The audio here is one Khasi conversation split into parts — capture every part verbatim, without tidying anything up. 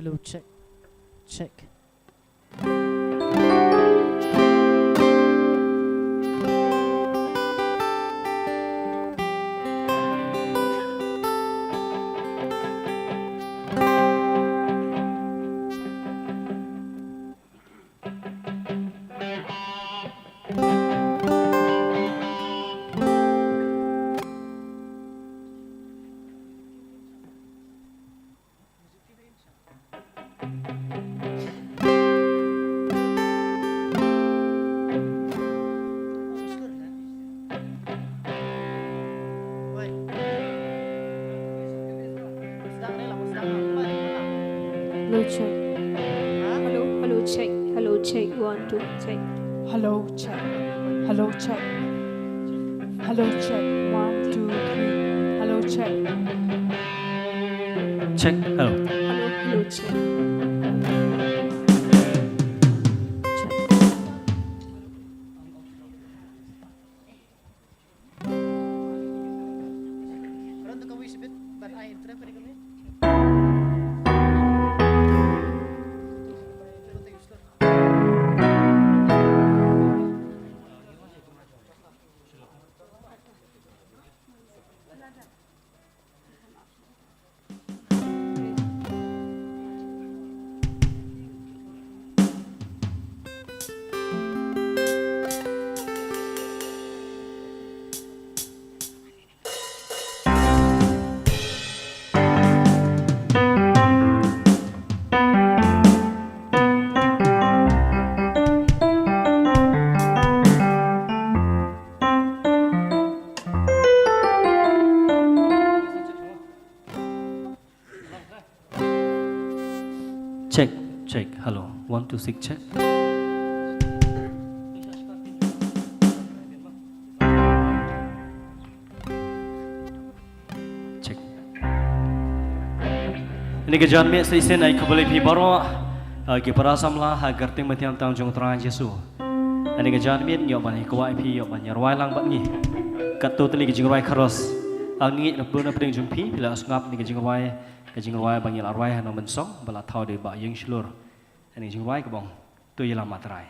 Hello, check. Check. Hello, check. Hello, hello, check. Hello, check. One, two, check. Hello, check. Hello, check. Hello, check. One, two, three. Hello, check. Check. Hello. Hello, hello, check. Check. Check, hello. One, two, six, check. Check. Ini ka janmiet sa shisien ai khublei phi baroh, ah, ki para samla ha ka kyrteng bad ka kyrteng jong u Trai Jisu. Ini ka janmiet ngi ïoh ban ïa kwah ïa phi, ïoh ban ïa rwai lang bad ngi. Katto tylli ki jingrwai chorus. Ah, ngi ngeit na pdeng jong phi phi la sngap ïa ka jingrwai, ka jingrwai ba ngi la rwai ha nongmynsong ba la thaw da i Bah Ïing Shlur. Ini ka jingrwai kaba ong To Ïalam A Trai.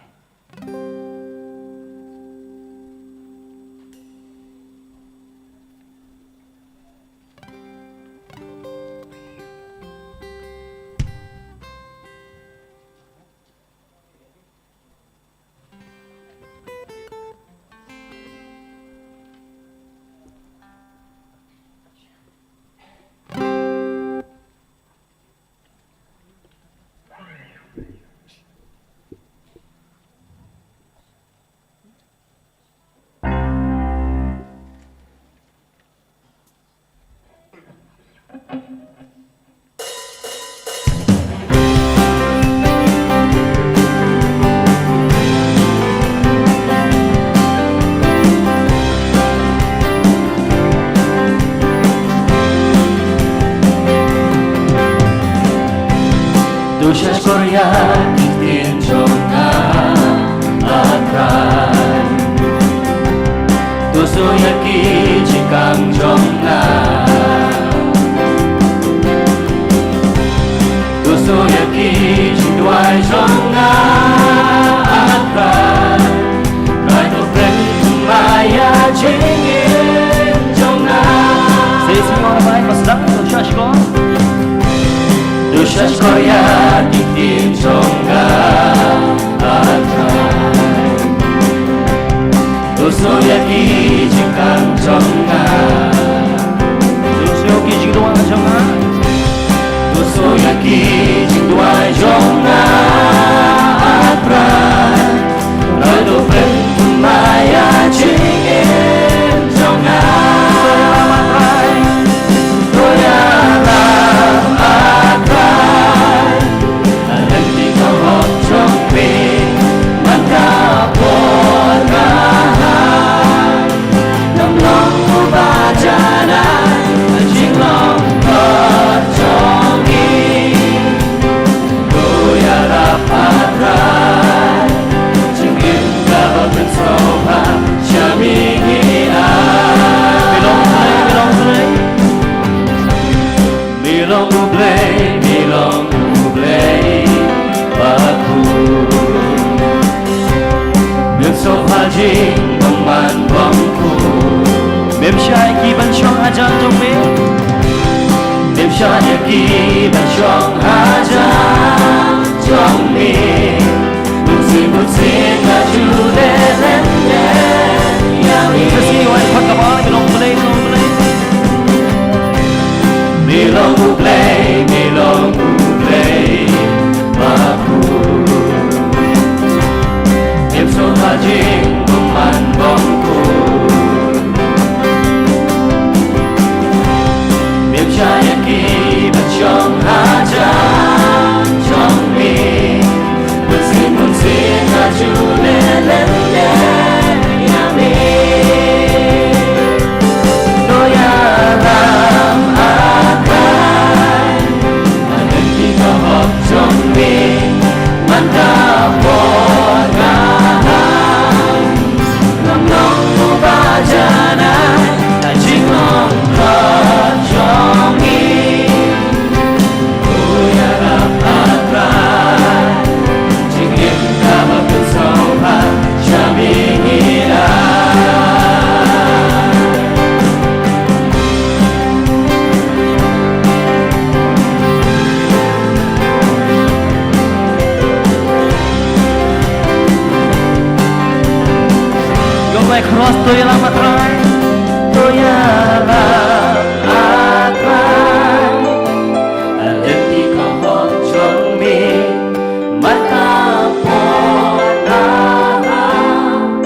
To shahshkor ïa ki ktien jong nga, A Trai. To sngewthuh ïa ki jingkam jong nga. To sngewthuh ïa ki jingduwai jong nga, A Trai. Trai to pynmih ïa jingim jong nga. Sa shisien ngi wan ban sdang, to shahshkor. To shahshkor ïa ki ktien jong nga, A Trai. To sngewthuh ïa ki jingkam jong nga. To sngewthuh ïa ki jingduwai jong nga. To sngewthuh ïa ki jingduwai jong nga, A Trai. Trai to pynmih ïa jingim jong nga. To ïalam A Trai. To ïalam A Trai. Lynti ka hok jong me man ka por nga hap. Ngam long uba janai ka jinglong khlot jong ngi. To ïarap A Trai, jingim kaba mynshuwa sha me ngi ai. Me long U Blei, me long U Blei. Me long U Blei, me long U Blei bakhuid. Mem sngewbha jingbymman bymkhuid. Mem shah ïa ki ban shong hajan jong me. Mem shah ïa ki ban shong hajan jong me. Mynsiem, Mynsiem, nga ju leh lyndet ïa me. Sa shisien ngi wan phai kaba, me long U Blei, me long U Blei. Me long U Blei, me long U Blei bakhuid. Mem sngewbha jingbymman bymkhuid. Mem shah ïa ki ban shong hajan jong me. Mynsiem, Mynsiem, nga ju leh lyndet ïa me. To ïalam A Trai. Lynti ka hok jong me man ka por nga hap. Ngam long uba janai ka jinglong khlot jong ngi. To ïarap A Trai, jingim kaba mynshuwa sha me ngi ai. Ïoh bai cross, to ïalam A Trai. To ïalam A Trai. Lynti ka hok jong me man ka por nga hap.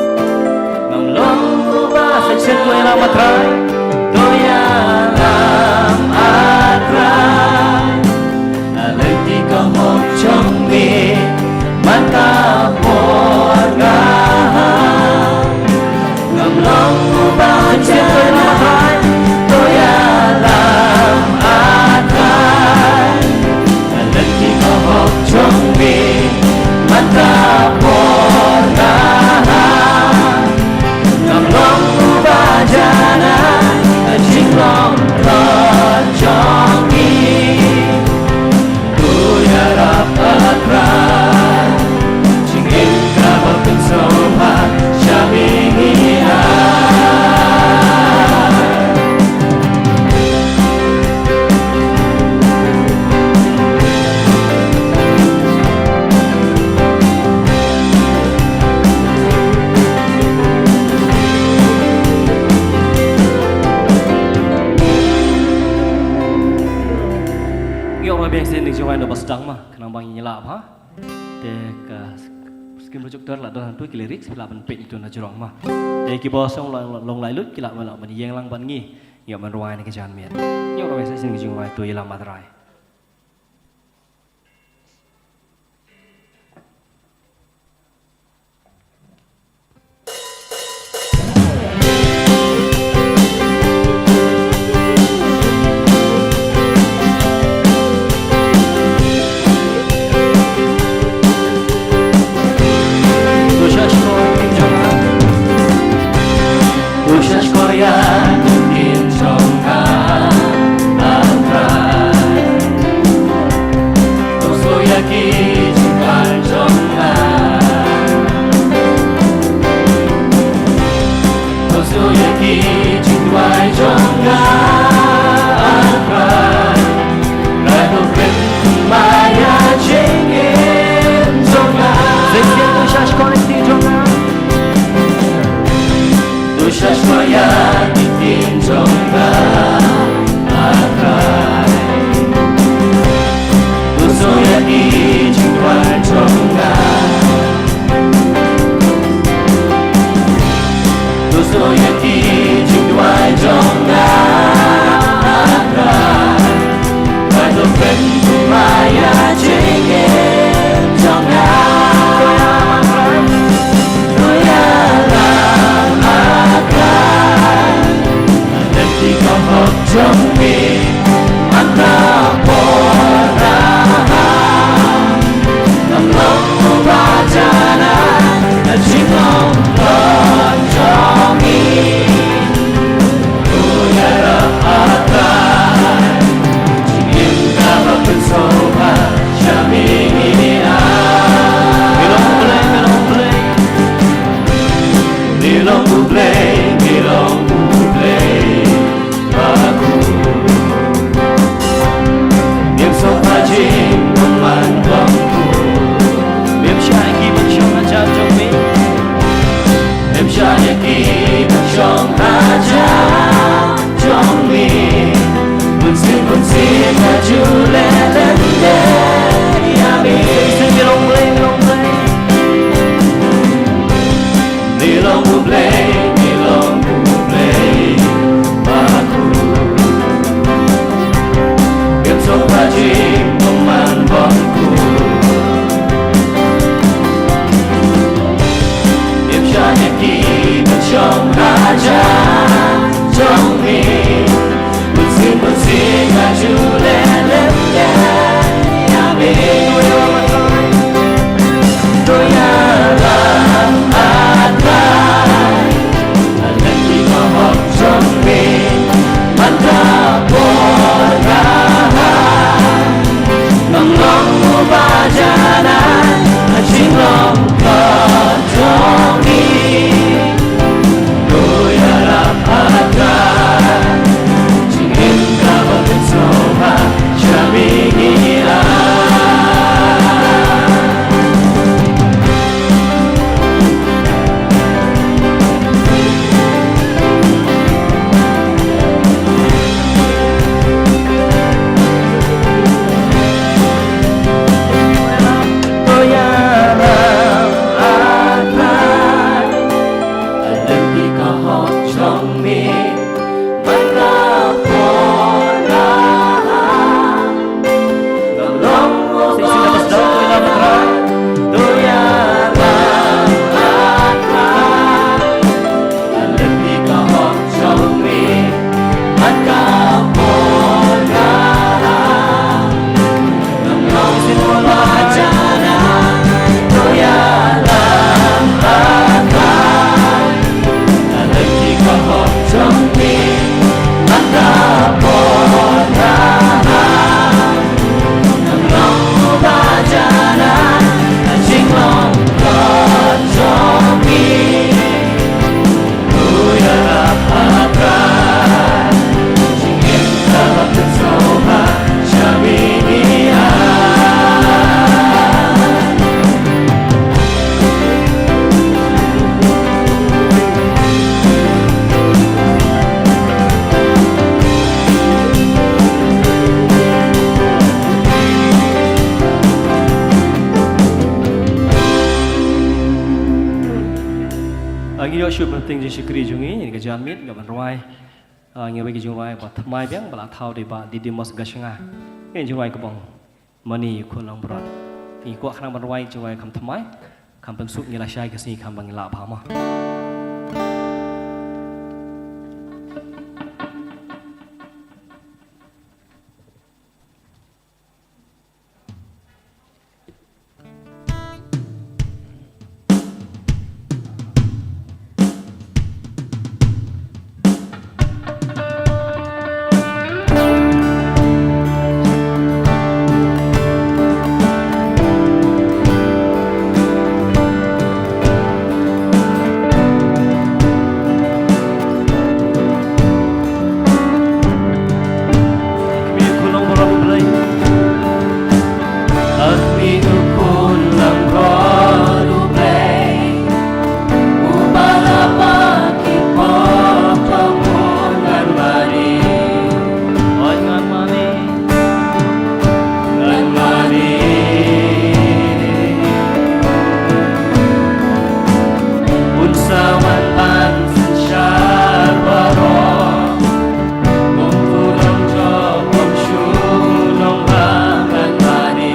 Ngam long uba, sa shisien to ïalam A Trai. To ïalam A Trai. Lynti ka hok jong me Jrong ai na ba sdang ma, khnang ba ngin ïa lah bha. Te ka screen projector la don hangtu, ki lyrics ki lah ban peit ïa tu na jrong ma. Te ki ba song long, long lai lut ki lah ban, lah ban ïeng lang bad ngi. Ïa ban rwai na ka janmiet. Ïa rwai sa shisien ka jingrwai To Ïalam Ma Trai. Shu ban teng jingshakri jong ngi, ïa ka janmiet, nga ban rwai. Ah, ngi wei ka jingrwai ba thymmai biang, ba la thaw da i Bah Didymus Gashanga. Ngi jingrwai ka bang Mane ïa u khun langbrot. Ngi kwah khnang ban rwai jingrwai kham thymmai. Kham pynsuk ngi la shai ka sngi kham ba ngi lah bha mo. Khmih u khun langbrot U Blei. Khmih u khun langbrot U Blei. Uba la pah ki pop jong u ngan mane. Oi ngan mane. Ngan mane. Un sa wan ban synshar baroh. Kum u long jong, kum shu long ba ngan mane.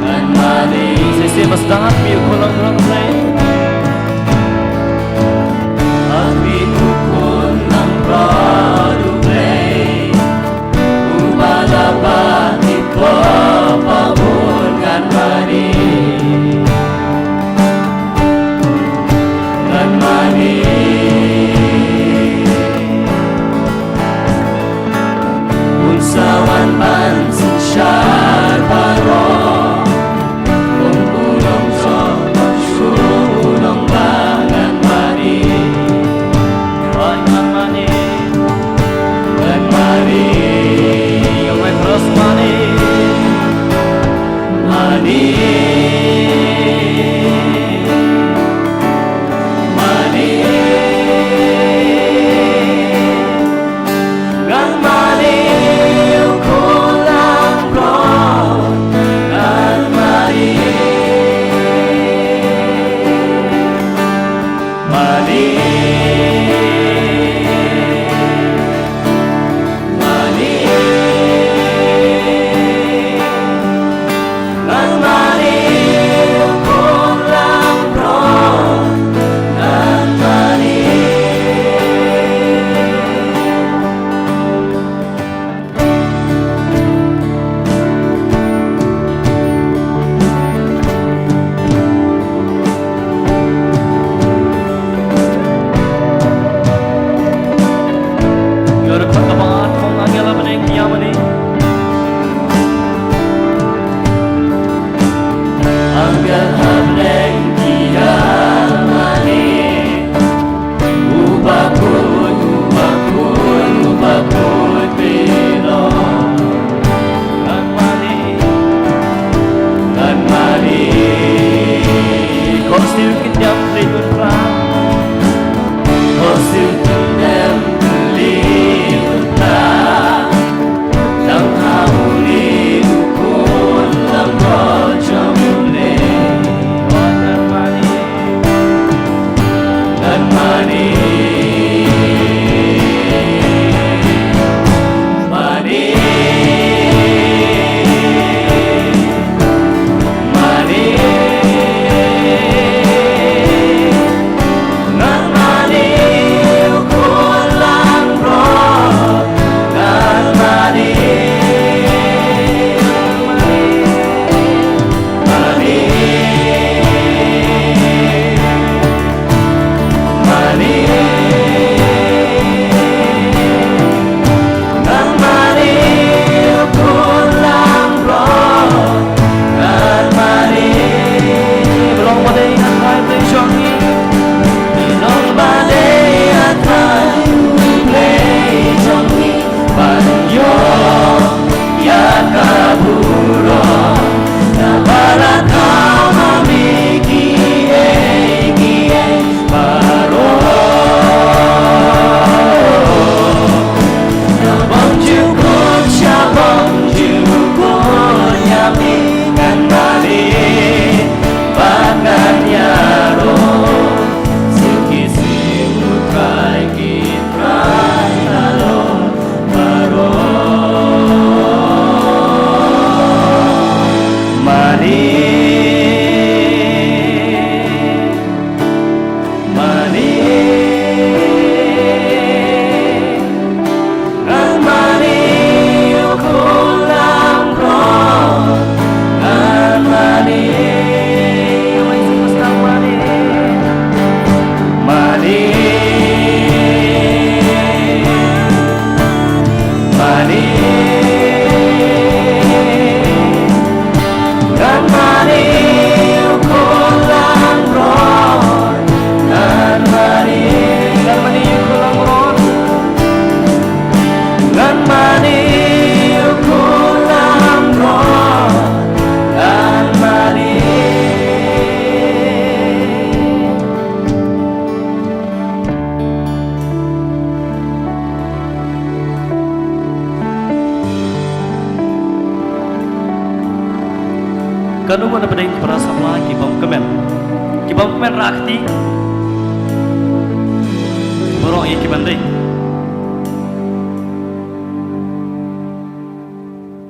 Ngan mane. Shisien bad sdang, khmih u khun langbrot U Blei. Khmih u khun langbrot U Blei. Uba la pah ki pop ba bun ngan mane. Ngan mane. Un sa wan ban synshar baroh. Kum u long jong, kum shu long ba ngan mane. Oi ngan mane. Ngan mane. Ngan mane. Mane. Mane. Katno ngut na pdeng ki para samla ki bym kmen? Ki bym kmen rah kti. Baroh ïa ki ban dei.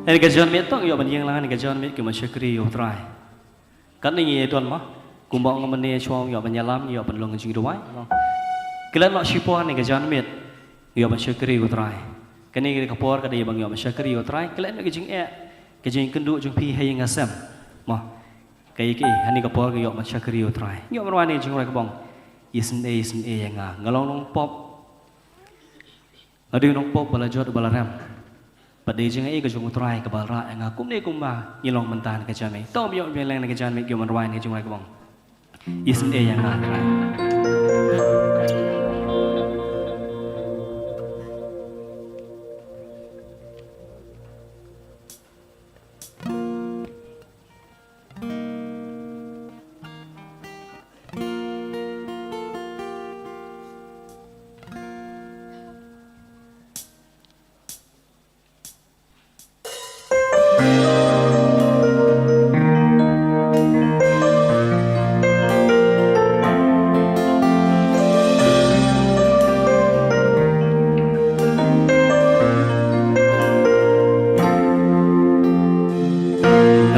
Ïa ka janmiet tang ïoh ban ïeng lang ïa ka janmiet ki ban shakri ïa U Trai. Katne ngi ïa don ma. Kumba ong mynne shuwa ïoh ban ïalam ïoh ban long jingduwai. Klet noh shipor ïa ka janmiet ïoh ban shakri ïa U Trai. Kane ka por ka dei ban ïoh ban shakri ïa U Trai. Klet noh ka jingeh ka jingkynduh jong phi ha ïing ha sem. Ma. Kaei kaei, ha kane ka por ngi ïoh ban shakri ïa U Trai. Ngi ïoh ban rwai ïa ka jingrwai kaba ong, isynei isynei ïa nga, nga long nongpop. Nga dei u nongpop ba la jot ba la rem. Bad dei jingai ka jong U Trai kaba la rah ïa nga kumne kumba ngi long mynta ha kane ka janmiet. To ïoh ban ïeng ha kane ka janmiet ngi ïoh ban rwai ïa ka jingrwai kaba ong, isynei ïa nga Trai.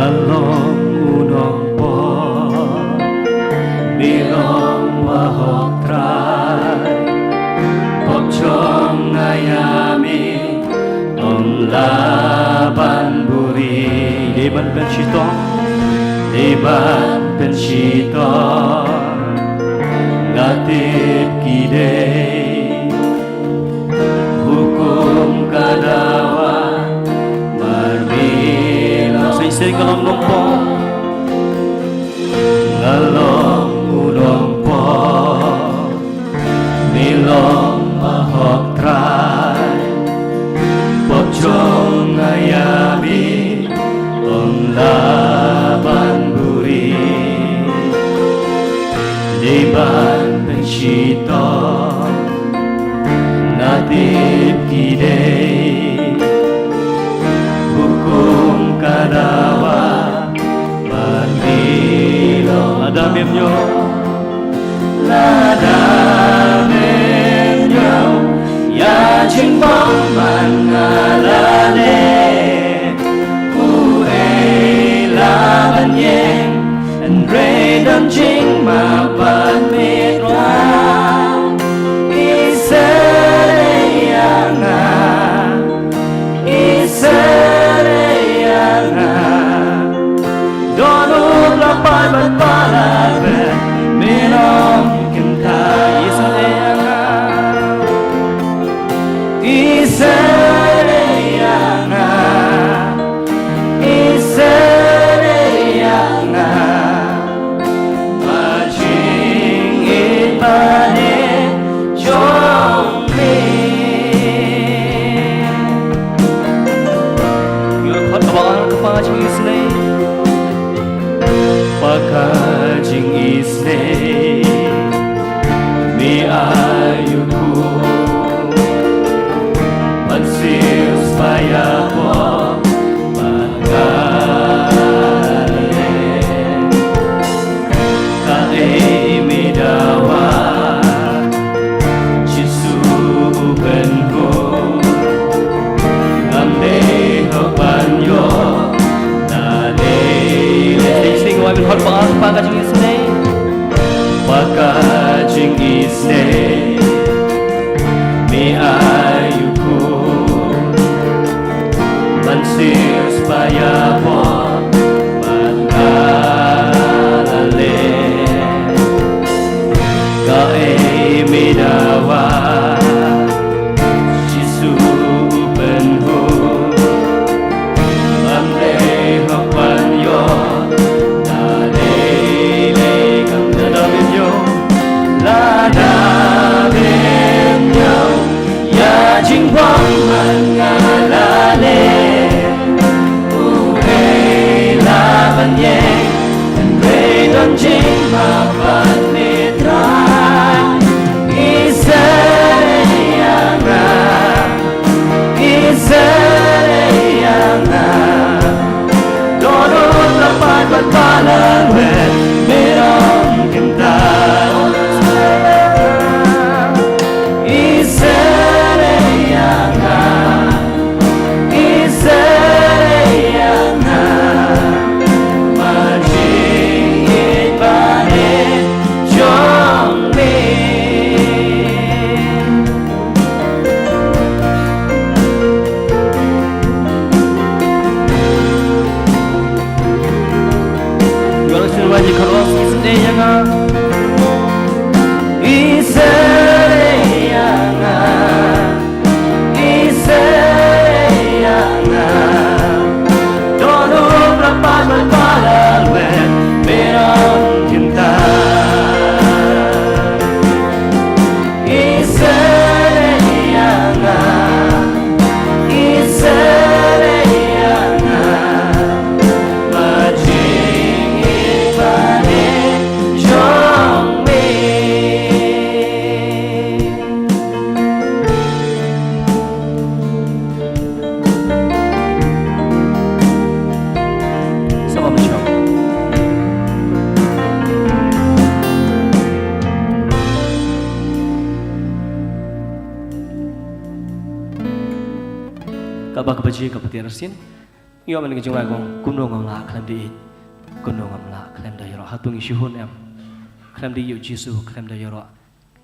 Nga long u nongpop, me long bahok Trai. Pop jong nga ïa me, ym lah ban buhrieh. Dei ban pynshitom, dei ban pynshitom. Nga tip ki dei hukum ka dawa, mar me long. Shisha nga long nongpop, nga long u nongpop, me long bahok Trai. Pop jong nga ïa me, ym lah ban buhrieh. Dei ban pynshitom, nga tip ki dei hukum ka dawa, mar me long. Lada mem ñiew, lada mem ñiew ïa jingbymman nga la leh, uei lah ban ïeng. Hynrei don jingmap bad me Trai, isynei ïa nga, isynei ïa nga. Don u la pat bad ba la beh, me long kynta. Ba ka baje ka pati arsin. Ïoh man ka jingrwai kong kumno ngam lah khlem da ïeit. Kumno ngam lah khlem da ïaroh. Hato ngi shu hun em khlem da ïoh Jisu khlem da ïaroh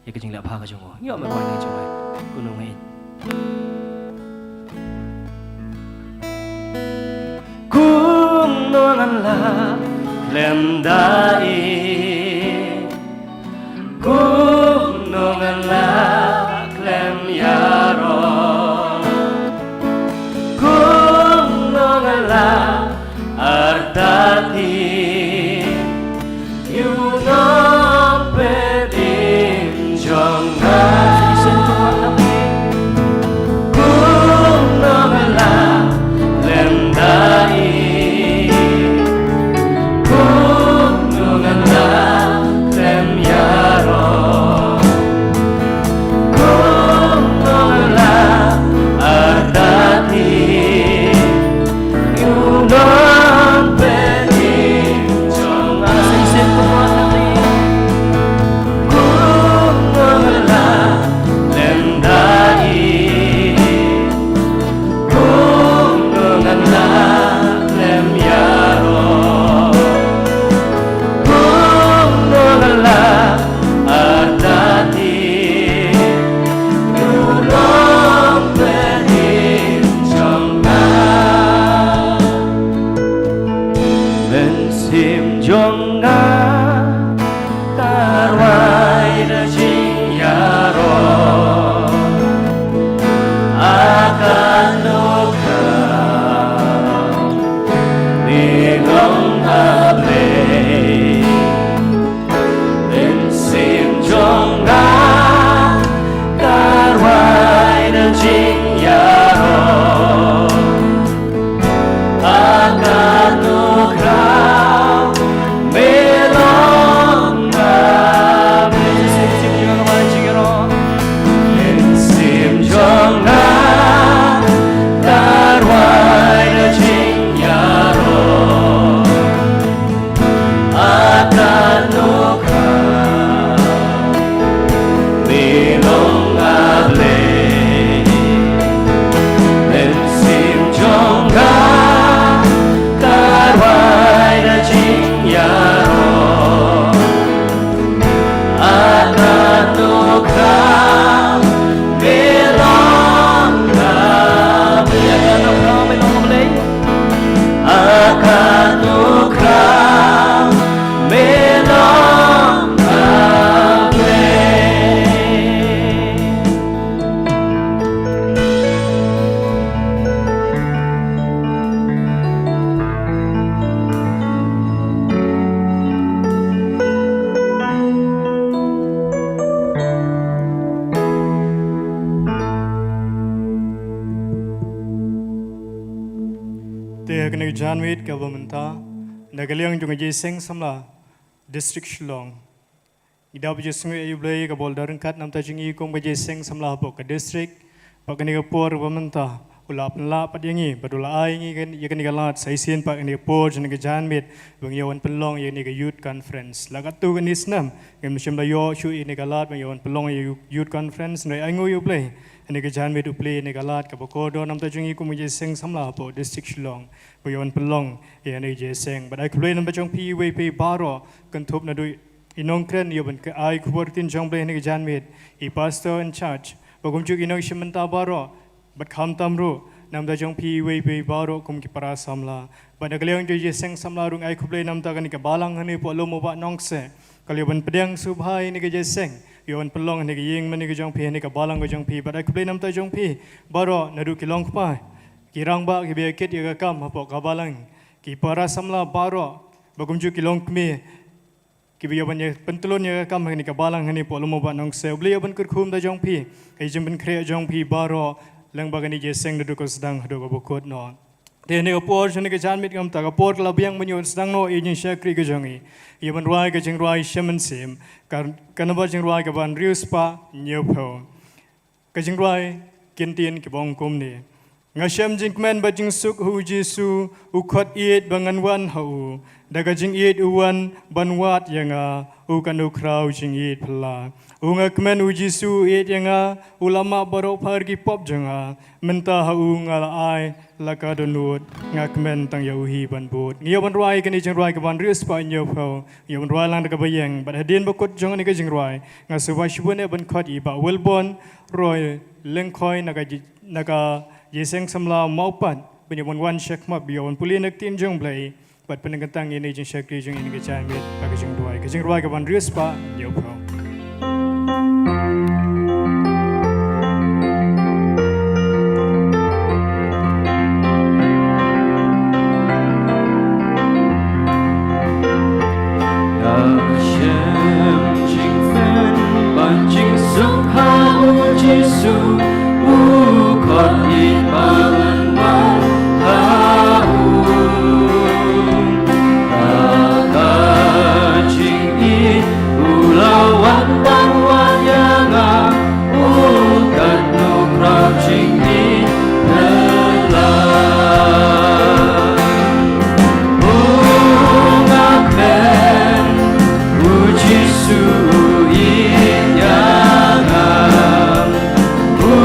ïa ka jingleh bha ka jong u. Ïoh man ka jingrwai kumno ngi ïeit. Kumno ngan lah khlem da ïeit. Kumno ngan lah khlem ïaroh. Kumno ngan lah artatien. Ïa u nongpynim jong nga. Kumno ngan lah khlem da ïeit. Kumno ngan lah khlem ïaroh. Kumno ngan lah artatien. Ïa u nongpynim jong nga. Kumno ngan lah khlem da ïeit. Kumno ngan lah khlem ïaroh. Kumno ngan lah artatien. Ïa u nongpynim jong nga. Mynsiem jong nga ka rwai da jingïaroh. A katno khraw me long a Blei. Mynsiem jong nga ka rwai da jingïaroh. A katno khraw me long a Blei. Mynsiem jong nga ka rwai da jingïaroh. A katno khraw me long a Blei. Mynsiem jong nga ka rwai da jingïaroh. A katno khraw me long a Blei. A katno khraw me long a Blei. Te ha kane ka janmiet kaba mynta, na ka liang jong ka Jingïaseng Samla District Shillong, ngi dap ju sngew ïa U Blei kaba u la don ryngkat namta jong ngi kum ka Jingïaseng Samla hapoh ka district. Bad kane ka por ba mynta u la pynlah pat ïa ngi bad u la ai ngi ïa kane ka lad sa shisien pat kane ka por jong kane ka janmiet ba ngin ïa wan pynlong ïa kane ka youth conference. La katto katne snem ngim shym la ïoh shuh ïa kane ka lad ba ngin ïa wan pynlong ïa ka youth conference. Hynrei ai nguh ïa U Blei, ha kane ka janmiet u plie ïa kane ka lad kaba kordor namta jong ngi kum ka Jingïaseng Samla hapoh district Shillong ba ngin ïa wan pynlong ïa kane ka jingïaseng. Bad ai khublei namta jong phi iwei pa iwei baroh, kynthup naduh i nongkren ïa ban ai khubor ktien jong U Blei ha kane ka janmiet, i pastor in charge, bad kumjuh ki nongshim bynta baroh, bad khamtam ruh namta jong phi iwei pa iwei baroh kum ki para samla. Bad na ka liang jong ka Jingïaseng Samla ruh ai khublei namta kane ka balang hangne hapoh Lum u Bah Nongkseh, ka la ïa ban pdiang sngewbha ïa kane ka jingïaseng, ïa wan pynlong ha kane ka ïing mane ka jong phi, ha kane ka balang ka jong phi. Bad ai khublei namta jong phi baroh, naduh ki longkpa, ki rangbah kiba ïa kit ïa ka kam hapoh ka balang, ki para samla baroh, bad kumjuh ki longkmie kiba ïa ban ïa pyntlun ïa ka kam ha kane ka balang hangne hapoh Lum u Bah Nongkseh. U Blei ïa ban kyrkhu namta jong phi, ka jingpynkhreh jong phi baroh lyngba kane ka jingïaseng naduh kaba sdang haduh kaba kut noh. Te ha kane ka por jong kane ka janmiet, namta ka por ka la biang ban ïa wan sdang noh ïa ka jingshakri ka jong ngi, ïa ban rwai ka jingrwai Shem Mynsiem, ka, ka nambar jingrwai kaba hynriew spah hynñiewphew. Ka jingrwai ki ktien kiba ong kumne: Nga shem jingkmen bad jingsuk ha U Jisu, u khot ïeit ba ngan wan ha u. Da ka jingïeit u wan ban wad ïa nga, u katno khraw jingïeit phylla. U nga kmen u Jisu ïeit ïa nga, u la map baroh phar ki pop jong nga, mynta ha u nga la ai la ka dohnud, nga kmen tang ïa u hi ban bud. Ngi ïa ban rwai kane jingrwai kaban riewspah hynñiewphew, ngi ïa ban rwai lang da kaba ïeng, bad hadien ba kut jong kane ka jingrwai, nga sngewbha shibun ïa ban khot ïa i Bah Wilborn Roy Lyngkhoi na ka ji-, na ka Jingïaseng Samla Mawpat, ban ïa ban wan shakhmat, ïa ban pule na ka ktien jong Blei, bad pynkyntang ïa kane jingshakri jong ngi ha ka jingduwai, ka jingrwai kaban riewspah hynñiewphew. Ka shem jingpynban jingsuk ha u Jisu, u khot ïa ban wan ha u. Ka jingïeit u la wan ban wan ïa nga, u kat nu krap jingïeit na la. U nga kmen, u Jisu u ïeit ïa nga. U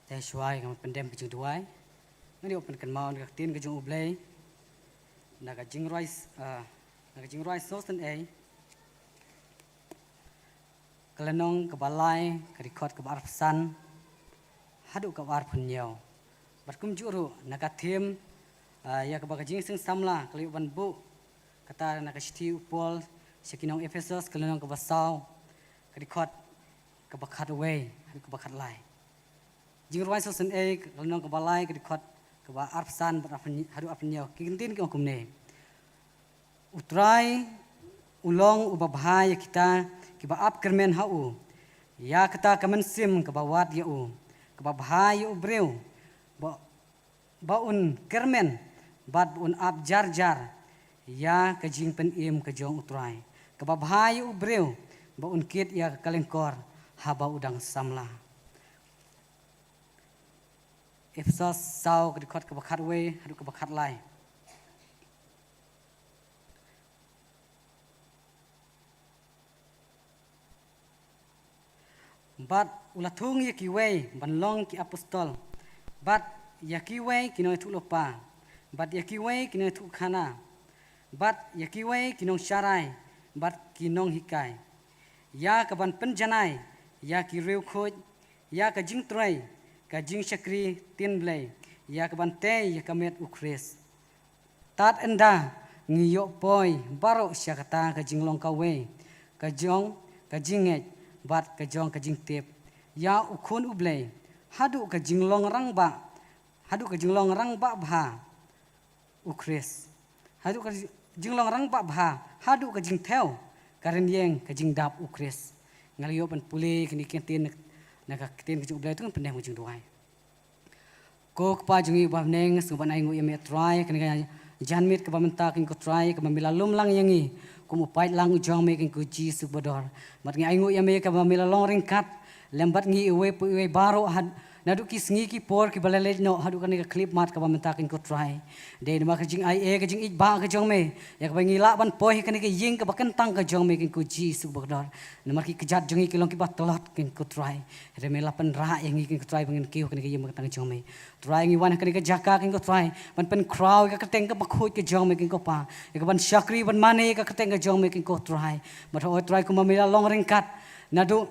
Te shuwa ïa ka pyndem ka jingduwai, ngan ïoh pynkynmaw na ka ktien ka jong U Blei, na ka jingrwai, ah, na ka jingrwai Sostan A, ka lynnong kaba lai, ka dkhot kaba arphew san haduh kaba arphew hynñiew. Bad kumjuh ruh na ka theme, ah, ïa kaba ka Jingïaseng Samla ka la ïoh ban buh, kata na ka shithi u Paul sha ki nong Ephesos, ka lynnong kaba saw, ka dkhot kaba khatwei haduh kaba khatlai. Jingrwai Sostan A, ka lynnong kaba lai, ka dkhot kaba arphew san bad arphew hynñiew, haduh arphew hynñiew. Ki kyntien ki ong kumne: U Trai u long uba bha ïa kita kiba ap kyrmen ha u, ïa kata ka mynsiem kaba wad ïa u, kaba bha ïa u briew ba, ba un kyrmen bad ba un ap jar jar ïa ka jingpynim ka jong U Trai, kaba bha ïa u briew ba un kit ïa ka lyngkor haba u dang samla. Ephesos saw, ka dkhot kaba khatwei haduh kaba khatlai. Bad u la thung ïa kiwei ban long ki apostol, bad ïa kiwei ki nongïathuhlypa, bad ïa kiwei ki nongïathuhkhana, bad ïa kiwei ki nongsharai bad ki nonghikai, ïa ka ban pynjanai ïa ki riewkhuid, ïa ka jingtrei ka jingshakri ktien Blei, ïa ka ban tei ïa ka met U Khrist. Tad ynda ngi ïoh poi baroh sha kata ka jinglong kawei ka jong ka jingngeit bad ka jong ka jingtip ïa U Khun U Blei, haduh ka jinglong rangbah, haduh ka jinglong rangbah bha U Khrist, haduh ka jinglong rangbah bha, haduh ka jingthew ka rynïeng ka jingdap U Khrist. Nga la ïoh ban pule kine ki ktien na ka ktien ka jong U Blei, to ngin pyndem ka jingduwai. Ko Kpa jong ngi uba ha bneng, sngewbha ban ainguh ïa me Trai, kane ka janmiet kaba mynta keiñ ko Trai, kaba me la lum lang ïa ngi kum u paidlang u jong me keiñ ko Jisu bador. Bad ngi ainguh ïa me kaba me la long ryngkat lem bad ngi iwei pa iwei baroh, had naduh ki sngi ki por kiba la leit noh haduh kane ka khyllipmat kaba mynta keiñ ko Trai. Dei namar ka jingai e, ka jingïeit ba ka jong me, ïa kaba ngi lah ban poi ha kane ka ïing kaba kyntang ka jong me keiñ ko Jisu bador. Namar ki kjat jong ngi ki long kiba tlot keiñ ko Trai. Hynrei me la pynrah ïa ngi keiñ ko Trai ba ngin kiew ha kane ka ïing ba kyntang ka jong me. Trai, ngi wan ha kane ka jaka keiñ ko Trai ban pynkhraw ïa ka kyrteng kaba khuid ka jong me keiñ ko Pa, ïa ka ban shakri ban mane ïa ka kyrteng ka jong me keiñ ko Trai. Bad hooid Trai, kumba me la long ryngkat naduh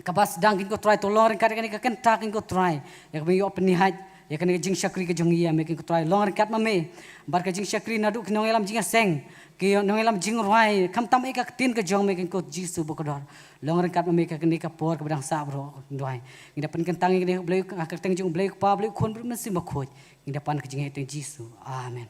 kaba sdang keiñ ko Trai, to long ryngkat ïa kane ka kynta keiñ ko Trai, ïa kaba ngi ïoh pynïaid ïa kane ka jingshakri ka jong ngi ïa me keiñ ko Trai, long ryngkat ma me. Bad ka jingshakri naduh ki nongïalam jingïaseng, ki nongïalam jingrwai, khamtam ïa ka ktien ka jong me keiñ ko Jisu bador, long ryngkat ma me ha kane ka por kaba dang sah baroh. Duwai ngi da pynkyntang ïa kane, Blei, ha ka kyrteng jong U Blei U Kpa, Blei U Khun, Blei U Mynsiem Bakhuid, ngi da pan ka jingïeit ha ka kyrteng Jisu. Amen.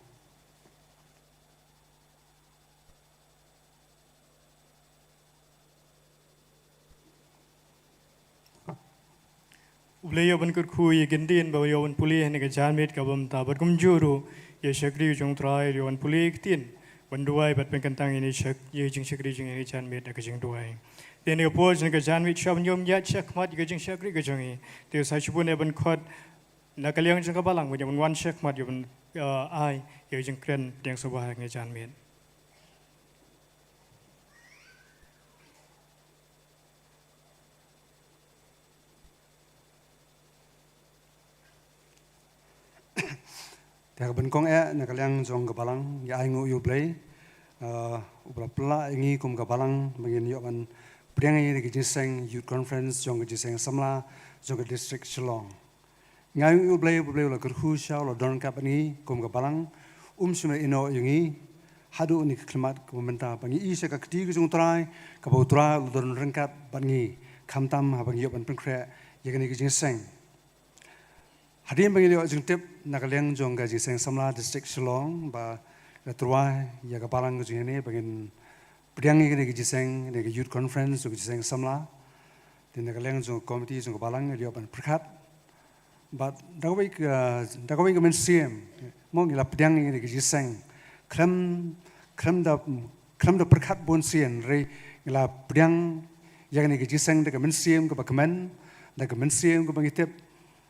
U Blei ïoh ban kyrkhu ïa ki ktien ba ïoh ban pule ha kane ka janmiet kaba mynta, bad kumjuh ruh ïa shakri jong U Trai ïoh ban pule ïa ki ktien ban duwai bad pynkyntang ïa kane shak-, ïa jingshakri jong ngi ha kane ka janmiet da ka jingduwai. Te ha kane ka por jong ka janmiet, shuwa ban ïoh ïaid shakhmat ïa ka jingshakri ka jong ngi, te sa shibun ïa ban khot na ka liang jong ka balang ban ïoh ban wan shakhmat ïoh ban, ah, ai ïa ka jingkren pdiang sngewbha ha kane ka janmiet. Te ha kaba nyngkong eh, na ka liang jong ka balang ngi ainguh ïa U Blei, eh, uba la pynlah ïa ngi kum ka balang ba ngin ïoh ban pdiang ïa kane ka jingïaseng Youth Conference jong ka Jingïaseng Samla jong ka District Shillong. Ngi ainguh ïa U Blei, U Blei u la kyrkhu sha, u la don ryngkat bad ngi kum ka balang, um shym la ïehnoh ïa ngi haduh kane ka khyllipmat kaba mynta, ba ngi ïohi sha ka kti ka jong U Trai, kaba U Trai u la don ryngkat bad ngi, khamtam haba ngi ïoh ban pynkhreh ïa kane ka jingïaseng. Hadien ba ngi la ïoh jingtip na ka liang jong ka Jingïaseng Samla District Shillong ba la tyrwa ïa ka balang ka jong ngi ba ngin pdiang ïa kane ka jingïaseng, kane ka Youth Conference jong ka Jingïaseng Samla, te na ka liang jong ka komiti jong ka balang ngi la ïoh ban pyrkhat bad da kawei ka, da kawei ka mynsiem, mo, ngi la pdiang ïa kane ka jingïaseng khlem, khlem da, khlem da pyrkhat bunsien, hynrei ngi la pdiang ïa kane ka jingïaseng da ka mynsiem kaba kmen, da ka mynsiem kaba ngi tip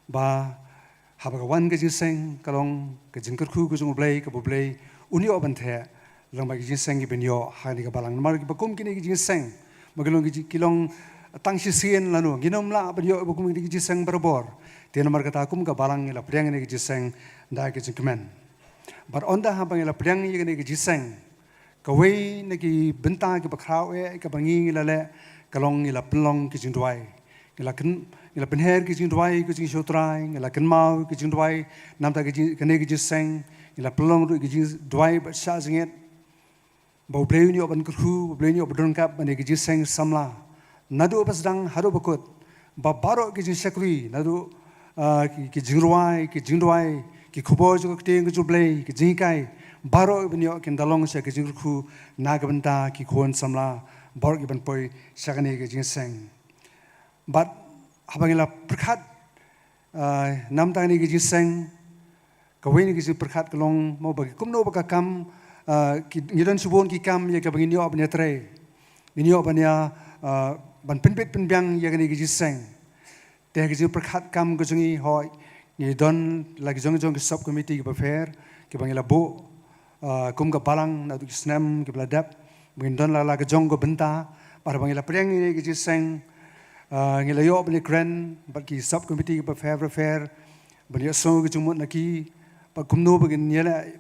ba haba ka wan ka jingïaseng ka long ka jingkyrkhu ka jong U Blei, kaba U Blei un ïoh ban theh lyngba ka jingïaseng kiba ngin ïoh ha kane ka balang. Namar kiba kum kine ki jingïaseng, ba ki long ki ji-, ki long, tang shisien lano, ngin ym lah ban ïoh ba kum ïa kane ka jingïaseng barabor. Te namar kata kum ka balang ngi la pdiang ïa kane ka jingïaseng da ka jingkmen. Bad ynda haba ngi la pdiang ïa kane ka jingïaseng, kawei na ki bynta kiba khraw eh kaba ngi ngi la leh ka long ngi la pynlong ki jingduwai. Ngi la kyn-, ngi la pynher ki jingduwai ki jingshah Trai, ngi la kynmaw ki jingduwai namar ka jing-, kane ka jingïaseng, ngi la pynlong ruh ki jingduwai bad shah jingit. Ba U Blei un ïoh ban kyrkhu, ba U Blei un ïoh ban don ryngkat ban ïa ka jingïaseng samla. Naduh ba sdang haduh ba kut. Ba baroh ki jingshakri, naduh, ah, ki, ki jingrwai, ki jingduwai, ki khubor jong ka ktien ka jong U Blei, ki jinghikai, baroh ban ïoh kin da long sha ka jingkyrkhu na ka bynta ki khun samla, baroh kiban poi sha kane ka jingïaseng. Bad haba ngi la pyrkhat, ah, namar kane ka jingïaseng, kawei na ki jingpyrkhat ka long mo ba kumno ba ka kam, ah, ki, ngi don shibun ki kam ïa kaba ngin ïoh ban ïatrei. Ngin ïoh ban ïa, ah, ban pynbit pynbiang ïa kane ka jingïaseng. Te ka jingpyrkhat kam ka jong ngi, hooid, ngi don la ki jong jong ki sub committee kiba pher, kiba ngi la buh, ah, kum ka balang naduh ki snem kiba la dep. Ba ngin don la la ka jong ka bynta, bad ba ngi la pdiang ïa ka jingïaseng, ah, ngi la ïoh ban ïakren bad ki sub committee kiba pher ba pher, ban ïohsngew ka jingmut na ki, bad kumno ba ngin ïaleh,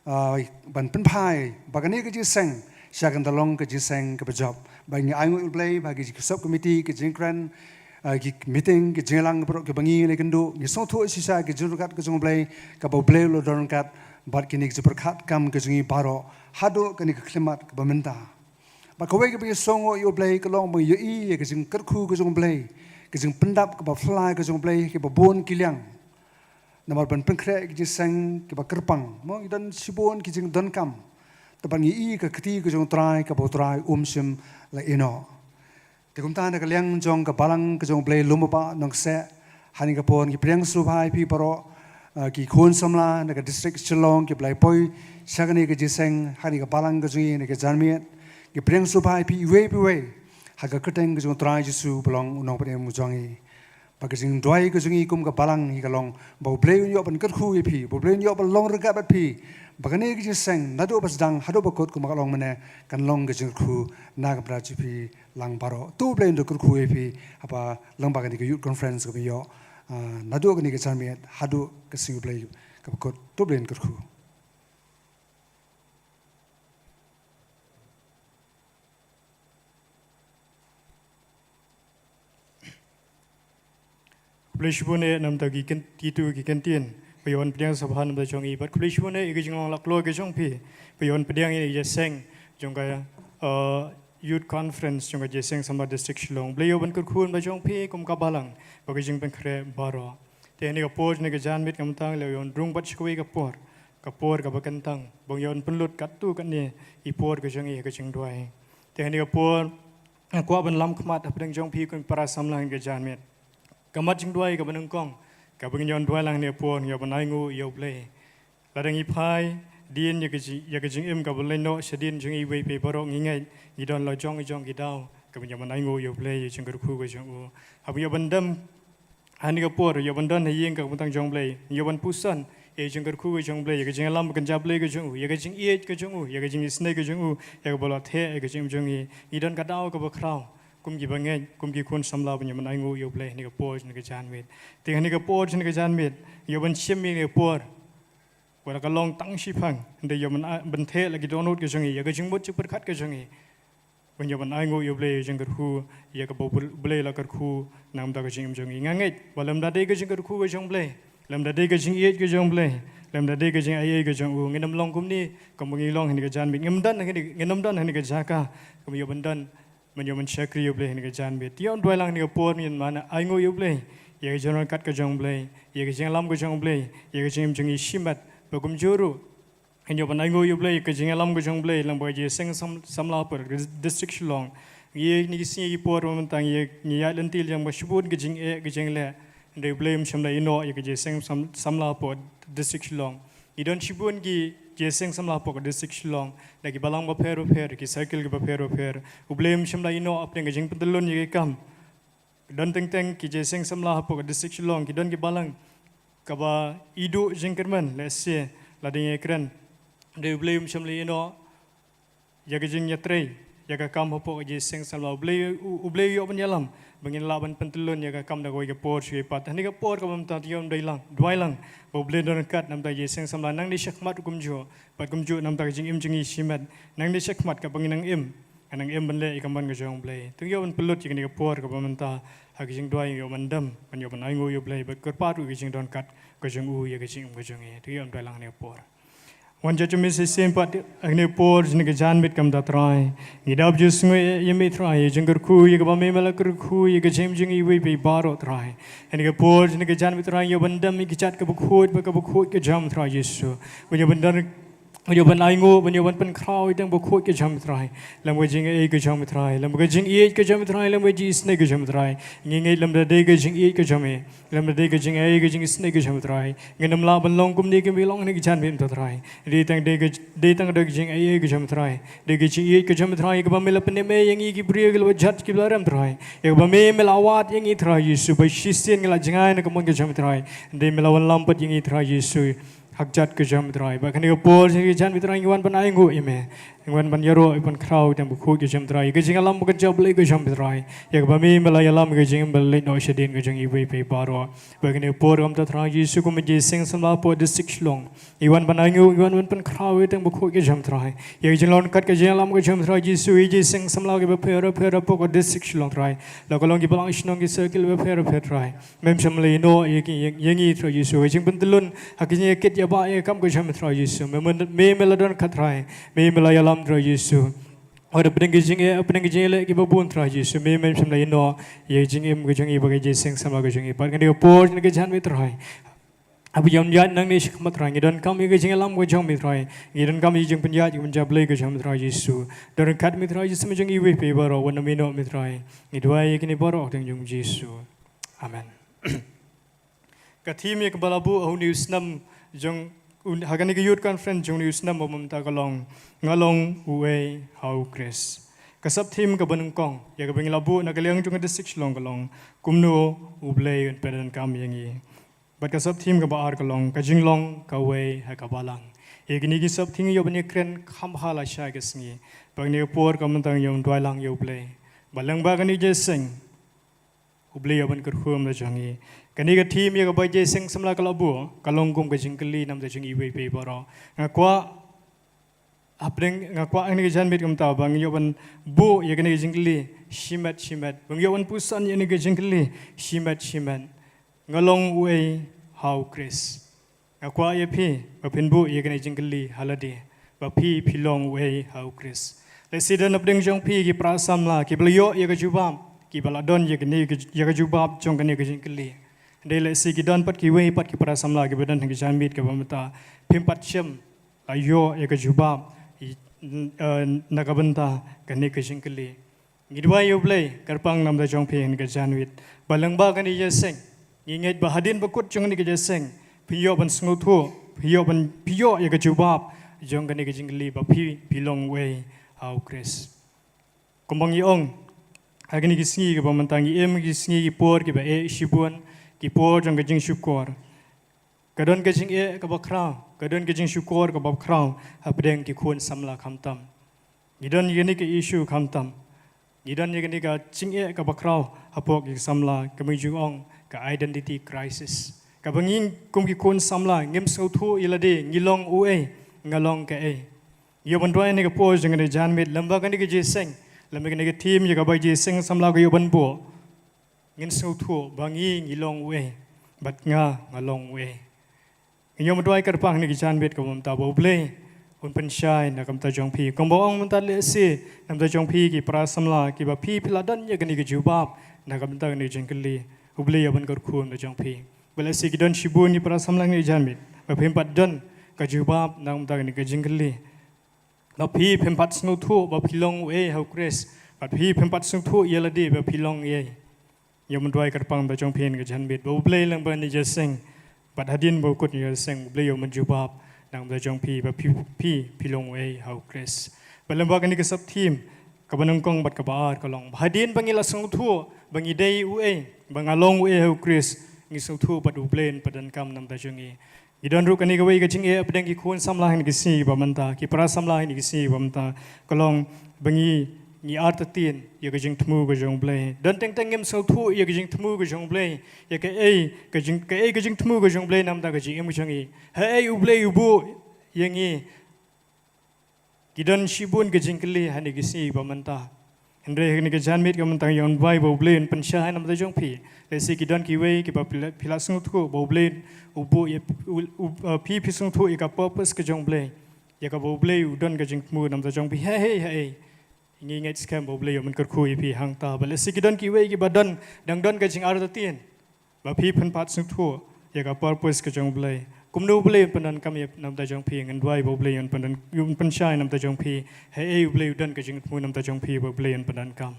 ah, ban pynphai ba kane ka jingïaseng sha kan da long ka jingïaseng kaba jop. Ba ngi ainguh ïa U Blei ba ki sub committee, ki jingkren, ah, ki meeting, ki jingïalang baroh kiba ngi la ïakynduh, ngi sngewthuh shisha ki jingryngkat ka jong U Blei, kaba U Blei u la don ryngkat bad kine ki jingpyrkhat kam ka jong ngi baroh haduh kane ka khyllipmat kaba mynta. Bad kawei kaba ngi sngewnguh ïa U Blei ka long ba ngi ïohi ïa ka jingkyrkhu ka jong U Blei, ka jingpyndap kaba phylla ka jong U Blei ha kiba bun ki liang. Namar ban pynkhreh ïa ka jingïaseng kiba kyrpang, mo, ngi don shibun ki jingdonkam. Te bad ngi ïohi ka kti ka jong U Trai kaba U Trai um shym la ïehnoh. Te kumta na ka liang jong ka balang ka jong U Blei lum ba nongkseh, ha kane ka por ngi pdiang sngewbha ïa phi baroh, ah, ki khun samla na ka district Shillong kiba la poi sha kane ka jingïaseng ha kane ka balang ka jong ngi na ka janmiet. Ngi pdiang sngewbha ïa phi iwei pa iwei ha ka kyrteng ka jong U Trai Jisu ba long U Nongpynim ka jong ngi. Ba ka jingduwai ka jong ngi kum ka balang hi ka long ba U Blei un ïoh ban kyrkhu ïa phi, ba U Blei un ïoh ban long ryngkat bad phi. Ba kane ka jingïaseng naduh ba sdang haduh ba kut, kumba ka long mynne, kan long ka jingkyrkhu na ka bynta jong phi lang baroh. To U Blei un da kyrkhu ïa phi, haba lyngba kane ka youth conference kaba ïoh, ah, naduh kane ka janmiet haduh ka sngi U Blei kaba kut. To U Blei un kyrkhu. Khublei shibun eh namar ki kyn-, kito ki kyntien ba ïoh ban pdiang sngewbha namar jong ngi. Bad khublei shibun eh ïa ka jinglong lakloi ka jong phi ba ïoh ban pdiang ïa ka jingïaseng jong ka, uh, Youth Conference jong ka Jingïaseng Samla District Shillong. Khublei, ïoh ban kyrkhu namar jong phi kum ka balang bad ka jingpynkhreh baroh. Te ha kane ka por, ha kane ka janmiet, ka mynta ngi la ïoh ban rung bad sha kawei ka por, ka por kaba kyntang ba ngin ïoh ban pynlut katto katne i por ka jong ngi ha ka jingduwai. Te ha kane ka por nga kwah ban lam khmat hapdeng jong phi kum para samla ha kane ka janmiet. Ka mat jingduwai kaba nyngkong kaba ngin ïoh ban duwai lang ha kane ka por, ngin ïoh ban ainguh ïa U Blei. Lada ngi phai dien ïa ka ji-, ïa ka jingim kaba leit noh shadien jong ngi, iwei pa iwei baroh ngi ngeit ngi don la jong jong ki daw kaba ngin ïoh ban ainguh ïa U Blei, ïa ka jingkyrkhu ka jong u. Haba ïoh ban dem ha kane ka por, ïoh ban don ha ïing ka kyrteng jong U Blei, ïoh ban puson ïa ka jingkyrkhu ka jong U Blei, ïa ka jingïalam kynja Blei ka jong u, ïa ka jingïeit ka jong u, ïa ka jingisynei ka jong u, ïa kaba la theh ïa ka jingim jong ngi. Ngi don ka daw kaba khraw kum kiba ngeit, kum ki khun samla, ban ïoh ban ainguh ïa U Blei ha kane ka por, ha kane ka janmiet. Te ha kane ka por, ha kane ka janmiet, ïoh ban shim ïa kane ka por, wat la ka long tang shiphang, hynrei ïoh ban, ban theh la ki dohnud ka jong ngi, ïa ka jingmut jingpyrkhat ka jong ngi, ban ïoh ban ainguh ïa U Blei, ïa ka jingkyrkhu, ïa kaba U Blei la kyrkhu namar ka jingim jong ngi. Nga ngeit ba lymda dei ka jingkyrkhu ka jong U Blei, lymda dei ka jingïeit ka jong U Blei, lymda dei ka jingaiei ka jong u, ngin ym long kumne kumba ngi long ha kane ka janmiet. Ngim don ha kane, ngin ym don ha kane ka jaka kaba ïoh ban don, ban ïoh ban shakri ïa U Blei ha kane ka janmiet. Te ïoh duwai lang ha kane ka por, ngin ym ainguh ïa U Blei, ïa ka jingryngkat ka jong U Blei, ïa ka jingïalam ka jong U Blei, ïa ka jingim jong ngi shimet. Bad kumjuh ruh ngin ïoh ban ainguh ïa U Blei ïa ka jingïalam ka jong U Blei lyngba ka Jingïaseng Sam-, Samla Hapoh Dis-, District Shillong. Ïa kine ki sngi ki por ba mynta ngi, ngi ïaid lynti lyngba shibun ka jingeh ka jingleh, hynrei U Blei um shym la ïehnoh ïa ka Jingïaseng Sam-, Samla Hapoh District Shillong. Ngi don shibun ki Jingïaseng Samla Hapoh District Shillong, da ki balang bapher bapher, ki circle ki bapher bapher. U Blei um shym la ïehnoh hapdeng ka jingpyntyllun ïa ki kam. Don teng teng ki Jingïaseng Samla Hapoh District Shillong, ki don ki balang kaba iduh jingkyrmen, lehse lada ngi kren. Hynrei U Blei um shym la ïehnoh ïa ka jingïatrei ïa ka kam hapoh ka jingïaseng samla. U Blei, u, U Blei u ïoh ban ïalam ba ngin lah ban pyntyllun ïa ka kam da kawei ka por sha kawei pat. Hangne ka por kaba mynta te ïoh ban duwai lang, duwai lang ba U Blei un don ryngkat namar ka jingïaseng samla nangne shakhmat kumjuh bad kumjuh namar ka jingim jong ngi shimet nangne shakhmat kaba ngin nang im. Ngan nang im ban leh ïa ka mon ka jong U Blei. Te ngi ïoh ban pynlut ïa kane ka por kaba mynta ha ka jingduwai, ngi ïoh ban dem, ngi ïoh ban ainguh ïa U Blei bad kyrpad ruh ïa ka jingdonkam ka jong u ïa ka jingim ka jong ngi. Te ngi ïoh ban duwai lang ha kane ka por. Wan jong ngi shisien pat ha kane ka por jong kane ka janmiet kaba mynta Trai, ngi da ju sngew ïa me Trai, ïa ka jingkyrkhu ïa kaba me me la kyrkhu ïa ka jingim jong ngi iwei pa iwei baroh Trai. Ha kane ka por jong kane ka janmiet Trai, ngi ïoh ban dem ïa ka jingkit kaba khuid bad kaba khuid ka jong me Trai Jisu. Ban ïoh ban don, ban ïoh ban ainguh, ban ïoh ban pynkhraw ïa ka jingkit kaba khuid ka jong me Trai. Lem ka jingaiei ka jong me Trai, lem ka jingïeit ka jong me Trai, lem ka jingisynei ka jong me Trai. Ngi ngeit lymda dei ka jingïeit ka jong me, lymda dei ka jingaiei ka jingisynei ka jong me Trai, ngin ym lah ban long kumne kumba ngi long ha kane ka janmiet mynta Trai. Dei tang dei ka, dei tang da ka jingaiei ka jong me Trai, dei ka jingïeit ka jong me Trai, kaba me la pynim ïa ngi ki briew kiba la jot kiba la rem Trai. Ïa kaba me me la wad ïa ngi Trai Jisu, ba shisien ngi la jngai na ka mon ka jong me Trai. Dei me la wallam pat ïa ngi Trai Jisu ha ka jot ka jong me Trai. Bad ha kane ka por jong kane ka janmiet Trai, ngi wan ban ainguh ïa me. Ngi wan ban ïaroh, ban khraw ïa ka jingkit kaba khuid ka jong me Trai, ïa ka jingïalam ka jong U Blei ka jong me Trai. Ïa kaba me me la ïalam ïa ka jingim ba la leit noh shadien ka jong ngi iwei pa iwei baroh. Bad ha kane ka por kaba mynta Trai Jisu, kum ka jingïaseng samla hapoh District Shillong, ngi wan ban ainguh, ngi wan ban pynkhraw ïa ka jingkit kaba khuid ka jong me Trai. Ïa ka jinglong kat ka jingïalam ka jong me Trai Jisu, ïa ka jingïaseng samla kiba pher bapher hapoh ka District Shillong Trai. La ka long kiba lang shnong ki circle bapher bapher Trai. Mem shym la ïehnoh ïa ki, ïa, ïa ngi Trai Jisu. Ka jingpyntyllun ha ka jingïakit ïabah ïa ka kam ka jong me Trai Jisu. Me, me, me, me la don kat Trai. Me, me la ïalam Trai Jisu. Wat hapdeng ka jingeh, hapdeng ka jingeh kiba bun Trai Jisu. Me, mem shym la ïehnoh ïa ka jingim ka jong ngi bad ka jingïaseng samla ka jong ngi. Bad ha kane ka por jong kane ka janmiet Trai, haba ïam ïaid nangne shakhmat Trai, ngi donkam ïa ka jingïalam ka jong me Trai. Ngi donkam ïa ka jingpynïaid, ka jingpynïaid Blei ka jong me Trai Jisu. Don ryngkat me Trai Jisu, me jong ngi iwei pa iwei baroh, wat nym ïehnoh me Trai. Ngi duwai ïa kine baroh ha ka kyrteng jong Jisu. Amen. Ka theme ïa kaba la buh ha une u snem jong un-, ha kane ka Youth Conference jong une u snem ba mynta ka long, Nga long uei ha u Khrist. Ka sub theme kaba nyngkong ïa kaba ngi la buh na ka liang jong ka District Shillong ka long, Kumno U Blei un pyndonkam ïa ngi. Bad ka sub theme kaba ar ka long, Ka jinglong kawei ha ka balang. Ïa kine ki sub theme ngi ïoh ban ïakren kham bha lashai ka sngi. Bad ha kane ka por kaba mynta ngi ïoh duwai lang ïa U Blei ba lyngba kane ka jingïaseng, U Blei un ïoh ban kyrkhu ïa ka jingim jong ngi. Kane ka theme ïa kaba ka jingïaseng samla ka la buh ka long kum ka jingkylli na ka bynta jong ngi iwei pa iwei baroh. Nga kwah hapdeng, nga kwah ha kane ka janmiet kaba mynta ba ngi ïoh ban buh ïa kane ka jingkylli shimet shimet. Ba ngi ïoh ban pyrshang ïa kane ka jingkylli shimet shimet. Nga long uei ha u Khrist. Nga kwah ïa phi ba phin buh ïa kane ka jingkylli ha lade, ba phi, phi long uei ha u Khrist. Lehse don hapdeng jong phi ki para samla kiba la ïoh ïa ka jubab, kiba la don ïa kane ka, ïa ka jubab jong kane ka jingkylli. Hynrei lehse ki don pat kiwei pat ki para samla kiba don ha ka janmiet kaba mynta, phim pat shym la ïoh ïa ka jubab, i, n-, eh, na ka bynta kane ka jingkylli. Ngi duwai ïa U Blei kyrpang na ka bynta jong phi ha kane ka janmiet, ba lyngba kane ka jingïaseng, ngi ngeit ba hadien ba kut jong kane ka jingïaseng phin ïoh ban sngewthuh, phin ïoh ban, phin ïoh ïa ka jubab jong kane ka jingkylli ba phi, phi long uei ha u Khrist. Kumba ngi ong, ha kine ki sngi kaba mynta ngi im ha ki sngi, ki por kiba eh shibun, ki por jong ka jingshukor. Ka don ka jingeh kaba khraw, ka don ka jingshukor kaba khraw hapdeng ki khun samla khamtam. Ngi don ïa kane ka issue khamtam. Ngi don ïa kane ka jingeh kaba khraw hapoh ki samla, kaba ngi ju ong ka identity crisis. Kaba ngi kum ki khun samla ngim sngewthuh ïa lade, ngi long uei, nga long kaei. Ïa ban duwai ha kane ka por jong kane ka janmiet, lyngba kane ka jingïaseng, lyngba kane ka theme ïa kaba ka jingïaseng samla ka ïoh ban buh, ngin sngewthuh ba ngi, ngi long uei, bad nga, nga long uei. Ngi ïoh ban duwai kyrpang ha kane ka janmiet kaba mynta ba U Blei un pynshai na ka bynta jong phi. Kumba ong mynta, lehse na ka bynta jong phi ki para samla kiba phi, phi la don ïa kane ka jubab na ka bynta kane ka jingkylli, U Blei un ïoh ban kyrkhu na ka bynta jong phi. Bad lehse ki don shibun ki para samla ha kane ka janmiet ba phim pat don ka jubab na ka bynta kane ka jingkylli. Ba phi phim pat sngewthuh ba phi long uei ha u Khrist. Ba phi phim pat sngewthuh ïa lade ba phi long uei. Ïa ban duwai kyrpang na ka bynta jong phi ha kane ka janmiet ba U Blei lyngba kane ka jingïaseng, bad hadien ba kut kane ka jingïaseng, U Blei un ïoh ban jubab na ka bynta jong phi ba phi, phi, phi long uei ha u Khrist. Bad lyngba kane ka sub theme kaba nyngkong bad kaba ar ka long, ba hadien ba ngi la sngewthuh ba ngi dei uei, ba nga long uei ha u Khrist, ngi sngewthuh bad U Blei un pyndonkam na ka bynta jong ngi. Ngi don ruh kane kawei ka jingeh hapdeng ki khun samla ha kine ki sngi ba mynta, ki para samla ha kine ki sngi ba mynta, ka long ba ngi, ngi artatien ïa ka jingthmu ka jong U Blei. Don teng teng ngim sngewthuh ïa ka jingthmu ka jong U Blei, ïa kaei ka jing, kaei ka jingthmu ka jong U Blei namar ka jingim ka jong ngi. Haei U Blei u buh ïa ngi? Ki don shibun ka jingkylli ha kine ki sngi ba mynta. Hynrei ha kane ka janmiet ka mynta ngi wan duwai ba U Blei un pynshai namar ka jong phi. Lehse ki don kiwei kiba phi la, phi la sngewthuh ba U Blei u buh ïa, u, u, uh, phi, phi sngewthuh ïa ka purpose ka jong U Blei, ïa kaba U Blei u don ka jingthmu namar ka jong phi. Hei, hei, hei, ngi ngeit skhem ba U Blei un kyrkhu ïa phi hangta. Bad lehse ki don kiwei kiba don, dang don ka jingartatien ba phi phin pat sngewthuh ïa ka purpose ka jong U Blei. Kumno U Blei un pyndonkam ïa namar ka jong phi? Ngan duwai ba U Blei un pyndon, un pynshai namar ka jong phi. Haei U Blei u don ka jingthmu namar ka jong phi ba U Blei un pyndonkam?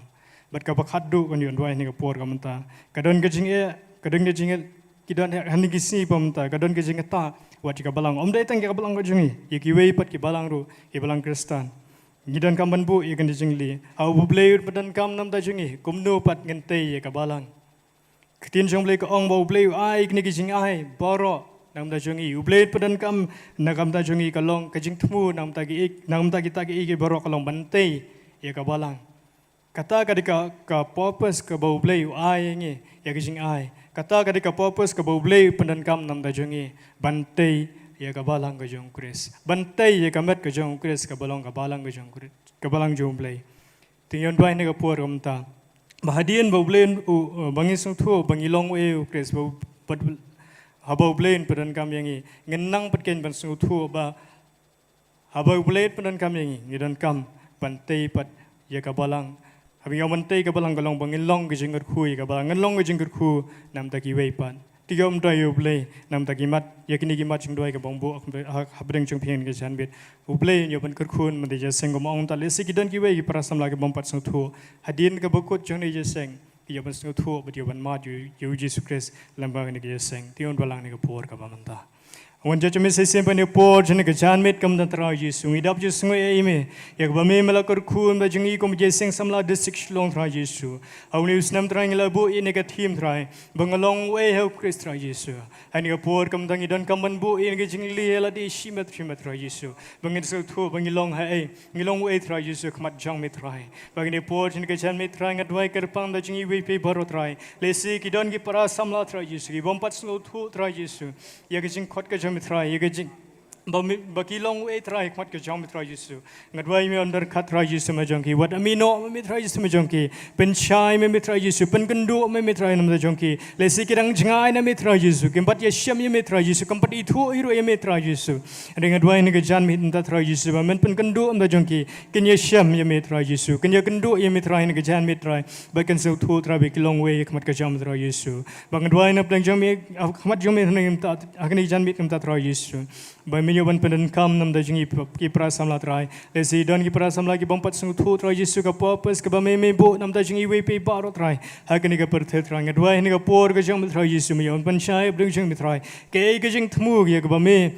Bad kaba khatduh ngan ïa duwai ha kane ka por ka mynta, ka don ka jingeh, ka don ka jingeh, ki don ha kine ki sngi ba mynta, ka don ka jingeh ta wat ïa ka balang. Ym dei tang ïa ka balang ka jong ngi, ïa kiwei pat ki balang ruh, ki balang Khristan. Ngi donkam ban buh ïa kane ka jingkylli. Haei U Blei un pyndonkam namar ka jong ngi, kumno pat ngin tei ïa ka balang? Ka ktien jong U Blei ka ong ba U Blei u ai kine ki jingai baroh namar ka jong ngi. U Blei un pyndonkam namar ka jong ngi ka long ka jingthmu namar ki, namar kita ki, ki baroh ka long ban tei ïa ka balang. Kata ka dei ka, ka purpose kaba U Blei u ai ïa ngi, ïa ka jingai. Kata ka dei ka purpose kaba U Blei u pyndonkam namar ka jong ngi, ban tei ïa ka balang ka jong U Khrist. Ban tei ïa ka met ka jong U Khrist kaba long ka balang ka jong U Khrist, ka balang jong U Blei. Te ngi wan duwai ha kane ka por ka mynta ba hadien ba U Blei u, u, ba ngi sngewthuh ba ngi long uei ïa U Khrist, ba, ba, haba U Blei un pyndonkam ïa ngi, ngin nang pat keiñ ban sngewthuh ba haba U Blei un pyndonkam ïa ngi, ngi donkam ban tei pat ïa ka balang. Haba ngi ong ban tei ka balang ka long ba ngin long ka jingkyrkhu ïa ka balang, ngin long ka jingkyrkhu namar kiwei pat. Te ïa ym dei ïa U Blei namar ki mat, ïa kine ki mat jingduwai kaba ong buh ha, ha, hapdeng jong phi ha kane ka janmiet. U Blei un ïa ban kyrkhu namar ka jingïaseng, kumba ong mynta, lehse ki don kiwei ki para samla kiba ym pat sngewthuh. Hadien kaba kut jong kane ka jingïaseng ki ïa ban sngewthuh bad ïa ban mad ïa U, ïa U Jisu Khrist lyngba kane ka jingïaseng. Te ïa wan balang ha kane ka por kaba mynta. Wan jot jingmut sa shisien ha kane ka por, ha kane ka janmiet ka mynta Trai Jisu, ngi dap jingsngew ïa me, ïa kaba me, me la kyrkhu namar ka jong ngi kum ka Jingïaseng Samla District Shillong Trai Jisu. Ha une u snem Trai ngi la buh ïa kane ka theme Trai ba ngi long uei ha U Khrist Trai Jisu. Ha kane ka por ka mynta ngi donkam ban buh ïa kane ka jingkylli ïa lade shimet shimet Trai Jisu, ba ngin sngewthuh ba ngi long haei, ngi long uei Trai Jisu ha khmat jong me Trai. Ba ha kane ka por ha kane ka janmiet Trai nga duwai kyrpang namar ka jong ngi iwei pa iwei baroh Trai. Lehse ki don ki para samla Trai Jisu kiba ym pat sngewthuh Trai Jisu ïa ka jingkhot ka jong me Trai, ïa ka jing ba me, ba ki long uei Trai ha khmat ka jong me Trai Jisu. Nga duwai me un don ryngkat Trai Jisu namar ka jong ki. Wat ïehnoh me Trai Jisu namar ka jong ki. Pynshai me Trai Jisu, pynkynduh me Trai namar ka jong ki. Lehse ki dang jngai na me Trai Jisu, kim pat ïashem ïa me Trai Jisu, kim pat ithuh ruh ïa me Trai Jisu. Hynrei nga duwai ha kane ka janmiet mynta Trai Jisu ba men pynkynduh namar ka jong ki. Kin ïashem ïa me Trai Jisu, kin ïakynduh ïa me Trai ha kane ka janmiet Trai. Ba kin sngewthuh Trai ba ki long uei ha khmat ka jong me Trai Jisu. Ba nga duwai na pdeng jong me, ha khmat jong me ha kane ka janmiet mynta Trai Jisu, ba me ïa wan pyndonkam namar ka jong ngi ki para samla Trai. Lehse don ki para samla kiba ym pat sngewthuh Trai Jisu ka purpose kaba me, me buh namar ka jong ngi iwei pa iwei baroh Trai ha kane ka pyrthei Trai. Nga duwai ha kane ka por ka jong me Trai Jisu, me ïa wan pynshai ha pdeng jong me Trai. Kaei ka jingthmu ïa kaba me,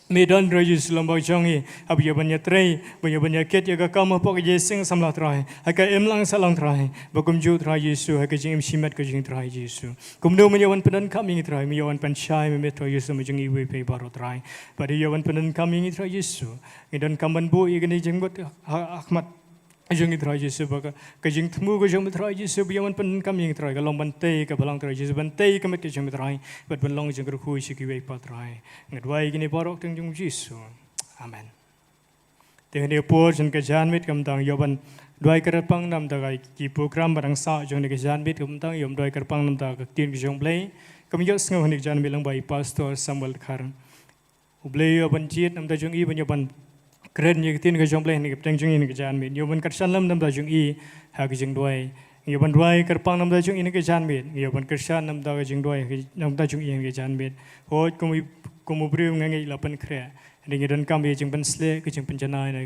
me don Trai Jisu lyngba jong ngi, haba ïa ban ïatrei, ba ïa ban ïakit ïa ka kam hapoh ka Jingïaseng Samla Trai, ha ka imlang sahlang Trai, ba kumjuh Trai Jisu ha ka jingim shimet ka jong ngi Trai Jisu. Kumno me ïa wan pyndonkam ïa ngi Trai, me ïa wan pynshai me Trai Jisu namar ka jong ngi iwei pa iwei baroh Trai. Bad ïa wan pyndonkam ïa ngi Trai Jisu, ngi donkam ban buh ïa kane ka jingmut ha, ha khmat ka jong ngi Trai Jisu, ba ka, ka jingthmu ka jong me Trai Jisu ba ïa wan pyndonkam ïa ngi Trai ka long ban tei ka balang Trai Jisu, ban tei ka met ka jong me Trai, bad ban long jingkyrkhu sha kiwei pat Trai. Nga duwai kine baroh ha ka kyrteng jong Jisu. Amen. Te ha kane ka por ha kane ka janmiet ka mynta ngi ïa wan duwai kyrpang namar ki program ba dang sah ha kane ka janmiet ka mynta, ngi ïa wan duwai kyrpang namar ka ktien ka jong U Blei kaba ngi ïohsngew ha kane ka janmiet lyngba i Pastor Samuel Dkhar. U Blei u ïa ban jied namar ka jong i, ban ïa ban kren ïa ka ktien ka jong U Blei ha kane ka pdeng jong i ha kane ka janmiet. Ngi ïa wan kyrshan lem namar ka jong i ha ka jingduwai. Ngi ïa wan duwai kyrpang namar ka jong i ha kane ka janmiet. Ngi ïa wan kyrshan namar ka jingduwai, namar ka jong i ha kane ka janmiet. Hooid, kum u, kum u briew nga ngeit la pynkhreh. Hynrei ngi donkam ïa ka jingpynsleh, ka jingpynjanai na,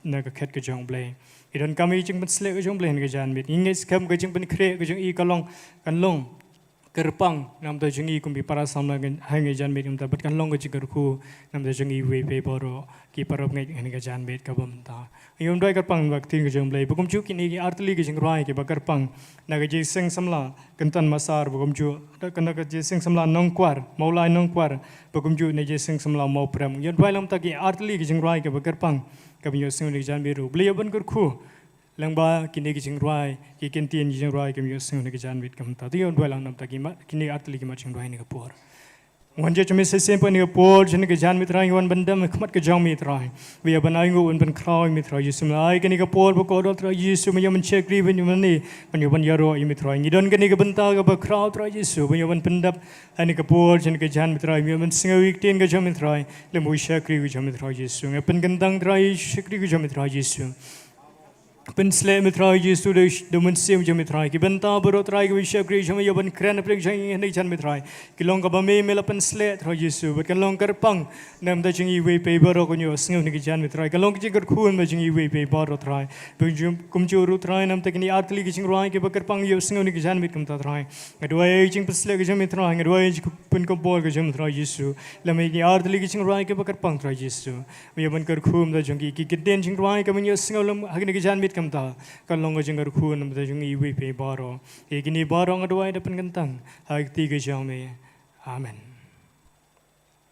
na ka khet ka jong U Blei. Ngi donkam ïa ka jingpynsleh ka jong U Blei ha kane ka janmiet. Ngi ngeit skhem ka jingpynkhreh ka jong i ka long, kan long kyrpang namar ka jong i kum ki para samla ha kane ka janmiet mynta, bad kan long ka jingkyrkhu namar ka jong i iwei pa iwei baroh ki parabangeit ha kane ka janmiet kaba mynta. Ngi ïa wan duwai kyrpang namar ka ktien ka jong U Blei. Ba kumjuh kine ki artylli ki jingrwai kiba kyrpang na ka Jingïaseng Samla Kynton Massar, ba kumjuh na ka Jingïaseng Samla Nongkwar, Mawlai Nongkwar, ba kumjuh na ka Jingïaseng Samla Mawprem. Ngi ïa wan duwai namar ki artylli ki jingrwai kiba kyrpang kaba ngi ïohsngew ha kane ka janmiet ruh. U Blei u ïa ban kyrkhu Lyngba kine ki jingrwai, ki kyntien jingrwai, kim ïohsngew ha kane ka janmiet ka mynta. To ïa duwai lang namar ki mat, kine ar tylli ki mat jingrwai ha kane ka por. Wan jia jong me sa shisien ha kane ka por, jong kane ka janmiet Trai, ngi wan ban dem ha khmat ka jong me Trai. Ba ïa ban ainguh, ban pynkhraw ïa me Trai Jisu, me la ai kane ka por ba kordor Trai Jisu, me ïa ban shakri, me ïa ban ïaroh ïa me Trai. Ngi don kane ka bynta kaba khraw Trai Jisu, ba ïa ban pyndep ha kane ka por, jong kane ka janmiet Trai, me ïa ban sngew ïa ka ktien ka jong me Trai. Lem u shakri ka jong me Trai Jisu. Nga pynkyntang Trai, shakri ka jong me Trai Jisu. Pynsleh me Trai Jisu da, da u Mynsiem jong me Trai. Ki bynta baroh Trai kiba shakri jong me ïa ban kren ha pyrshah jong ngi ha kane ka janmiet Trai. Ki long kaba me, me la pynsleh Trai Jisu. Bad kan long kyrpang namar jong ngi iwei pa iwei baroh, kin ïohsngew ha kane ka janmiet Trai. Kan long ka jingkyrkhu namar jong ngi iwei pa iwei baroh Trai. Kumjuh, kumjuh ruh Trai namar kine ar tylli ki jingrwai kiba kyrpang ïohsngew ha kane ka janmiet kumta Trai. Nga duwai ïa ka jingpynsleh ka jong me Trai. Nga duwai ïa ka jingpynkupbor ka jong me Trai Jisu. Lem ïa kine ar tylli ki jingrwai kiba kyrpang Trai Jisu. Ïa ban kyrkhu namar jong ki, ki ktien jingrwai kiba ngi ïohsngew lem ha kane ka janmiet kumta. Kan long ka jingkyrkhu namar jong ngi iwei pa iwei baroh. Ïa kine baroh nga duwai da pynkyntang ha ka kti ka jong me. Amen.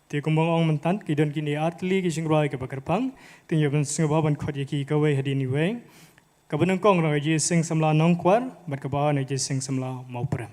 Te kumba nga ong mynta, ki don kine ar tylli ki jingrwai kiba kyrpang. Te ïa ban sngewbha ban khot ïa ki kawei hadien iwei. Kaba nyngkong na ka Jingïaseng Samla Nongkwar, bad kaba ar na ka Jingïaseng Samla Mawprem.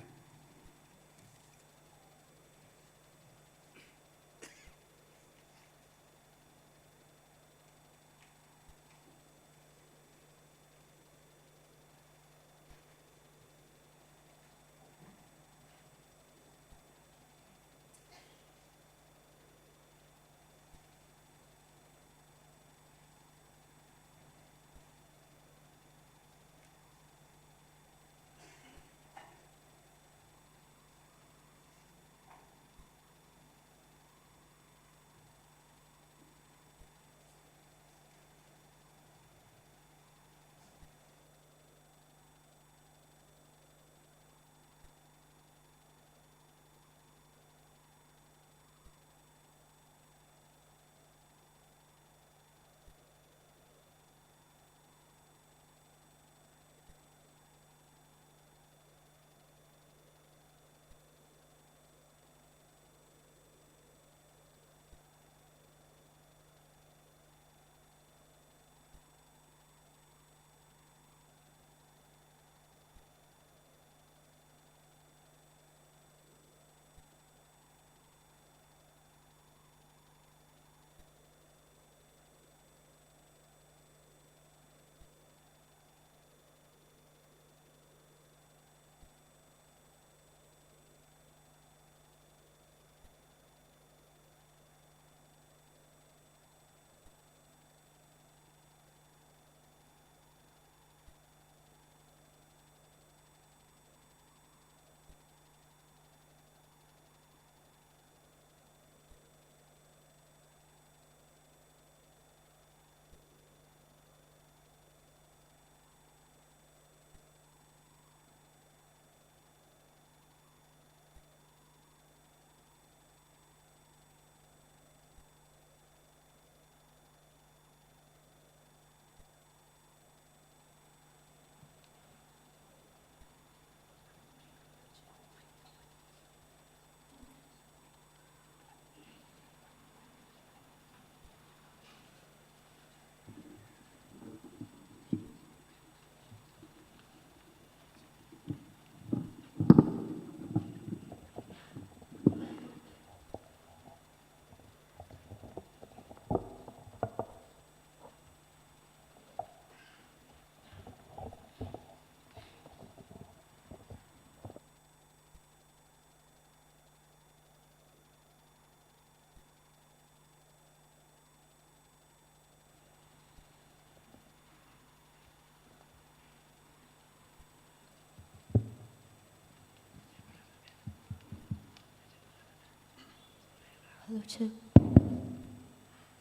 Hello, check.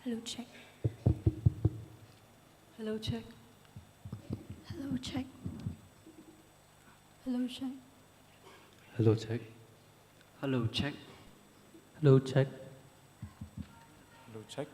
Hello, check. Hello, check. Hello, check. Hello, check. Hello, check. Hello, check. Hello, check. Hello, check.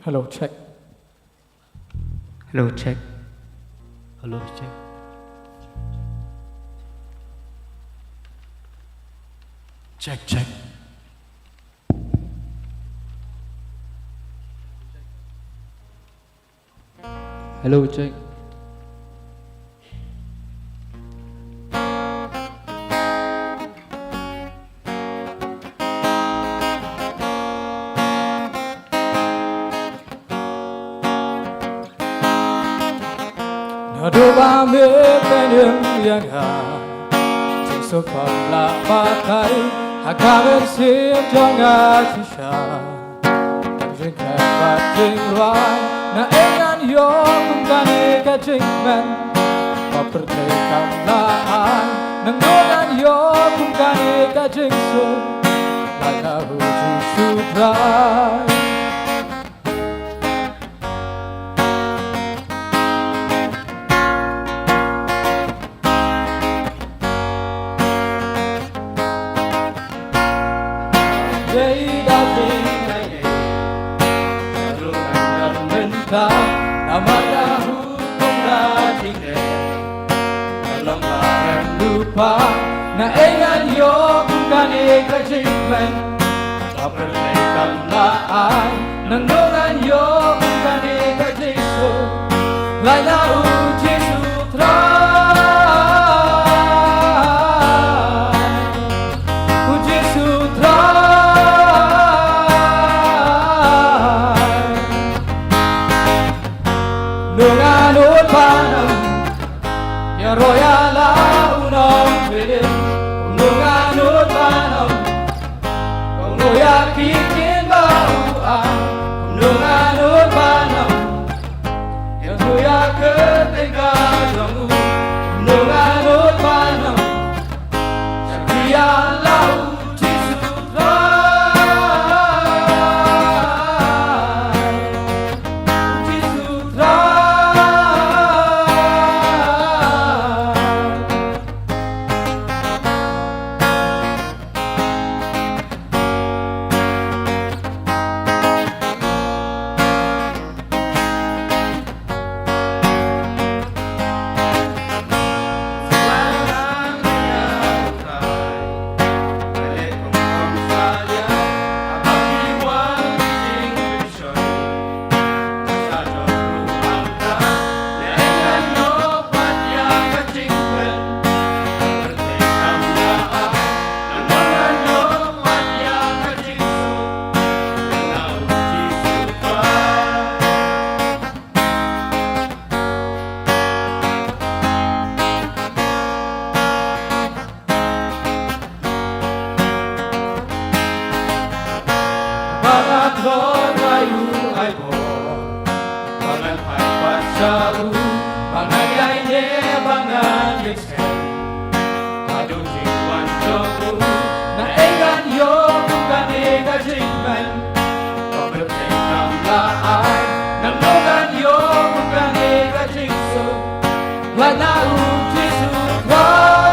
Hello, check. Hello, check. Hello, check. Check, check. Hello, check. Naduh ba me pynïeng ïa nga, jingsuk pynlah batai ha ka mynsiem jong nga shisha. Ka jingkmen bad jingrwai, na ei ngan ïoh kum kane ka jingkmen. Ba pyrthei kam lah ai, nangno ngan ïoh kum kane ka jingsuk. Lait na U Jisu Trai. Dei da jingaiei, sha ruh ngan don mynta, namar ka hukum ka jingeh. Ka long ba rem lypa, na ei ngan ïoh kum kane ka jingkmen. Ba pyrthei kam lah ai, nangno ngan ïoh kum kane ka jingsuk. Lait na U Jisu Trai. U Jisu Trai. Nongah nud ban ym ïaroh ïa la u nongpynim. Nongah nud ban ym Kumno ïa ki ktien ba u ai, kumno nga nud ban ym ïathuh ïa ka tyngka jong u, kumno nga nud ban ym shakri ïa la u Jisu Trai, u Jisu Trai. Ba nga tlot ïa u ai bor, ba ngan phai pat sha u, ba ngan ïai neh, ba ngan ïai shem. Haduh jingwan jong u, na ei ngan ïoh kum kane ka jingkmen. Ba pyrthei kam lah ai, nangno ngan ïoh kum kane ka jingsuk. Lait na u Jisu Trai,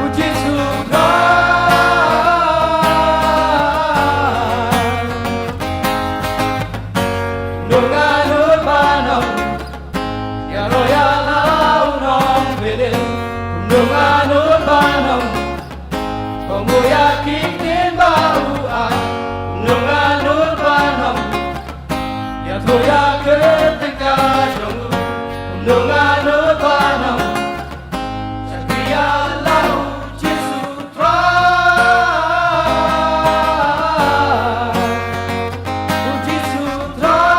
u Jisu Trai. Kumno nga nud ban ym ïaroh ïa la u nongpynim. Kumno nga nud ban ym Kumno ïa ki ktien ba u ai, kumno nga nud ban ym ïathuh ïa ka tyngka jong u, kumno nga nud ban ym shakri ïa la u Jisu Trai, u Jisu Trai.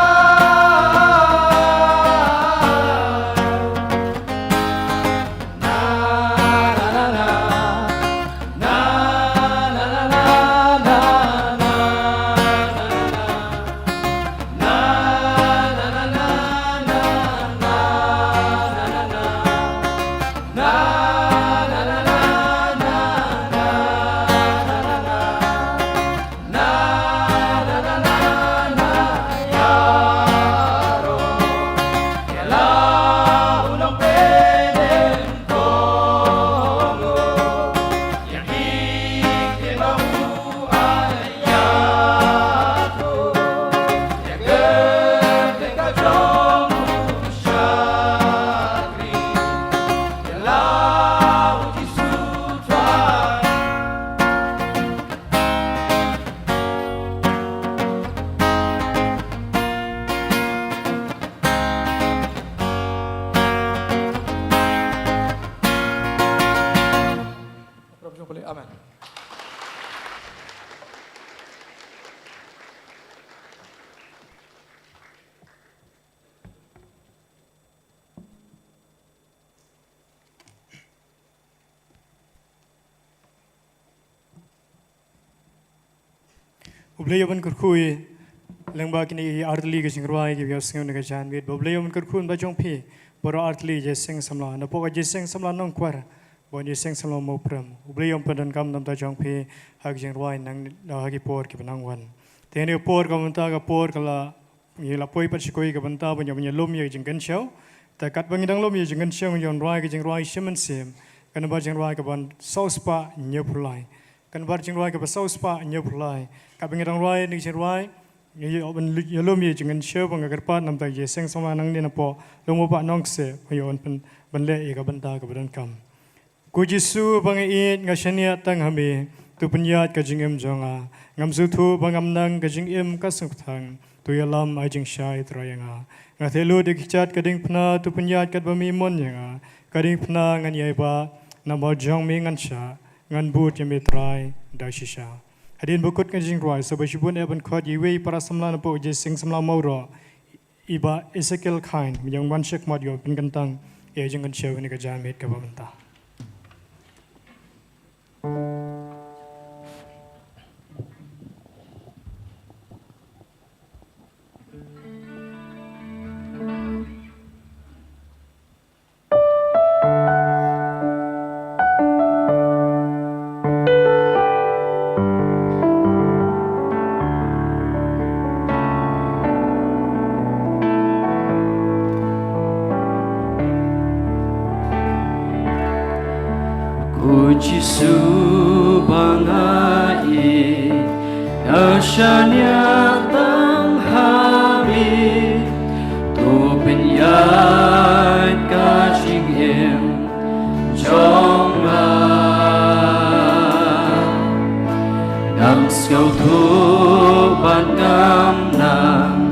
U Blei u ban kyrkhu lyngba kine ki artylli ki jingrwai kiba ïohsngew na ka janmiet. Ba U Blei u ban kyrkhu lyngba jong phi baroh artylli ki jingïaseng samla napoh ka jingïaseng samla Nongkwar bad jingïaseng samla Mawprem. U Blei u ban pyndonkam na ka bynta jong phi ha ki jingrwai nangne, ha ki por kiba nang wan. Te kane ka por kaba mynta ka por ka la, ngi la poi pat sha kawei ka bynta ban ïa, ban ïalum ïa ka jingkynshew. Te katba ngi dang lum ïa ka jingkynshew, ngi ïa rwai ka jingrwai shi mynsiem, ka nambar jingrwai kaba saw spah hynñiew phew lai. Ka nambar jingrwai kaba saw spah hynñiew phew lai. Katba ngi dang rwai ïa kane ka jingrwai, ngi ïa, ban ïalum ïa ka jingkynshew, ba nga kyrpad na ka bynta ka jingïaseng samla nangne napoh Lum U Bah Nongkseh, ba ïa u ban pyn, ban leh ïa ka bynta kaba donkam. Ko Jisu ba nga ïeit, nga shaniah tang ha me, to pynïaid ka jingim jong nga. Ngam sngewthuh ba ngam nang, ka jingim ka sngewthuh, to ïalam ai jingshai Trai ïa nga. Nga theh lut ïa ki kjat ka diengphna, to pynïaid katba me mon ïa nga. Ka diengphna ngan ïai bah, namar jong me ngan shah, ngan bud ïa me Trai da shisha. Hadien ba kut ka jingrwai, sa ba shibun eh ban khot ïa iwei i para samla napoh ka jingïaseng samla Mawroh, i Bah Ezekiel Khain, ba ïa u ban shakmat ïa u pynkyntang ïa ka jingkynshew kane ka janmiet kaba mynta. Ko Jisu ba nga ïeit, nga shaniah tang ha me, to pynïaid ka jingim jong nga. Ngam sngewthuh bad ngam nang,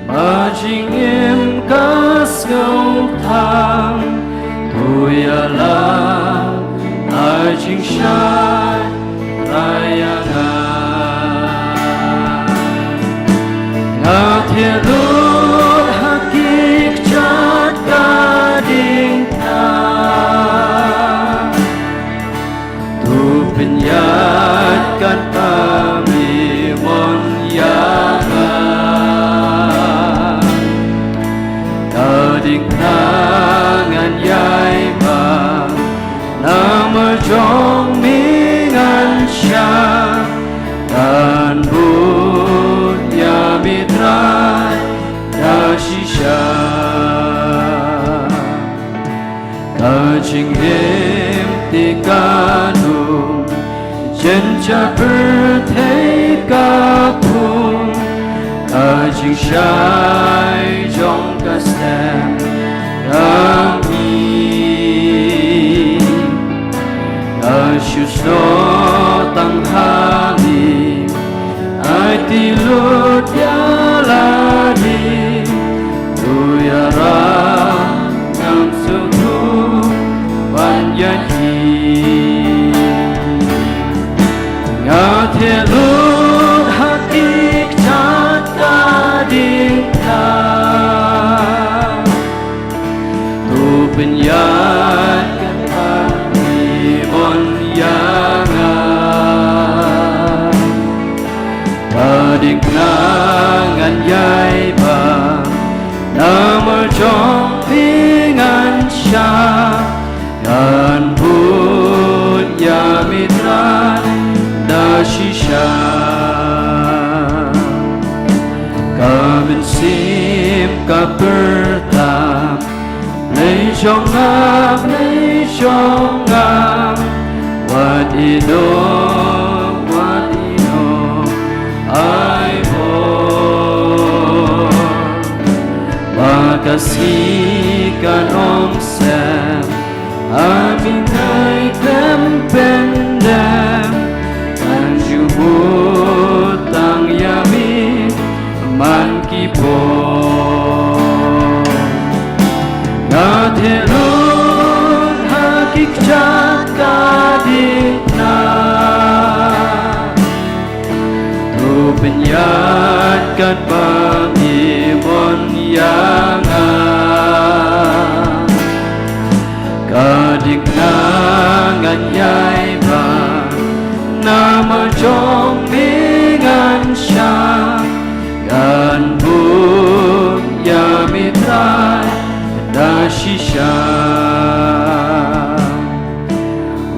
ba jingim ka sngewthuh, to ïalam ai jingshai Trai ïa nga. Nga theh lut ha ki kjat ka diengphna, to pynïaid katba me mon ïa nga. Ka diengphna ngan ïai bah, namar jong me ngan shah, ngan bud ïa me Trai da shisha. Ka jingim te ka dum, jynjar pyrthei ka pung, ka jingshai jong ka stem ka mih. Nga shu snoh tang ha me, aiti lut ïa lade, to ïarap ngam sngewthuh ban ïaid hi. Nga theh lut ha ki kjat ka diengphna, to pynïaid katba me mon ïa nga. Ka diengphna ngan ïai bah, namar jong me ngan shah, ngan bud ïa me Trai da shisha. Ka mynsiem ka pyrta, Blei jong nga, Blei jong nga, wat ïehnoh, wat ïehnoh ai bor. Ba ka sngi kan ym sem, ha me ngai khlem pyndem, kan ju bud tang ïa me man ki por. Nga theh lut ha ki kjat ka diengphna, to pynïaid katba me mon ïa nga. Ka diengphna ngan ïai bah, namar jong me ngan Sha ngan bun ïa me Trai da shisha.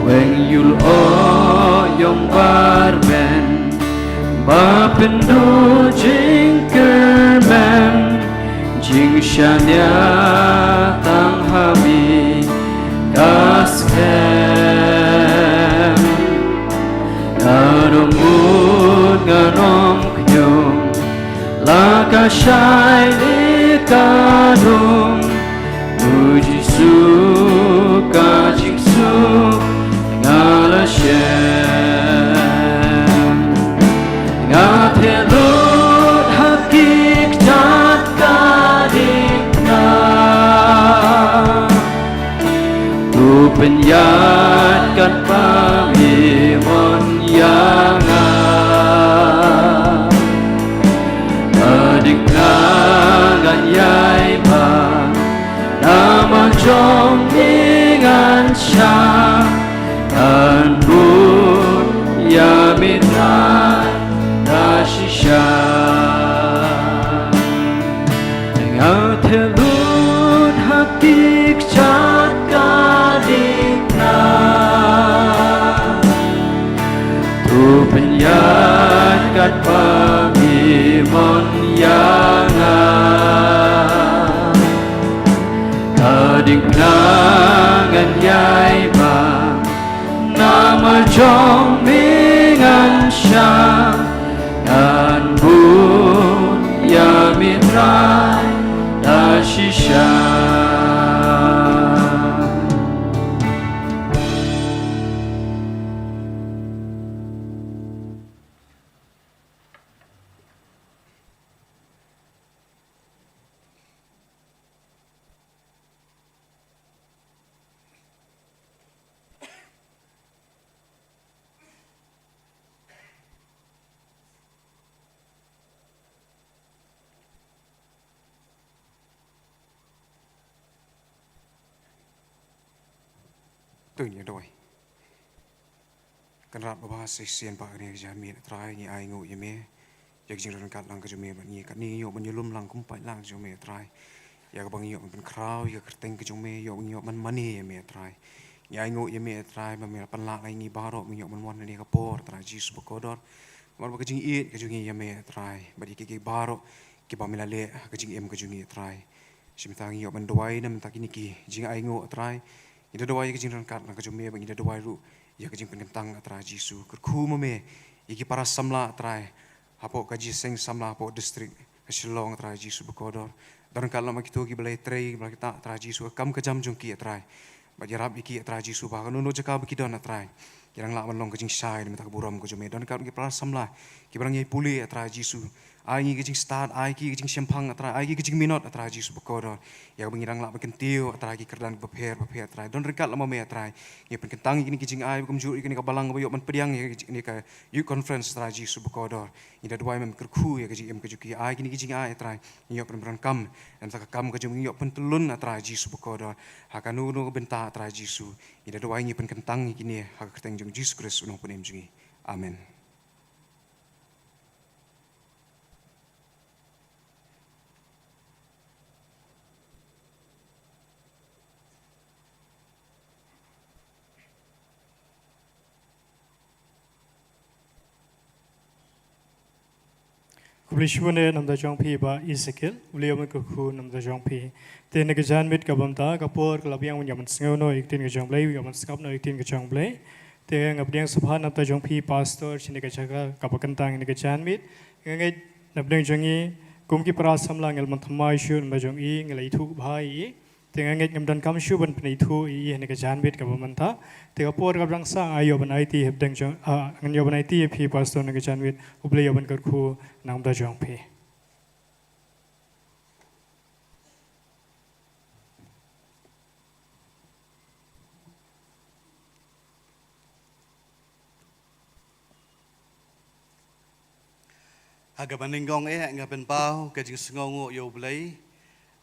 Weng ïul o ïong barben ba pynduh jingkyrmen, jingshaniah tang ha me ka skhem. Ngan ym bun ngan ym khñium, la ka shai ne ka dum, u Jisu ka jingsuk nga la shem. Nga theh lut ha ki kjat ka dikna, to pynïaid katba me mon ïa nga. Ka dikna ngan ïai bam, namar jong me ngan shah, ngan bun ïa me Trai da shisha. Nga theh lut ha ki kjat ka dikna, to pynïaid katba me mon ïa nga. Ka dikna ngan ïai bam, namar jong me ngan shah, ngan bun ïa me Trai da shisha. To ngin ïa duwai. Kynrad babha shisien ba ha kane ka janmiet Trai ngi ainguh ïa me ïa ka jingryngkat lang ka jong me bad ngi, katne ngi ïoh ban ïalum lang kum paidlang jong me Trai. Ïa kaba ngi ïoh ban pynkhraw ïa ka kyrteng ka jong me, ïoh, ngi ïoh ban mane ïa me Trai. Ngi ainguh ïa me Trai ba me la pynlah ïa ngi baroh ba ngi ïoh ban wan ha kane ka por Trai Jisu bakordor. Namar ba ka jingïeit ka jong ngi ïa me Trai bad ïa kiei kiei baroh kiba me la leh ha ka jingim ka jong ngi Trai. Shi mynta ngi ïoh ban duwai na bynta kine ki jingainguh Trai. Ngi da duwai ïa ka jingryngkat lang ka jong me bad ngi da duwai ruh ïa ka jingpynkyntang Trai Jisu. Kyrkhu ma me ïa ki para samla Trai hapoh ka jingïaseng samla hapoh district ka Shillong Trai Jisu bakordor. Don ryngkat lem ma kito kiba la ïatrei, kiba la ïatai Trai Jisu ha ka kam ka jam jong ki Trai. Bad ïarap ïa ki Trai Jisu ba ha kano kano jaka ba ki don Trai, ki dang lah ban long ka jingshai na bynta ka burom ka jong me. Don ryngkat ki para samla kiba dang ïai pule Trai Jisu. Ai ngi ka jingstad, ai ki ka jingshemphang Trai, ai ki ka jingminot Trai Jisu bakordor. Ïa kaba ngi dang lah ban kyntiew Trai ki kyrdan bapher bapher Trai. Don ryngkat lem ma me Trai. Ngi pynkyntang ïa kine ki jingai ba kumjuh ïa kane ka balang kaba ïoh ban pdiang ïa kane ka youth conference Trai Jisu bakordor. Ngi da duwai mem kyrkhu ïa ka jingim ka jong ki, ai kine ki jingai Trai. Ngi ïoh pynbyrngkam na bynta ka kam ka jong me, ngi ïoh pyntyllun Trai Jisu bakordor. Ha kano kano ka bynta Trai Jisu. Ngi da duwai ngi pynkyntang ïa kine ha ka kyrteng jong Jisu Khrist u nongpynim jong ngi. Amen. Khublei shibun na bynta jong phi Bah Ezekiel, U Blei un kyrkhu na bynta jong phi. Te na ka janmiet kaba mynta ka por ka la biang ban ïa ban sngew noh ïa ka ktien ka jong U Blei, ïa ban sngap noh ïa ka ktien ka jong U Blei. Te nga pdiang sngewbha na bynta jong phi pastor, sha kane ka jaka kaba kyntang na ka janmiet. Nga ngeit na pdeng jong ngi kum ki para samla ngi la mon thymmai shuh na bynta jong i, ngi la ithuh bha ïa i. Te nga ngeit ngam donkam shuh ban pynithuh ïa i ha kane ka janmiet kaba mynta. Te ka por kaba dang sah nga ïoh ban aiti ha pdeng jong, ah, ngan ïoh ban aiti ïa phi pastor ha kane ka janmiet, U Blei ïa ban kyrkhu na bynta jong phi. Ha kaba nyngkong eh nga pynpaw ka jingsngewnguh ïa U Blei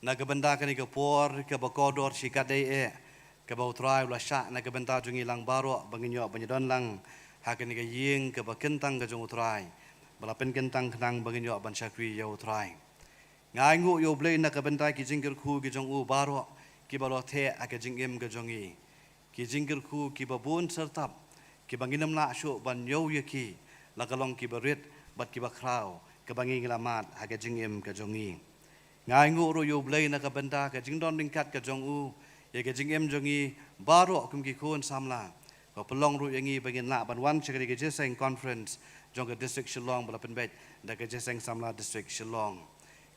na ka bynta kane ka por kaba kordor shikatdei eh kaba U Trai u la shah na ka bynta jong ngi lang baroh ba ngin ïoh ban ïadon lang ha kane ka ïing kaba kyntang ka jong U Trai. ba la pynkyntang khnang ba ngin ïoh ban shakri ïa U Trai. Nga ainguh ïa U Blei na ka bynta ki jingkyrkhu ki jong u baroh kiba la theh ha ka jingim ka jong ngi. Ki jingkyrkhu kiba bun syrtap kiba ngin ym lah shuh ban ïoh ïa ki, la ka long kiba rit bad kiba khraw kaba ngi la mad ha ka jingim ka jong ngi. Nga ainguh ruh ïa U Blei na ka bynta ka jingdon ryngkat ka jong u ïa ka jingim jong ngi baroh kum ki khun samla, ba pynlong ruh ïa ngi ba ngin lah ban wan sha kane ka jingïaseng conference jong ka District Shillong ba la pynbeit da ka Jingïaseng Samla District Shillong.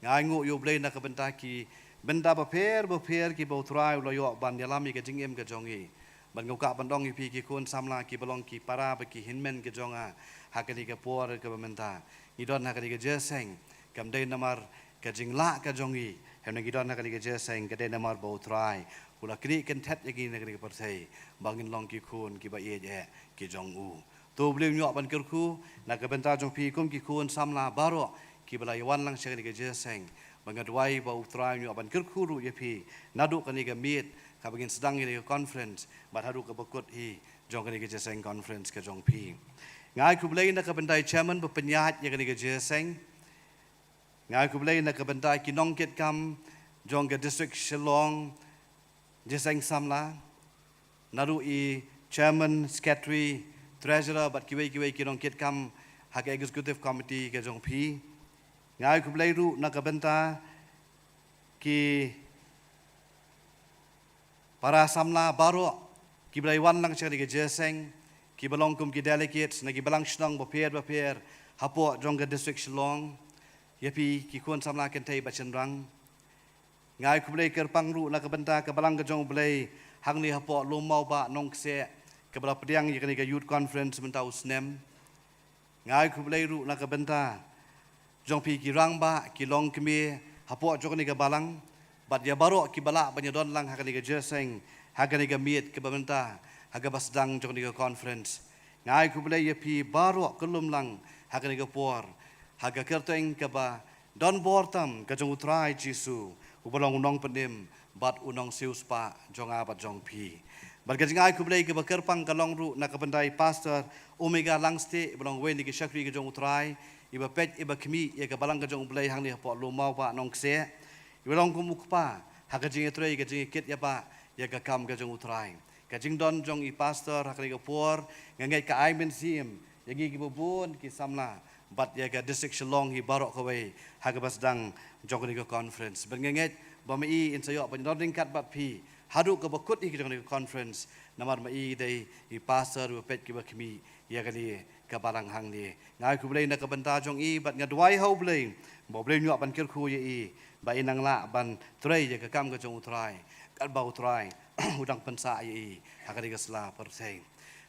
Nga ainguh ïa U Blei na ka bynta ki bynta bapher bapher kiba U Trai u la ïoh ban ïalam ïa ka jingim ka jong ngi. Bad nga kwah ban ong ïa phi ki khun samla kiba long ki para bad ki hynmen ka jong nga, ha kane ka por kaba mynta ngi don ha kane ka jingïaseng kam dei namar ka jinglah ka jong ngi, hynrei ngi don ha kane ka jingïaseng ka dei namar ba U Trai u la knieh kynthet ïa ngi na kane ka pyrthei ba ngin long ki khun kiba ïeit eh ki jong u. To U Blei un ïoh ban kyrkhu na ka bynta jong phi kum ki khun samla baroh kiba la ïawan lang sha kane ka jingïaseng. Ba nga duwai ba U Trai un ïoh ban kyrkhu ruh ïa phi naduh kane ka miet kaba ngin sdang ïa kane ka conference bad haduh kaba kut hi jong kane ka jingïaseng conference ka jong phi. Nga ai khublei na ka bynta i chairman ba pynïaid ïa kane ka jingïaseng. Nga ai khublei na ka bynta ki nongkitkam jong ka District Shillong Jingïaseng Samla, naduh i chairman, secretary, treasurer bad kiwei kiwei ki nongkitkam ha ka executive committee ka jong phi. Nga ai khublei ruh na ka bynta ki para samla baroh kiba la ïawan lang sha kane ka jingïaseng, kiba long kum ki delegates na ki balang shnong bapher bapher hapoh jong ka District Shillong. Ïa phi ki khun samla kynthei bad shynrang, nga ai khublei kyrpang ruh na ka bynta ka balang ka jong U Blei hangne hapoh Lum Mawbah Nongkseh kaba la pdiang ïa kane ka youth conference mynta u snem. Nga ai khublei ruh na ka bynta jong phi ki rangbah ki longkmie hapoh jong kane ka balang bad ïa baroh kiba lah ban ïadon lang ha kane ka jingïaseng ha kane ka miet kaba mynta ha kaba sdang jong kane ka conference. Nga ai khublei ïa phi baroh kyllum lang ha kane ka por ha ka kyrteng kaba don bor tam ka jong U Trai Jisu uba long u nongpynim bad u nongsiewspah jong nga bad jong phi. Bad ka jingai khublei kaba kyrpang ka long ruh na ka bynta i Pastor Omega Langstieh ba long uwei na ki shakri ka jong U Trai, iba peit iba khmih ïa ka balang ka jong U Blei hangne hapoh Lum Mawbah Nongkseh, iba long kum u kpa ha ka jingïatrei ka jingïakit ïabah ïa ka kam ka jong U Trai. Ka jingdon jong i pastor ha kane ka por nga ngeit ka ai mynsiem ïa ngi kiba bun ki samla bad ïa ka District Shillong hi baroh kawei ha kaba sdang jong kane ka conference. Bad nga ngeit ba ma i in sa ïoh ban ïadon ryngkat bad phi haduh kaba kut hi ka jong kane ka conference, namar ma i dei i pastor ba peit kiba khmih ïa kane ka balang hangne. Nga ai khublei na ka bynta jong i bad nga duwai ha U Blei ba U Blei un ïoh ban kyrkhu ïa i ba i nang lah ban trei ïa ka kam ka jong U Trai katba U Trai u dang pynsah ïa i ha kane ka sla pyrthei.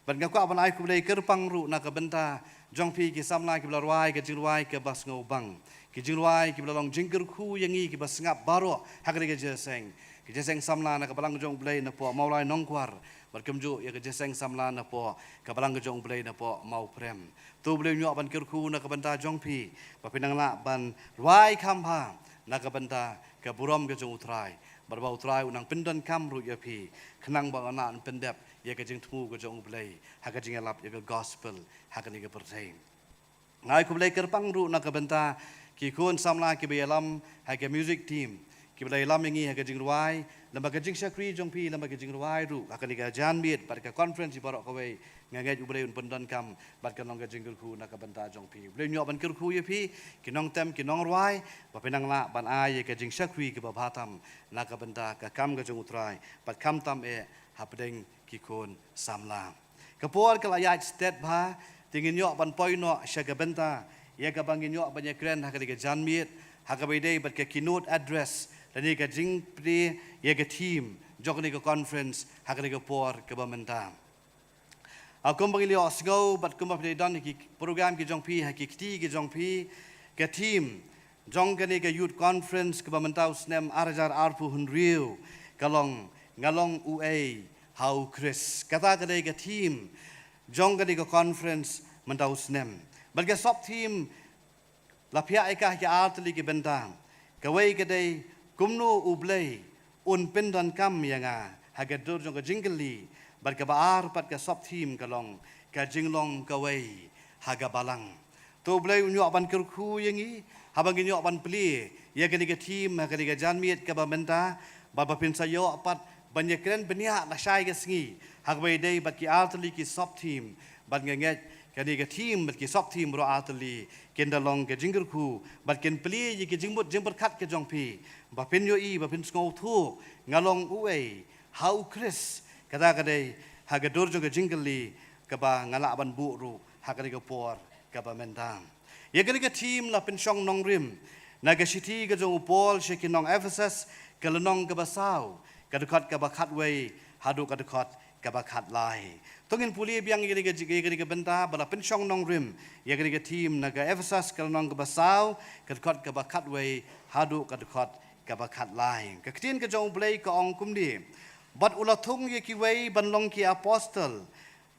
Bad nga kwah ban ai khublei kyrpang ruh na ka bynta jong phi ki samla kiba la rwai ka jingrwai kaba sngewbang, ki jingrwai kiba la long jingkyrkhu ïa ngi kiba sngap baroh ha kane ka jingïaseng, ki jingïaseng samla na ka balang ka jong U Blei napoh Mawlai Nongkwar bad kumjuh ïa ka jingïaseng samla napoh ka balang ka jong U Blei napoh Mawprem. To U Blei un ïoh ban kyrkhu na ka bynta jong phi ba phin nang lah ban rwai kham bha na ka bynta ka burom ka jong U Trai bad ba U Trai u nang pyndonkam ruh ïa phi khnang ba ngan lah ban pyndep ïa ka jingthmu ka jong U Blei ha ka jingïalap ïa ka gospel ha kane ka pyrthei. Nga ai khublei kyrpang ruh na ka bynta ki khun samla kiba ïalam ha ka music team kiba la ïalam ïa ngi ha ka jingrwai, lem bad ka jingshakri jong phi lem bad ka jingrwai ruh ha kane ka janmiet bad ka conference baroh kawei. Nga ngeit U Blei un pyndonkam bad kan long ka jingkyrkhu na ka bynta jong phi. U Blei un ïoh ban kyrkhu ïa phi ki nongtem ki nongrwai ba phin nang lah ban ai ïa ka jingshakri kaba bha tam na ka bynta ka kam ka jong U Trai bad khamtam eh hapdeng ki khun samla. Ka por ka la ïaid stet bha, te ngin ïoh ban poi noh sha ka bynta ïa kaba ngin ïoh ban ïakren ha kane ka janmiet ha kaba ïadei bad ka keynote address lane ka jingplie ïa ka theme jong kane ka conference ha kane ka por kaba mynta. A, kumba ngi la ïohsngew bad kumba phi la don ha ki program ki jong phi ha ki kti ki jong phi, ka theme jong kane ka youth conference kaba mynta u snem ar hajar arphew hynriew ka long Nga Long Uei ha U Khrist. Kata ka dei ka theme jong kane ka conference mynta u snem. Bad ka sub theme la phiah ïa ka ha ki ar tylli ki bynta. Kawei ka dei kumno U Blei un pyndonkam ïa nga ha ka dur jong ka jingkylli. Bad kaba ar pat ka sub theme ka long ka jinglong kawei ha ka balang. To U Blei un ïoh ban kyrkhu ïa ngi haba ngin ïoh ban plie ïa kane ka theme ha kane ka janmiet kaba mynta, bad ba phin sa ïoh pat ban ïakren bniah lashai ka sngi ha kaba ïadei bad ki artylli ki sub theme. Bad nga ngeit kane ka theme bad ki sub theme baroh artylli kin da long ka jingkyrkhu bad kin plie ïa ki jingmut jingpyrkhat ka jong phi, ba phin ïohi, ba phin sngewthuh nga long uei ha U Khrist. Kata ka dei ha ka dur jong ka jingkylli kaba nga lah ban buh ruh ha kane ka por kaba mynta. Ïa kane ka theme la pynshong nongrim na ka shithi ka jong u Paul sha ki nong Ephesus, ka lynnong kaba saw, ka dkhot kaba khatwei haduh ka dkhot kaba khatlai. To ngin pule biang ïa kane ka, ïa kane ka bynta ba la pynshong nongrim ïa kane ka theme na ka Ephesus, ka lynnong kaba saw, ka dkhot kaba khatwei haduh ka dkhot kaba khatlai. Ka ktien ka jong U Blei ka ong kumne: Bad u la thung ïa kiwei ban long ki apostol,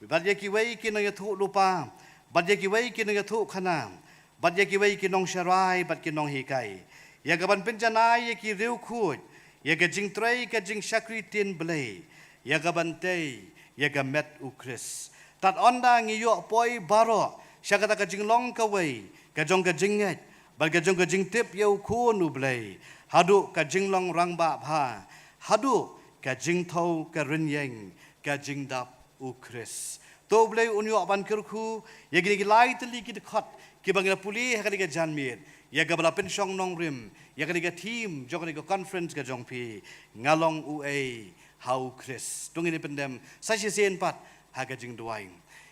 bad ïa kiwei ki nongïathuhlypa, bad ïa kiwei ki nongïathuhkhana, bad ïa kiwei ki nongsharai bad ki nonghikai, ïa kaban pynjanai ïa ki riewkhuid ïa ka jingtrei ka jingshakri ktien Blei, ïa kaban tei ïa ka met U Khrist. Tad ynda ngi ïoh poi baroh sha kata ka jinglong kawei ka jong ka jingngeit bad ka jong ka jingtip ïa U Khun U Blei, haduh ka jinglong rangbah bha, haduh ka jingthew ka rynïeng ka jingdap U Khrist. To U Blei un ïoh ban kyrkhu ïa kine ki lai tylli ki dkhot kiba ngi la pule ha kane ka janmiet, ïa kaba la pynshong nongrim ïa kane ka theme jong kane ka conference ka jong phi, nga long uei ha U Khrist. To ngin ïa pyndem sa shisien pat ha ka jingduwai.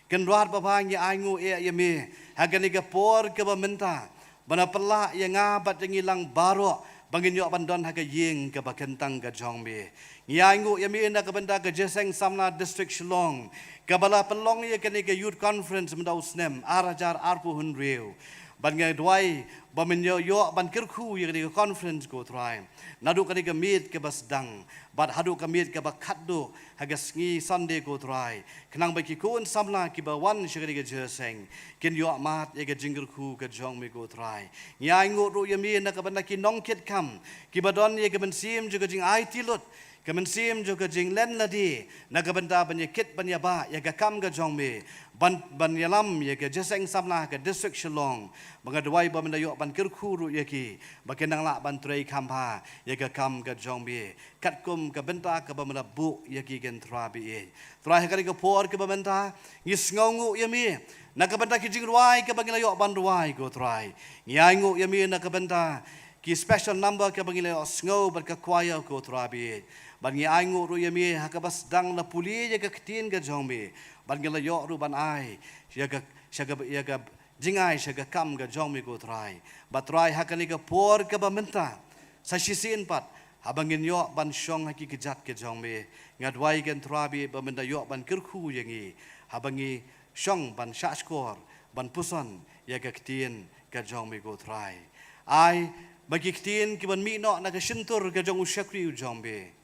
Kynrad babha, ngi ainguh ïa me ha kane ka por kaba mynta, ba la pynlah ïa nga bad ïa ngi lang baroh ba ngin ïoh ban don ha ka ïing kaba kyntang ka jong me. Ngi ainguh ïa me na ka bynta ka Jingïaseng Samla District Shillong, kaba la pynlong ïa kane ka Youth Conference mynta u snem ar hajar arphew hynriew. Bad nga duwai ba men ïoh, ïoh ban kyrkhu ïa kane ka conference, ko Trai, naduh kane ka miet kaba sdang bad haduh ka miet kaba khatduh ha ka sngi Sunday, ko Trai, khnang ba ki khun samla kiba wan sha kane ka jingïaseng kin ïoh mad ïa ka jingkyrkhu ka jong me, ko Trai. Ngi ainguh ruh ïa me na ka bynta ki nongkitkam kiba don ïa ka mynsiem jong ka jingaiti lut, ka mynsiem jong ka jinglen lade na ka bynta ban ïakit ban ïabah ïa ka kam ka jong me, ban, ban ïalam ïa ka Jingïaseng Samla ka District Shillong. Ba nga duwai ba men da ïoh ban kyrkhu ruh ïa ki ba kin nang lah ban trei kham bha ïa ka kam ka jong me, katkum ka bynta kaba men da buh ïa ki, ko Trai baieit. Trai, ha kane ka por kaba mynta ngi sngewnguh ïa me na ka bynta ki jingrwai kaba ngi la ïoh ban rwai, ko Trai. Ngi ainguh ïa me na ka bynta ki special number kaba ngi la ïoh sngew bad ka choir, ko Trai baieit. Bad ngi ainguh ruh ïa me ha kaba sdang la pule ïa ka ktien ka jong me, bad ngi la ïoh ruh ban ai ïa ka, sha ka, ïa ka jingai sha ka kam ka jong me, ko Trai. Bad Trai, ha kane ka por kaba mynta, sa shisien pat, haba ngin ïoh ban shong ha ki kjat ka jong me, nga duwai, ko Trai baieit, ba men da ïoh ban kyrkhu ïa ngi haba ngi shong ban shahshkor ban puson ïa ka ktien ka jong me, ko Trai. Ai ba ki ktien kiban mih noh na ka shyntur ka jong u shakri u jong me,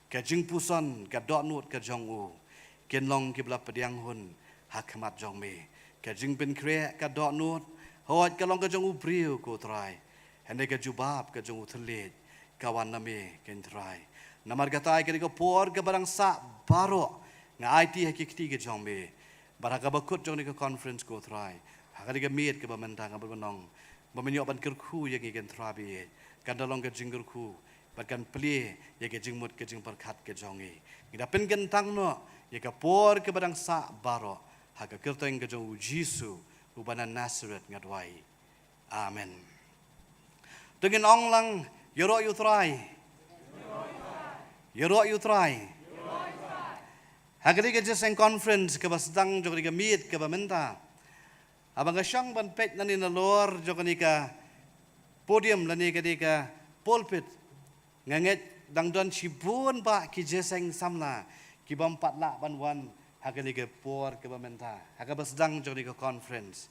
ka jingpuson ka dohnud ka jong u, kin long kiba la pdiang hun ha khmat jong me. Ka jingpynkhreh ka dohnud, hooid, ka long ka jong u briew, ko Trai, hynrei ka jubab ka jong u thylliej ka wan na me, ko Trai. Namar kata, ha kane ka por kaba dang sah baroh, nga aiti ha ki kti ka jong me, bad ha kaba kut jong kane ka conference, ko Trai, ha kane ka miet kaba mynta, nga bad ban ong ba men ïoh ban kyrkhu ïa ngi, ko Trai baieit. Kan da long ka jingkyrkhu bad kan plie ïa ka jingmut ka jingpyrkhat ka jong ngi. Ngi da pynkyntang noh ïa ka por kaba dang sah baroh ha ka kyrteng ka jong u Jisu uba na Nasareth, nga duwai. Amen. To ngin ong lang: Ïaroh ïa u Trai. Ïaroh ïa u Trai. Ha kane ka Jingïaseng Conference kaba sdang jong kane ka miet kaba mynta, haba nga shong ban peit nangne nalor jong kane ka podium lane kane ka pulpit, nga ngeit dang don shibun bah ki jingïaseng samla kibym pat lah ban wan ha kane ka por kaba mynta, ha kaba sdang jong kane ka conference.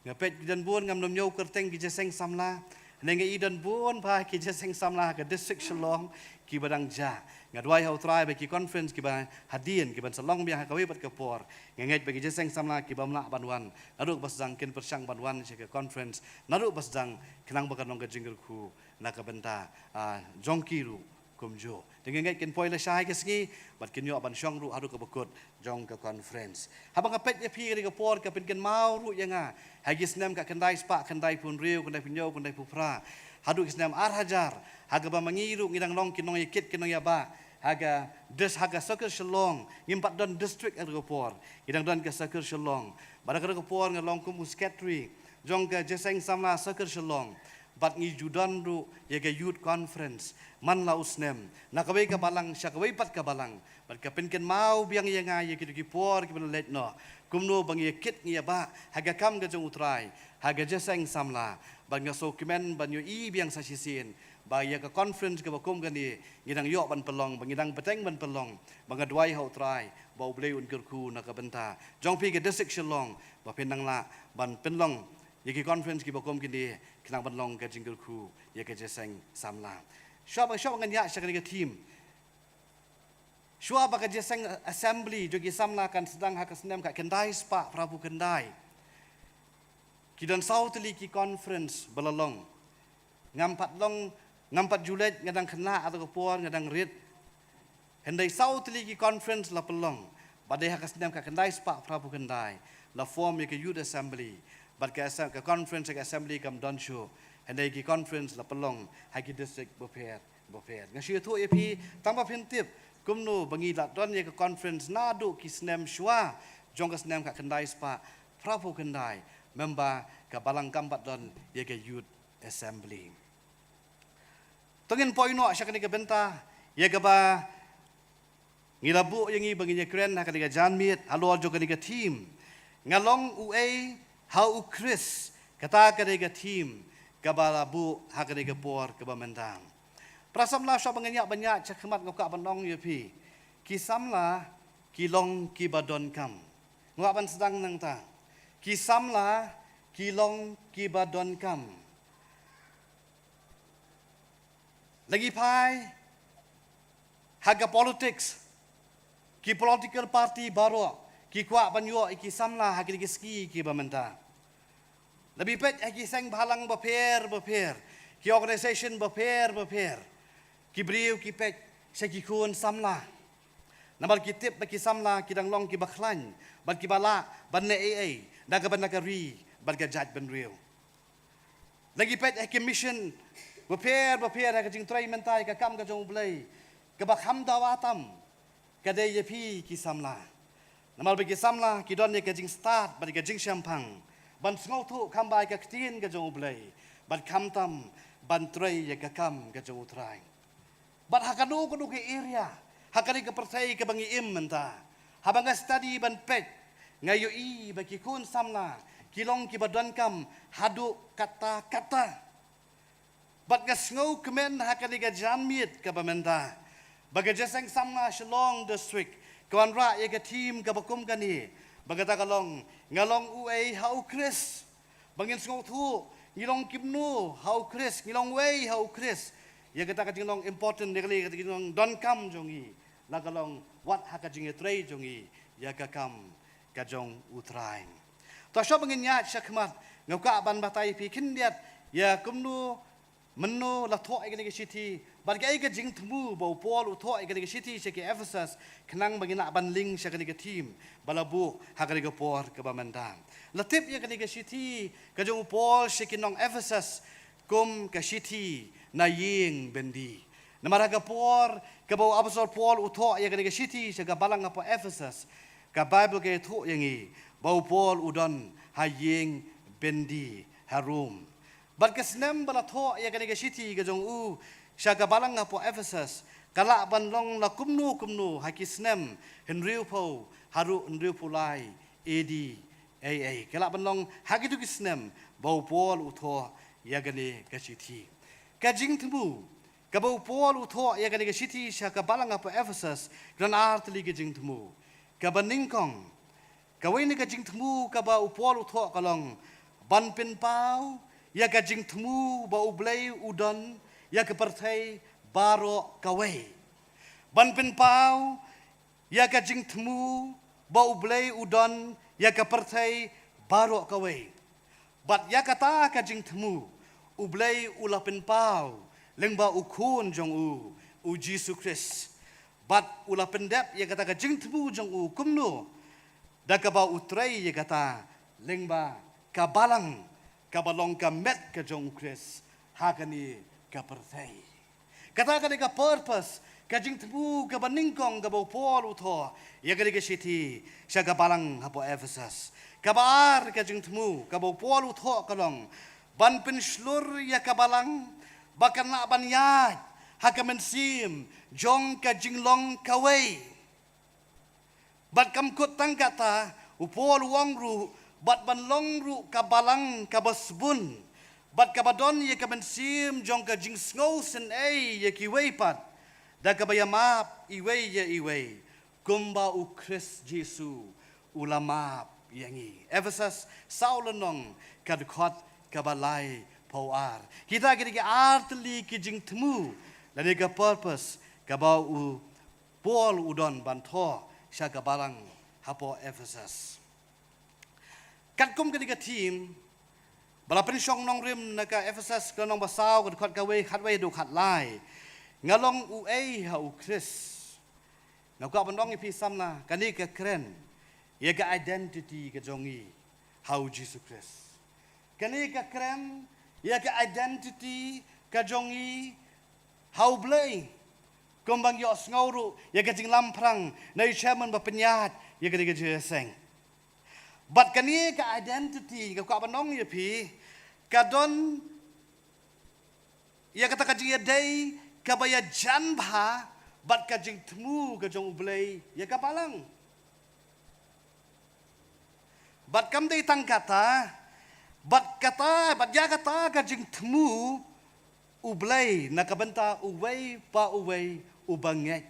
Nga peit ki don bun, ngam nym ñiew kyrteng ki jingïaseng samla, hynrei nga i don bun bah ki jingïaseng samla ha ka district Shillong kiba dang jah. Nga duwai ha u Trai ba ki conference kiba hadien kiban sa long biang ha kawei pat ka por, nga ngeit ba ki jingïaseng samla kibym lah ban wan naduh ba sdang kin pyrshang ban wan sha ka conference naduh ba sdang, khnang ba kan long ka jingkyrkhu na ka bynta, ah, jong ki ruh, kumjuh. Te nga ngeit kin poi lashai ka sngi bad kin ïoh ban shong ruh haduh kaba kut jong ka conference. Haba nga peit ïa phi ha kane ka por, ka pynkynmaw ruh ïa nga ha ki snem khatkhyndai spah khyndaiphew hynriew, khyndaiphew hynñiew, khyndaiphew phra, haduh ki snem ar hajar, ha kaba ma ngi ruh ngi dang long ki nongïakit ki nongïabah ha ka dis-, ha ka circle Shillong. Ngim pat don district ha kane ka por, ngi dang don ka circle Shillong. Bad ha kane ka por nga long kum u secretary jong ka Jingïaseng Samla Circle Shillong. Bad ngi ju don ruh ïa ka youth conference man la u snem, na kawei ka balang sha kawei pat ka balang. Bad ka pynkynmaw biang ïa nga ïa kito ki por kiba la leit noh, kumno ba ngi ïakit ngi ïabah ha ka kam ka jong U Trai ha ka Jingïaseng Samla. Bad nga sngewkmen ban ïohi biang sa shisien ba ïa ka conference kaba kum kane ngi dang ïoh ban pynlong, ba ngi dang bteng ban pynlong. Ba nga duwai ha U Trai ba U Blei un kyrkhu na ka bynta jong phi ka district Shillong, ba phin nang lah ban pynlong ïa ki conference kiba kum kine, khnang ban long ka jingkyrkhu ïa ka Jingïaseng Samla. Shuwa ba, shuwa ba ngan ïaid sha kane ka theme, shuwa ba ka Jingïaseng Assembly jong ki samla kan sdang ha ka snem khatkhyndai spah phraphew khyndai, ki don saw tylli ki conference ba la long. Ngam pat long, ngam pat ju leit, nga dang khynnah ha kata ka por, nga dang rit. Hynrei saw tylli ki conference la pynlong. Bad dei ha ka snem khatkhyndai spah phraphew khyndai la form ïa ka Youth Assembly. Bad ka assem-, ka conference, ka assembly kam don shuh. Hynrei ki conference la pynlong ha ki district bapher bapher. Nga shu ïathuh ïa phi tang ba phin tip kumno ba ngi la don ïa ka conference naduh ki snem shuwa jong ka snem khatkhyndai spah phraphew khyndai, mynba ka balang kam pat don ïa ka Youth Assembly. To ngin poi noh sha kane ka bynta ïa kaba ngi la buh ïa ngi ba ngin ïakren ha kane ka janmiet halor jong kane ka theme, Nga long uei ha U Khrist. Kata kane ka theme kaba la buh ha kane ka por kaba mynta. Para samla, shuwa ba ngan ïaid ban ïaid sha khmat, nga kwah ban ong ïa phi, ki samla ki long kiba donkam. Nga kwah ban sdang nangta, ki samla ki long kiba donkam. La ngi phai ha ka politics, ki political party baroh ki kwah ban ïoh ïa ki samla ha kine ki sngi kiba mynta. La ngi peit ha ki seng bhalang bapher bapher, ki organisation bapher bapher, ki briew ki peit sha ki khun samla. Namar ki tip ba ki samla ki dang long kiba khlaiñ bad kiba lah ban leh ei ei da kaba na ka ri bad ka jaitbynriew. La ngi peit ha ki mission bapher bapher ha ka jingtrei mynta ïa ka kam ka jong U Blei, kaba kham dawa tam ka dei ïa phi ki samla. Namar ba ki samla ki don ïa ka jingstad bad ïa ka jingshemphang ban sngewthuh kham bha ïa ka ktien ka jong U Blei bad khamtam ban trei ïa ka kam ka jong U Trai. Bad ha kano kano ka area ha kane ka pyrthei kaba ngi im mynta, haba nga study ban peit, nga ïohi ba ki khun samla ki long kiba donkam haduh katta katta. Bad nga sngewkmen ha kane ka janmiet kaba mynta ba ka Jingïaseng Samla Shillong District ka wanrah ïa ka theme kaba kum kane, ba kata ka long, Nga long uei ha U Khrist. Ba ngin sngewthuh ngi long kumno ha U Khrist, ngi long uei ha U Khrist. Ïa kata ka jinglong important, ïa kata ka jinglong donkam jong ngi la ka long wat ha ka jingïatrei jong ngi ïa ka kam ka jong U Trai. To shuwa ba ngin ïaid sha khmat, nga kwah ban batai ïa phi khyndiat ïa kumno, mynno la thoh ïa kane ka shithi, bad kaei ka jingthmu ba u Paul u thoh ïa kane ka shithi sha ki Ephesus, khnang ba ngin lah ban link sha kane ka theme ba la buh ha kane ka por kaba mynta. La tip ïa kane ka shithi ka jong u Paul sha ki nong Ephesus kum ka shithi na ïing byndi. Namar ha ka por kaba u Apostol Paul u thoh ïa kane ka shithi sha ka balang hapoh Ephesus, ka Baibl ka ïathuh ïa ngi ba u Paul u don ha ïing byndi ha Rom. Bad ka snem ba la thoh ïa kane ka shithi ka jong u sha ka balang hapoh Ephesus ka lah ban long la kumno kumno ha ki snem hynriewphew haduh hynriewphew lai A D A A. Ka lah ban long ha kito ki snem ba u Paul u thoh ïa kane ka shithi. Ka jingthmu kaba u Paul u thoh ïa kane ka shithi sha ka balang hapoh Ephesus ka don ar tylli ka jingthmu. Kaba nyngkong, kawei na ka jingthmu kaba u Paul u thoh ka long ban pynpaw ïa ka jingthmu ba U Blei u don ïa ka pyrthei baroh kawei. Ban pynpaw ïa ka jingthmu ba U Blei u don ïa ka pyrthei baroh kawei. Bad ïa kata ka jingthmu U Blei u la pynpaw lyngba u Khun jong u, U Jisu Khrist. Bad u la pyndep ïa kata ka jingthmu jong u kumno? Da kaba u trei ïa kata lyngba ka balang kaba long ka met ka jong u Khrist ha kane ka pyrthei. Kata ka dei ka purpose, ka jingthmu kaba nyngkong kaba u Paul u thoh ïa kane ka shithi sha ka balang hapoh Ephesus. Kaba ar ka jingthmu kaba u Paul u thoh ka long ban pynshlur ïa ka balang ba kan lah ban ïaid ha ka mynsiem jong ka jinglong kawei. Bad kam kut tang kata, u Paul u ong ruh, bad ban long ruh ka balang kaba sbun, bad kaba don ïa ka mynsiem jong ka jingsngew synei ïa kiwei pat, da kaba ïamap iwei ïa iwei, kumba u Khrist Jisu u la map ïa ngi. Ephesus saw lynnong, ka dkhot kaba laiphew ar. Kita ki dei ki ar tylli ki jingthmu lane ka purpose kaba u Paul u don ban thoh sha ka balang hapoh Ephesus. Katkum kane ka theme ba la pynshong nongrim na ka Ephesus ka lynnong ba saw, ka dkhot kawei, khatwei haduh khatlai. Nga long uei ha u Khrist. Nga kwah ban ong ïa phi samla, kane ka kren ïa ka identity ka jong ngi ha u Jisu Khrist. Kane ka kren ïa ka identity ka jong ngi ha u Blei. Kumba ngi ïohsngew ruh ïa ka jinglamphrang na i chairman ba pynïaid ïa kane ka jingïaseng. Bad kane ka identity nga kwah ban ong ïa phi, ka don ïa kata ka jingïadei kaba ïajan bha bad ka jingthmu ka jong u Blei ïa ka balang. Bad kam dei tang kata, bad kata, bad ïa kata ka jingthmu u Blei na ka bynta uwei pa uwei uba ngeit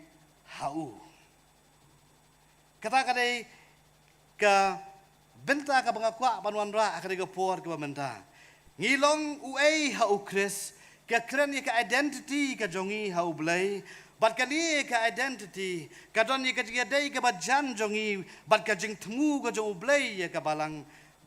ha u. Kata ka dei ka bynta kaba nga kwah ban wanrah ha kane ka por kaba mynta. Ngi long uei ha u Khrist, ka kren ïa ka identity ka jong ngi ha u Blei, bad kane ka identity ka don ïa ka jingïadei kaba jan jong ngi bad ka jingthmu ka jong u Blei ïa ka balang,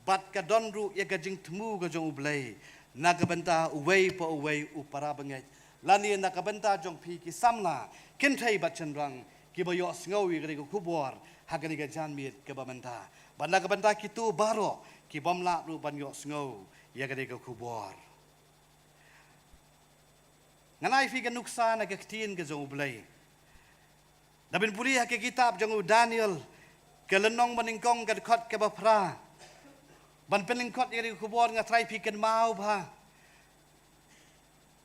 bad ka don ruh ïa ka jingthmu ka jong u Blei na ka bynta uwei pa uwei u para bangeit, lane na ka bynta jong phi ki samla kynthei bad shynrang kiba ïohsngew ïa kane ka khubor ha kane ka janmiet kaba mynta, bad na ka bynta kito baroh ki bym lah ruh ban ïohsngew ïa kane ka khubor. Ngan ai phi ka nuksa na ka ktien ka jong u Blei. Da phin pule ha ka kitab jong u Daniel, ka lynnong banyngkong, ka dkhot kaba phra. Ban pynlyngkot ïa ka khubor, nga trai phi kynmaw bha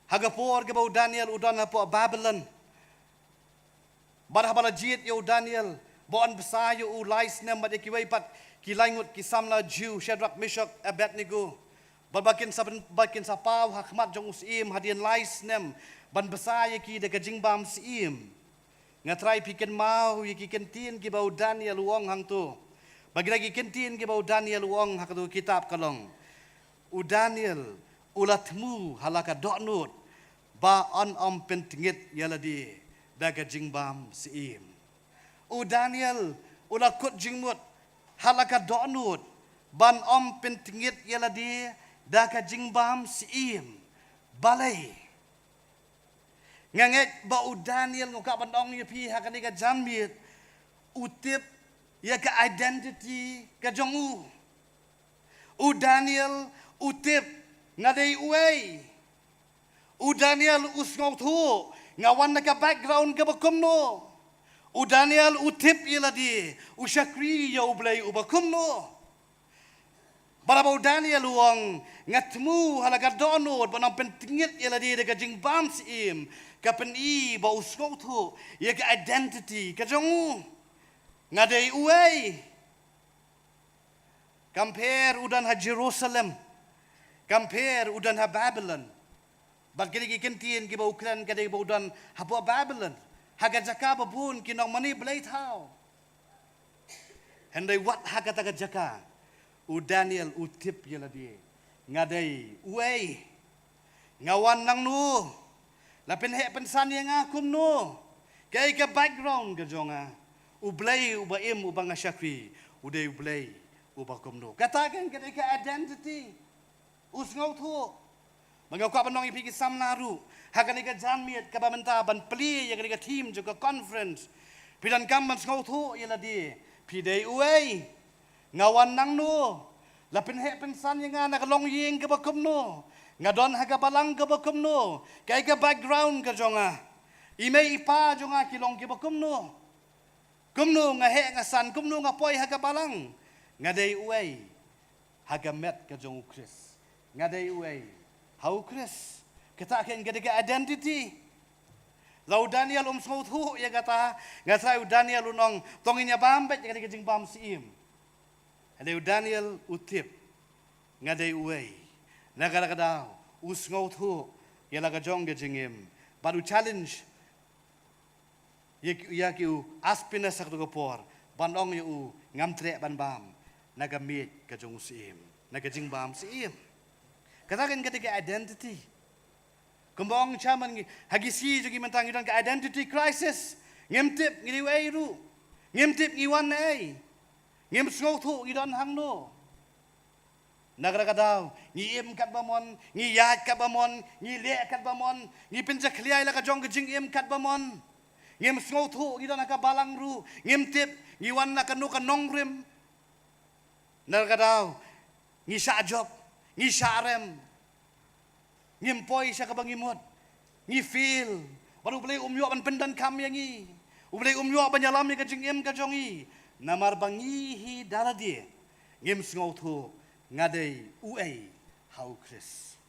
ha ka por kaba u Daniel u don hapoh Babilon. Bad haba la jied ïa u Daniel ba un bsa ïa u lai snem bad ïa kiwei pat ki lai ngut ki samla Jiw, Shadrak, Meshak, Abednego, bad ba kin sa, ba kin sa paw ha khmat jong u syiem hadien lai snem ban bsa ïa ki da ka jingbam syiem. Nga trai phi kynmaw ïa ki kyntien kiba u Daniel u ong hangto. Ba kita ki kyntien kiba u Daniel u ong ha kato ka kitab ka long, u Daniel u la thmu ha la ka dohnud ba un ym pyntngit ïa lade da ka jingbam syiem. U Daniel u la kut jingmut ha la ka dohnud ban ym pyntngit ïa lade da ka jingbam syiem. Balei? Nga ngeit ba u Daniel, nga kwah ban ong ïa phi ha kane ka janmiet, u tip ïa ka identity ka jong u. U Daniel u tip nga dei uei. U Daniel u sngewthuh nga wan na ka background kaba kumno. U Daniel u tip ïa lade u shakri ïa u Blei uba kumno. Bad haba u Daniel u ong, nga thmu ha la ka dohnud ban ym pyntngit ïa lade da ka jingbam syiem, ka pyni ba u sngewthuh ïa ka identity ka jong u. Nga dei uei? Kam pher u don ha Jerusalem, kam pher u don ha Babilon. Bad kine ki kyntien kiba u kren ka dei ba u don hapoh Babilon, ha ka jaka ba bun ki nongmane blei thaw. Hynrei wat ha kata ka jaka u Daniel u tip ïa lade, nga dei uei? Nga wan nangno? La pynheh pynsan ïa nga kumno? Kaei ka background ka jong nga? U Blei uba im uba nga shakri u dei u Blei uba kumno? Kata kan ka dei ka identity. U sngewthuh. Ba nga kwah ban ong ïa phi ki samla ruh ha kane ka janmiet kaba mynta ban plie ïa kane ka theme jong ka conference. Phi donkam ban sngewthuh ïa lade, phi dei uei? Nga wan nangno? La pynheh pynsan ïa nga na ka longïing kaba kumno? Nga don ha ka balang kaba kumno? Kaei ka background ka jong nga? I mei i pa jong nga ki long kiba kumno? Kumno nga heh nga san, kumno nga poi ha ka balang? Nga dei uei ha ka met ka jong U Khrist? Nga dei uei ha U Khrist? Kata ka dei ka identity. La u Daniel um sngewthuh ïa kata, nga tharai u Daniel un ong, to ngin ïa bam beit ïa kane ka jingbam syiem. Hynrei u Daniel u tip, nga dei uei? Na kata ka daw u sngewthuh ïa la ka jong ka jingim, bad u challenge ïa ki, ïa ki u Aspinas ha kato ka por, ban ong ïa u, ngam treh ban bam na ka miej ka jong u syiem, na ka jingbam syiem. Kata ka dei ka identity. Kumba ong chairman, ngi ha ki sngi jong ngi mynta ngi don ka identity crisis. Ngim tip ngi dei uei ruh. Ngim tip ngi wan na ei. Ngim sngewthuh ngi don hangno. Na kata ka daw ngi im katba mon, ngi ïaid katba mon, ngi leh katba mon, ngi pynjakhlia ïa la ka jong ka jingim katba mon. Ngim sngewthuh ngi don ha ka balang ruh. Ngim tip ngi wan na kano ka nongrim. Na kata ka daw ngi shah jop, ngi shah rem. Ngim poi sha kaba ngi mut. Ngi fail. Bad U Blei um ïoh ban pyndonkam ïa ngi. U Blei um ïoh ban ïalam ïa ka jingim ka jong ngi. Namar ba ngi hi da lade ngim sngewthuh nga dei uei ha U Khrist.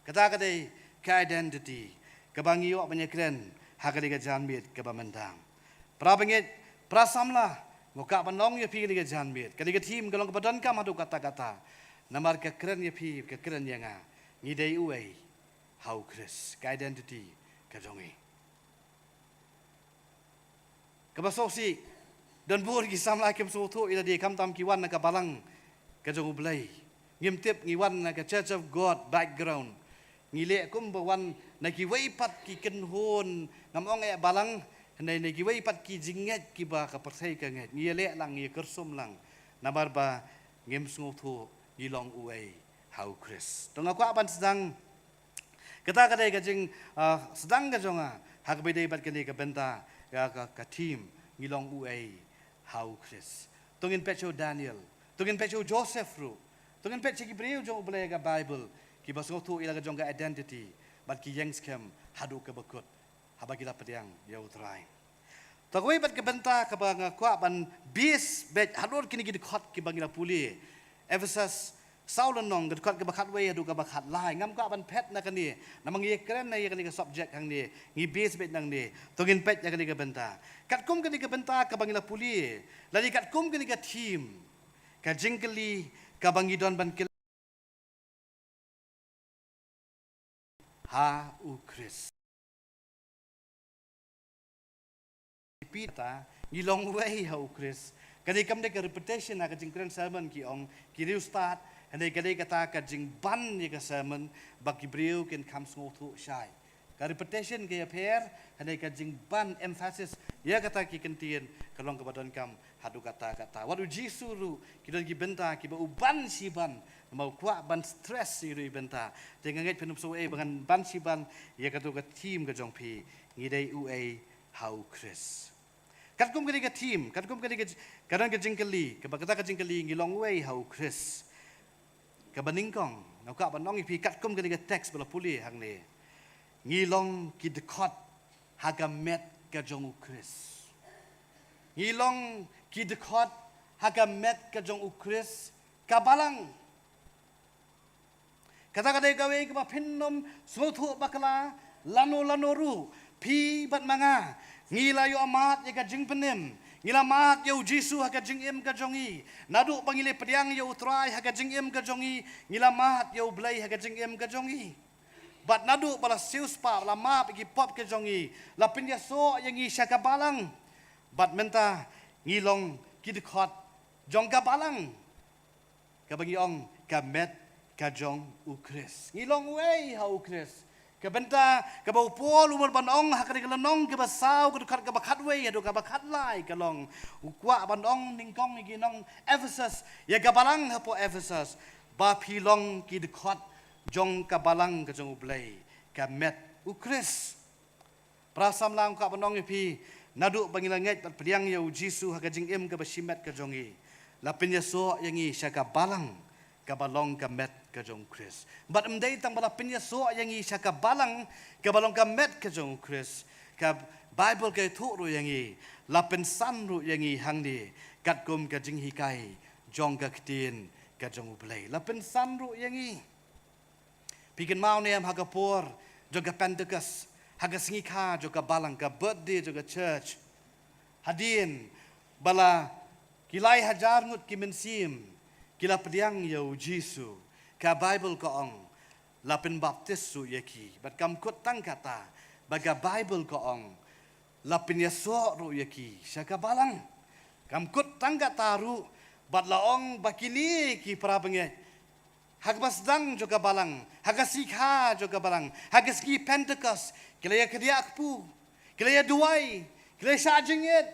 Kata ka dei ka identity kaba ngi ïoh ban ïakren ha kane ka janmiet kaba mynta. Para bangeit, para samla, nga kwah ban ong ïa phi kane ka janmiet, kane ka theme ka long kaba donkam haduh katta katta. Namar ka kren ïa phi, ka kren ïa nga, ngi dei uei ha U Khrist, ka identity ka jong ngi. Kaba sngewsih, don bun ki samla kim sngewthuh ïa lade, khamtam ki wan na ka balang ka jong U Blei. Ngim tip ngi wan na ka Church of God background. Ngi leh kumba wan na kiwei pat ki kynhun, ngam ong eh balang, hynrei na kiwei pat ki jingngeit kiba ka pyrthei ka ngeit. Ngi ïaleh lang, ngi ïakyrsum lang. Namar ba ngim sngewthuh ngi long uei ha U Khrist. To nga kwah ban sdang kata ka dei ka jing, ah, sdang ka jong nga ha kaba ïadei bad kane ka bynta, ka, ka, ka theme, ngi long uei ha U Khrist. To ngin peit sha u Daniel, to ngin peit sha u Joseph ruh, to ngin peit sha ki briew jong U Blei ha ka Bible, kiba sngewthuh ïa la ka jong ka identity bad ki ïeng skhem haduh kaba kut haba ki la pdiang ïa U Trai. To kawei pat ka bynta kaba nga kwah ban base beit halor kine ki dkhot kiba ngi la pule. Ephesus saw lynnong, ka dkhot kaba khatwei haduh kaba khatlai. Ngam kwah ban phet na kane, namar ngi ïakren na ïa kane ka subject hangne, ngi base beit nangne. To ngin peit ïa kane ka bynta. Katkum kane ka bynta kaba ngi la pule, lane katkum kane ka theme, ka jingkylli kaba ngi don ban kylli ha U Khrist. Phi ta, ngi long uei ha U Khrist. Kane kam dei ka repetition ha ka jingkren sermon ki ong, ki riewstad, hynrei ka dei kata ka jingban ïa ka sermon, ba ki briew kin kham sngewthuh shai. Ka repetition ka ïapher, hynrei ka jingban emphasis ïa kata ki kyntien, ka long kaba donkam haduh katta katta. Wat U Jisu ruh, ki don ki bynta kiba u ban shi ban, namar u kwah ban stress ïa kito ki bynta. Te nga ngeit phin ym sngew ei ba ngan ban shi ban ïa kato ka theme ka jong phi, ngi dei uei ha U Khrist. Katkum kane ka theme, katkum kane ka, ka don ka jingkylli, kaba kata ka jingkylli, ngi long uei ha U Khrist. Kaba nyngkong, nga kwah ban ong ïa phi katkum kane ka text ba la pule hangne. Ngi long ki dkhot ha ka met ka jong U Khrist. Ngi long ki dkhot ha ka met ka jong U Khrist, ka balang. Kata ka dei kawei kaba phin ym sngewthuh bakla lano lano ruh. Phi bad ma nga, ngi la ïoh mad ïa ka jingpynim. Ngi la mad ïa U Jisu ha ka jingim ka jong ngi. Naduh ba ngi la pdiang ïa U Trai ha ka jingim ka jong ngi, ngi la mad ïa U Blei ha ka jingim ka jong ngi. Bad naduh ba la siewspah, la map ïa ki pop ka jong ngi, la pynïasoh ïa ngi sha ka balang. Bad mynta ngi long ki dkhot jong ka balang, kaba ngi ong ka met ka jong U Khrist. Ngi long uei ha U Khrist. Ka bynta kaba u Paul u mut ban ong ha kane ka lynnong kaba saw, ka dkhot kaba khatwei haduh kaba khatlai, ka long, u kwah ban ong nyngkong ïa ki nong Ephesus, ïa ka balang hapoh Ephesus, ba phi long ki dkhot jong ka balang ka jong U Blei, ka met U Khrist. Para samla, nga kwah ban ong ïa phi, naduh ba ngi la ngeit bad pdiang ïa U Jisu ha ka jingim kaba shimet ka jong ngi, la pynïasoh ïa ngi sha ka balang kaba long ka met ka jong U Khrist. Bad ym dei tang ba la pynïasoh ïa ngi sha ka balang kaba long ka met ka jong U Khrist, ka Baibl ka ïathuh ruh ïa ngi, la pynsan ruh ïa ngi hangne katkum ka jinghikai jong ka ktien ka jong U Blei. La pynsan ruh ïa ngi. Phi kynmaw ne em, ha ka por jong ka Pentecost, ha ka sngi kha jong ka balang, ka birthday jong ka church, hadien ba la ki lai hajar ngut ki mynsiem ki la pdiang ïa U Jisu, ka Baibl ka ong, la pynbaptis ruh ïa ki. Bad kam kut tang kata, ba ka Baibl ka ong, la pynïasoh ruh ïa ki sha ka balang. Kam kut tang kata ruh, bad la ong ba kine ki para bangeit, ha kaba sdang jong ka balang, ha ka sngi kha jong ka balang, ha ka sngi Pentecost, ki la ïa kdiah kpu, ki la ïa duwai, ki la ïa shah jingit.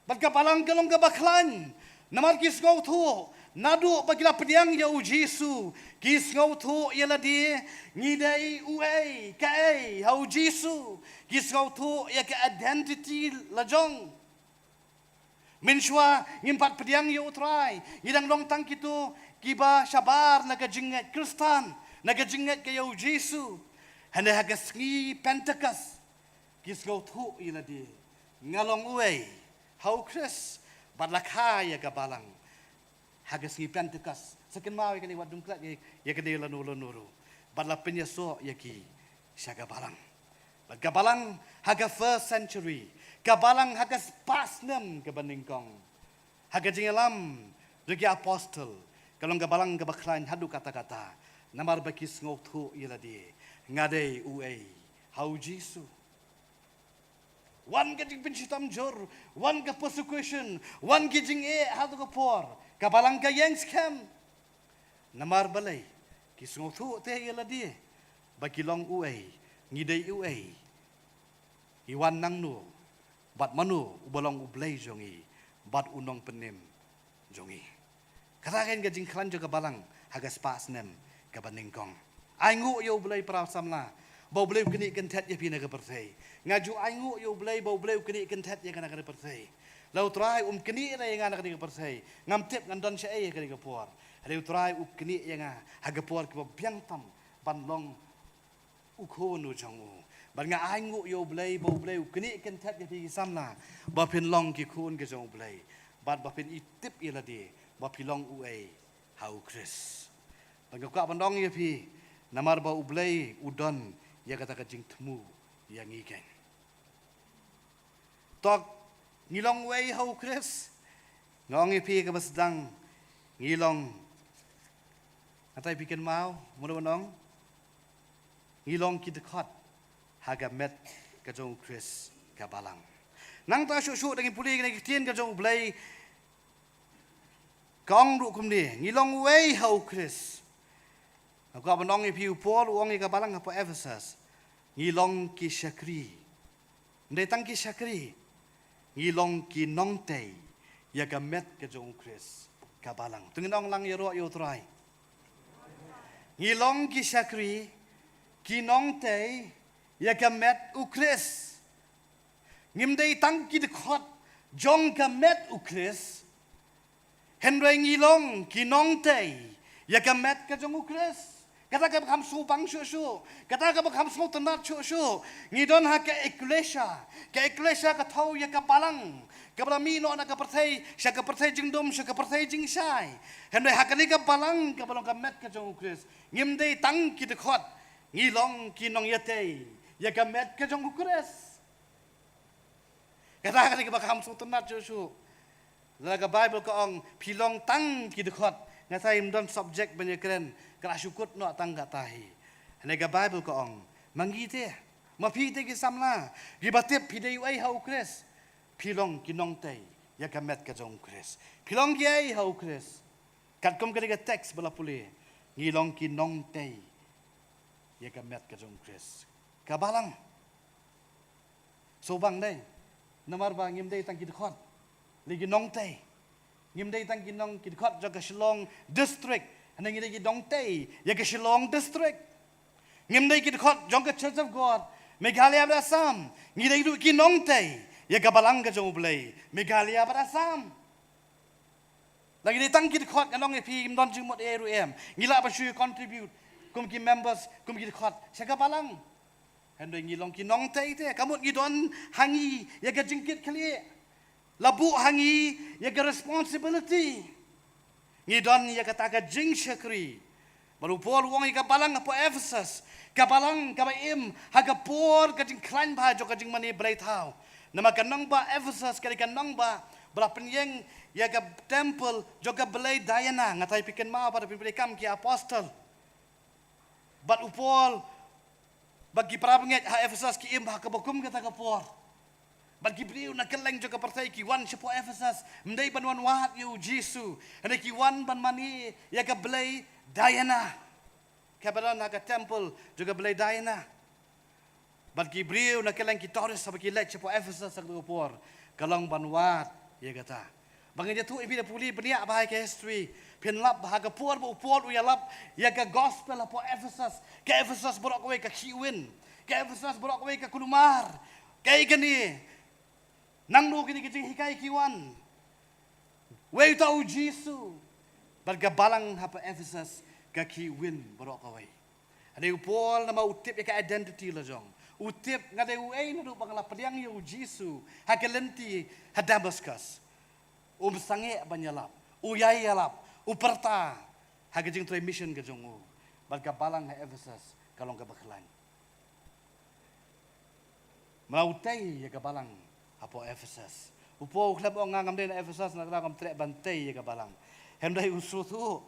Bad ka balang ka long kaba khlaiñ, namar ki sngewthuh, naduh ba ki la pdiang ïa U Jisu, ki sngewthuh ïa lade, ngi dei uei, kaei ha U Jisu. Ki sngewthuh ïa ka identity la jong. Mynshuwa ngim pat pdiang ïa U Trai, ngi dang long tang kito kiba shabar na ka jingngeit Khristan, na ka jingngeit ka ïa U Jisu. Hynrei ha ka sngi Pentecost, ki sngewthuh ïa lade, nga long uei ha U Khrist, bad la kha ïa ka balang. Ha ka sngi Pentecost, sa kynmaw ïa kane, wat dum klet ïa, ïa kane lano lano ruh, bad la pynïasoh ïa ki sha ka balang. Bad ka balang ha ka first century, ka balang ha ka spah snem kaba nyngkong, ha ka jingïalam jong ki apostol, ka long ka balang kaba khlaiñ haduh katta katta, namar ba ki sngewthuh ïa lade, nga dei uei ha U Jisu. Wan ka jingpynshitom jur, wan ka persecution, wan ki jingeh ha kato ka por, ka balang ka ïeng skhem. Namar balei? Ki sngewthuh te ïa lade ba ki long uei, ngi dei uei, ngi wan nangno, bad mano uba long U Blei jong ngi, bad U Nongpynim jong ngi. Kata kein ka jingkhlaiñ jong ka balang ha ka spah snem kaba nyngkong. Ainguh ïa U Blei para samla, ba U Blei u knieh kynthet ïa phi na ka pyrthei. Nga ju ainguh ïa U Blei ba U Blei u knieh kynthet ïa nga na ka pyrthei. Lada U Trai um knieh ïa nga na ka pyrthei, ngam tip ngan don shaei ha kane ka por. Hynrei U Trai u knieh ïa nga ha ka por kaba biang tam ban long u khun u jong u. Bad nga ainguh ïa U Blei ba U Blei u knieh kynthet ïa phi ki samla, ba phin long ki khun ki jong U Blei, bad ba phin itip ïa lade ba phi long uei ha U Khrist. Bad nga kwah ban ong ïa phi, namar ba U Blei u don ïa kata ka jingthmu ïa ngi kein. Tok, ngi long uei ha U Khrist? Nga ong ïa phi kaba sdang, ngi long, nga tip phi kynmaw, mano ban ong, ngi long ki dkhot ha ka met ka jong U Khrist ka balang. Nangta shuh shuh da ngi pule kane ka ktien ka jong U Blei, ka ong ruh kumne, ngi long uei ha U Khrist? Nga kwah ban ong ïa phi, u Paul u ong ïa ka balang hapoh Ephesus, ngi long ki shakri. Ym dei tang ki shakri, ngi long ki nongtei ïa ka met ka jong U Khrist ka balang. To ngin ong lang ïaroh ïa U Trai. Ngi long ki shakri, ki nongtei ïa ka met U Khrist. Ngim dei tang ki dkhot jong ka met U Khrist, hynrei ngi long ki nongtei ïa ka met ka jong U Khrist. Kata kaba kham sngewbang shuh shuh, kata kaba kham sngewtynnat shuh shuh. Ngi don ha ka ekklesia, ka ekklesia ka thew ïa ka balang kaba la mih noh na ka pyrthei, sha ka pyrthei jingdum, sha ka pyrthei jingshai. Hynrei ha kane ka balang kaba long ka met ka jong U Khrist, ngim dei tang ki dkhot, ngi long ki nongïatei ïa ka met ka jong U Khrist. Kata kane kaba kham sngewtynnat shuh shuh. Lada ka Baibl ka ong phi long tang ki dkhot, nga tharai ym don subject ban ïakren, ka la shu kut noh tang kata hi. Hynrei ka Baibl ka ong, ma ngi te, ma phi te ki samla, kiba tip phi dei uei ha U Khrist, phi long ki nongtei ïa ka met ka jong U Khrist. Phi long kiei ha U Khrist? Katkum kane ka text ba la pule, ngi long ki nongtei ïa ka met ka jong U Khrist ka balang. Sngewbang dei, namar ba ngim dei tang ki dkhot, lei ki nongtei. Ngim dei tang ki nong, ki dkhot jong ka Shillong district, Hynrei ngi dei ki nongtei ïa ka Shillong District. Ngim dei ki dkhot jong ka Church of God Meghalaya bad Assam. Ngi dei ruh ki nongtei ïa ka Balang ka jong U Blei Meghalaya bad Assam. Lada ngi dei tang ki dkhot, ngan ong ïa phi, ngim don jingmut ei ruh em. Ngi lah ban shu contribute kum ki members, kum ki dkhot sha ka Balang. Hynrei ngi long ki nongtei te, ka mut ngi don ha ngi ïa ka jingkitkhlieh. La buh ha ngi ïa ka responsibility. Ngi don ïa kata ka jingshakri. Bad u Paul u ong ïa ka Balang hapoh Ephesus, ka Balang kaba im ha ka por ka jingkhlaiñ bha jong ka jingmane blei thaw. Namar ka nongbah Ephesus ka dei ka nongbah ba la pynïeng ïa ka temple jong ka blei Diana. Nga tharai phi kynmaw ba da phi pule kam ki apostol. Bad u Paul, bad ki para bangeit ha Ephesus ki im ha kaba kum kata ka por. Bad ki briew na kylleng jong ka pyrthei ki wan shapoh Ephesus, ym dei ban wan wad ïa u Jisu, hynrei ki wan ban mane ïa ka blei Diana. Kaba don ha ka temple jong ka blei Diana. Bad ki briew na kylleng ki tourist haba ki leit shapoh Ephesus ha kata ka por, ka long ban wad ïa kata. Ba ngan ïathuh ïa phi, da pule bniah bha ïa ka history, phin lap ba ha ka por ba u Paul u ïalap ïa ka gospel hapoh Ephesus, ka Ephesus baroh kawei ka khih win, ka Ephesus baroh kawei ka kulmar. Kaei kane? Nangno kine ki jinghikai ki wan? Uei uta u Jisu? Bad ka Balang hapoh Ephesus ka khih win baroh kawei. Hynrei u Paul namar u tip ïa ka identity la jong, u tip, nga dei uei naduh ba nga la pdiang ïa u Jisu ha ka lynti ha Damascus. Um sangeh ban ïalap, u ïai ïalap, u pyrta ha ka jingtrei mission ka jong u. Bad ka Balang ha Ephesus ka long kaba khlaiñ. Mla u tei ïa ka Balang hapoh Ephesus. U Paul u khlem ong, nga ngam dei na Ephesus, na kata ngam treh ban tei ïa ka Balang. Hynrei u sngewthuh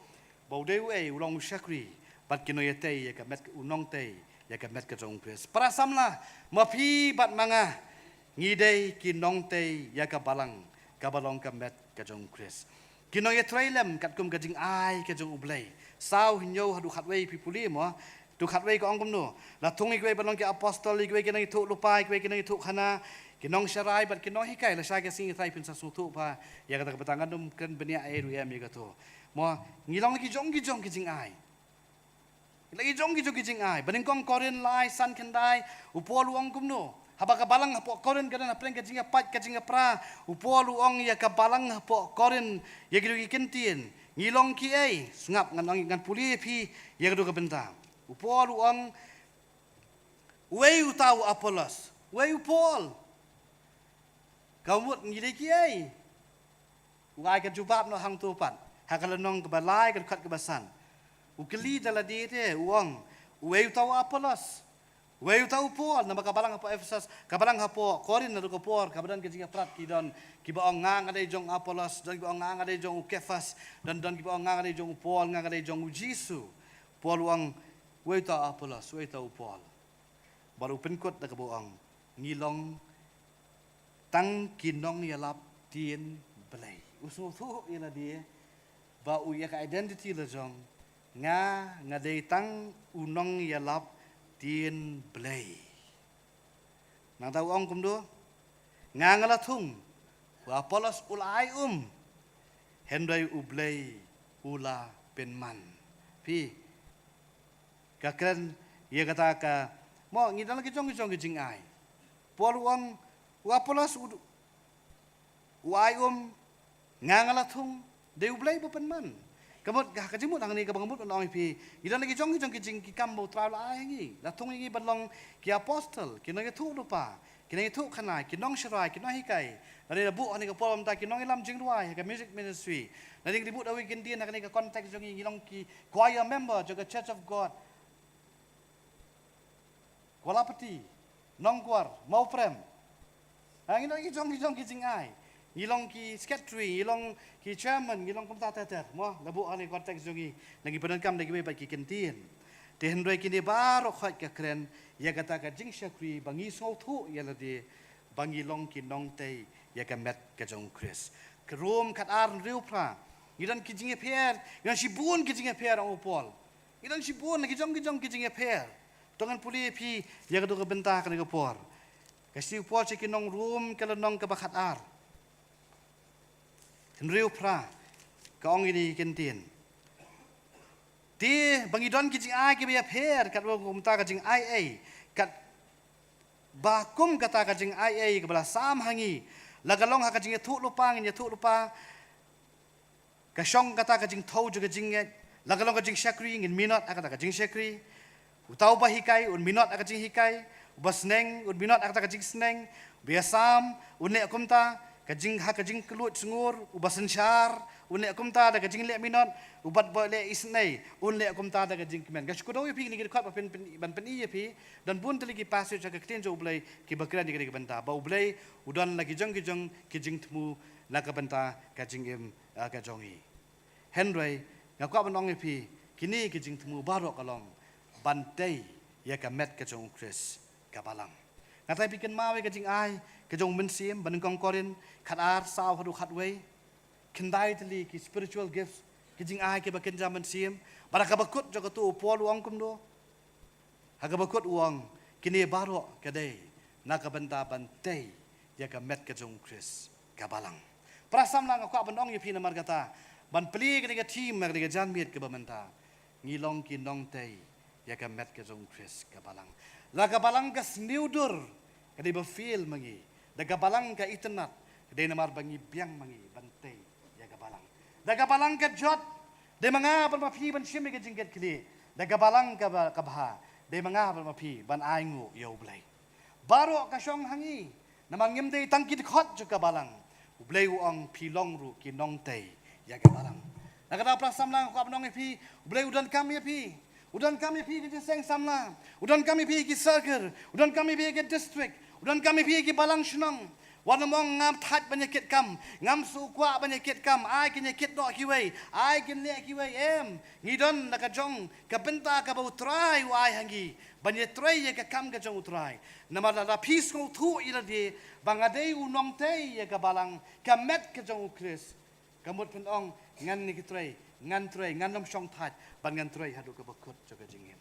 ba u dei uei, u long u shakri bad ki nongïatei ïa ka met, u nongtei ïa ka met ka jong u Khrist. Para samla, ma phi bad ma nga, ngi dei ki nongtei ïa ka Balang kaba long ka met ka jong u Khrist. Ki nongïatrei lem katkum ka jingai ka jong U Blei. Saw, hynñiew haduh khatwei phi pule mo. Haduh khatwei ka ong kumno? La thung ïa kiwei ban long ki apostol, ïa kiwei ki nongïathuhlypa, ïa kiwei ki nongïathuhkhana, ki nongsharai bad ki nonghikai. Lashai ka sngi nga tharai phin sa sngewthuh bha ïa kata ka bynta, ngan ym kren bniah ei ruh em ïa kato. Mo, ngi long ki jong ki jong ki jingai. Ngi long ki jong ki jong ki jingai. Ba nyngkong Korinth lai, san, khyndai, u Paul u ong kumno? Haba ka Balang hapoh Korinth ka don hapdeng ka jingïapait ka jingïapra, u Paul u ong ïa ka Balang hapoh Korinth, ïa kito ki kyntien. Ngi long kiei? Sngap, ngan ong, ngan pule ïa phi ïa kato ka bynta. U Paul u ong, uei uta u Apollos? Uei u Paul? Ka mut ngi dei kiei? U ai ka jubab noh hangto pat ha ka lynnong kaba lai, ka dkhot kaba san. U kylli da lade te, u ong, uei uta u Apollos? Uei uta u Paul? Namar ka Balang hapoh Ephesus, ka Balang hapoh Korinth naduh ka por kaba don ka jingïaprat, ki don kiba ong, nga nga dei jong u Apollos, don kiba ong, nga nga dei jong u Kephas, don, don kiba ong, nga nga dei jong u Paul, nga nga dei jong u Jisu. Paul u ong, uei uta u Apollos, uei uta u Paul? Bad u pynkut da kaba ong, ngi long tang ki nongïalap ktien Blei. U sngewthuh ïa lade ba u ïa ka identity la jong, nga nga dei tang u nongïalap ktien Blei. Nangta u ong kumno? Nga nga la thung, u Apollos u la ai um, hynrei U Blei u la pynman. Phi, ka kren ïa kata ka, mo, ngi don la ki jong ki jong ki jingai. Paul u ong, u Apollos u, u ai um, nga nga la thung, dei U Blei ba pynman. Ka mut, ka, ka jingmut hangne kaba nga mut ban ong ïa phi, ngi don la ki jong ki jong ki jing, ki kam ba U Trai u la ai ha ngi. La thung ïa ngi ban long ki apostol, ki nongïathuhlypa, ki nongïathuhkhana, ki nongsharai, ki nonghikai. Lane la buh hangne ka por ba mynta ki nongïalam jingrwai ha ka music ministry. Lane ngi la buh da kawei ka kyntien ha kane ka context jong ngi, ngi long ki choir member jong ka Church of God Kualapati, Nongkwar, Mawprem. Ha, ngi long ki jong ki jong ki jingai. Ngi long ki secretary, ngi long ki chairman, ngi long kumta ter ter. Mo, la buh ha kane ka context jong ngi, la ngi pyndonkam da kiwei pat ki kyntien. Te hynrei kine baroh khoit ka kren ïa kata ka jingshakri ba ngi sngewthuh ïa lade ba ngi long ki nongtei ïa ka met ka jong U Khrist. Ka Rom khatar hynriew phra. Ngi don ki jingïapher, ngi don shibun ki jingïapher, ong u Paul. Ngi don shibun ki jong ki jong ki jingïapher. To ngan pule ïa phi ïa kato ka bynta kane ka por. Ka shithi u Paul sha ki nong Rom, ka lynnong kaba khatar, hynriew phra, ka ong ïa kine ki kyntien. Te ba ngi don ki jingai kiba ïapher, katba kumta ka jingai ei, katba kum kata ka jingai ei kaba la sam ha ngi, la ka long ha ka jingïathuh lypa, ngin ïathuh lypa, ka shong kata ka jingthew jong ka jingngeit, la ka long ka jingshakri, ngin minot ha kata ka jingshakri. Uta uba hikai un minot ha ka jinghikai, uba sneng un minot ha kata ka jingsneng, uba ïasam un leh kumta, ka jing ha ka jingkylluid sngur, uba synshar un leh kumta da ka jingleh minot, uba ba leh isynei un leh kumta da ka jingkmen. Nga shu kdew ïa phi kine ki dkhot ban pyn, pyn, ban pyni ïa phi, don bun tylli ki passage ha ka ktien jong U Blei kiba kren ïa kane ka bynta ba U Blei u don la ki jong ki jong ki jingthmu na ka bynta ka jingim, ah, ka jong ngi. Hynrei nga kwah ban ong ïa phi, kine ki jingthmu baroh ka long ban tei ïa ka met ka jong U Khrist ka balang. Nga tharai phi kynmaw ïa ka jingai ka jong U Mynsiem, ba nyngkong Korinth khatar, saw haduh khatwei. Khyndai tylli ki spiritual gifts, ki jingai kiba kynja mynsiem. Bad ha kaba kut jong kato u Paul u ong kumno? Ha kaba kut u ong, kine baroh ka dei na ka bynta ban tei ïa ka met ka jong U Khrist ka balang. Para samla, nga kwah ban ong ïa phi namar kata, ban plie kane ka theme ha kane ka janmiet kaba mynta, ngi long ki nongtei ïa ka met ka jong U Khrist ka balang. La ka balang ka sniewdur ka dei ba fail ma ngi, da ka balang ka itynnad ka dei namar ba ngi biang ma ngi ban tei ïa ka balang. Da ka balang ka jot, dei ma nga bad ma phi ban shim ïa ka jingkitkhlieh. Da ka balang ka ba, ka bha, dei ma nga bad ma phi ban ainguh ïa U Blei. Baroh ka shong ha ngi, namar ngim dei tang ki dkhot jong ka balang. U Blei u ong phi long ruh ki nongtei ïa ka balang. Na kata para samla, nga kwah ban ong ïa phi, U Blei u donkam ïa phi. U donkam ïa phi ki jingïaseng samla. U donkam ïa phi ki circle. U donkam ïa phi ki district. U donkam ïa phi ki balang shnong. Wat nym ong ngam thait ban ïa kit kam, ngam shu kwah ban ïa kit kam, ai kin ïa kit noh kiwei, ai kin leh kiwei, em. Ngi don la ka jong ka bynta kaba U Trai u ai ha ngi ban ïatrei ïa ka kam ka jong U Trai. Namar lada phi sngewthuh ïa lade ba nga dei u nongtei ïa ka balang, ka met ka jong U Khrist, ka mut phin ong ngan ïa ki trei, ngan trei, ngan nym shong thait, ban ngan trei haduh kaba kut jong ka jingim.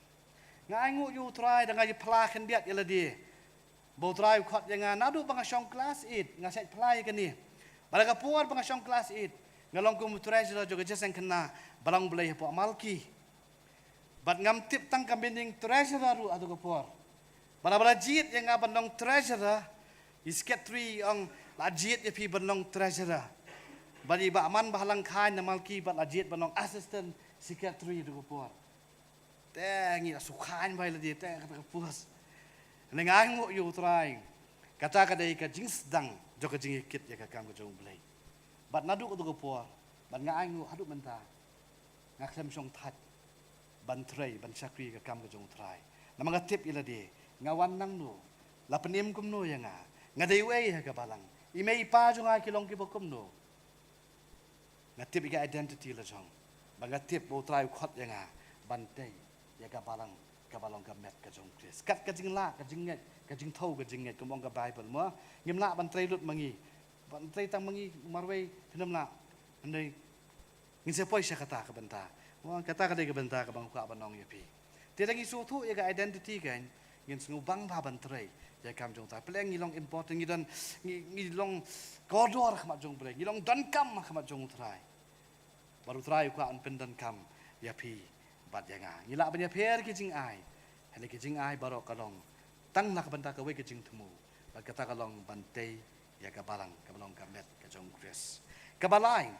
Nga ainguh ïa U Trai da nga ïa phla khyndiat ïa lade. Ba U Trai u khot ïa nga naduh ba nga shong klas eight, nga sait phla ïa kane. Ba la ka por ba nga shong klas eight, nga long kum u treasurer jong ka jingïaseng khynnah balang Blei hapoh Malki. Bad ngam tip tang ka meaning treasurer ruh haduh ka por. Ba la, ba la jied ïa nga ban long treasurer, i secretary i ong, la jied ïa phi ban long treasurer. Bad i Bah Man Bah Langkhaiñ na Malki bad la jied ban long assistant secretary haduh ka por. Te ngi la shu khaiñ bha ïa lade te kata ka post. Hynrei nga ainguh ïa U Trai, kata ka dei ka jingsdang jong ka jingïakit ïa ka kam ka jong U Blei. Bad naduh kato ka por, bad nga ainguh haduh mynta, nga khlem shong thait ban trei, ban shakri ïa ka kam ka jong U Trai. Namar nga tip ïa lade, nga wan nangno, la pynim kumno ïa nga, nga dei uei ha ka balang, i mei i pa jong nga ki long kiba kumno. Nga tip ïa ka identity la jong, ba nga tip ba U Trai u khot ïa nga ban tei ïa ka balang, ka balang ka met ka jong U Khrist. Kat ka jinglah, ka jingngeit, ka jingthew ka jingngeit, kum ong ka Bible mo. Ngim lah ban trei lut ma ngi, ban trei tang ma ngi marwei, phin ym lah. Hynrei ngin sa poi sha kata ka bynta. Mo, kata ka dei ka bynta kaba nga kwah ban ong ïa phi. Te lada ngi sngewthuh ïa ka identity kan, ngin sngewbang bha ban trei ïa ka kam jong U Trai. Pyrshah ngi long important, ngi don, ngi, ngi long kordor ha khmat jong U Blei, ngi long donkam ha khmat jong U Trai. Bad U Trai u kwah un pyndonkam ïa phi bad ïa nga. Ngi lah ban ïapher ki jingai, hynrei ki jingai baroh ka long tang na ka bynta kawei ka jingthmu, bad kata ka long ban tei ïa ka balang, kaba long ka met ka jong U Khrist. Kaba lai,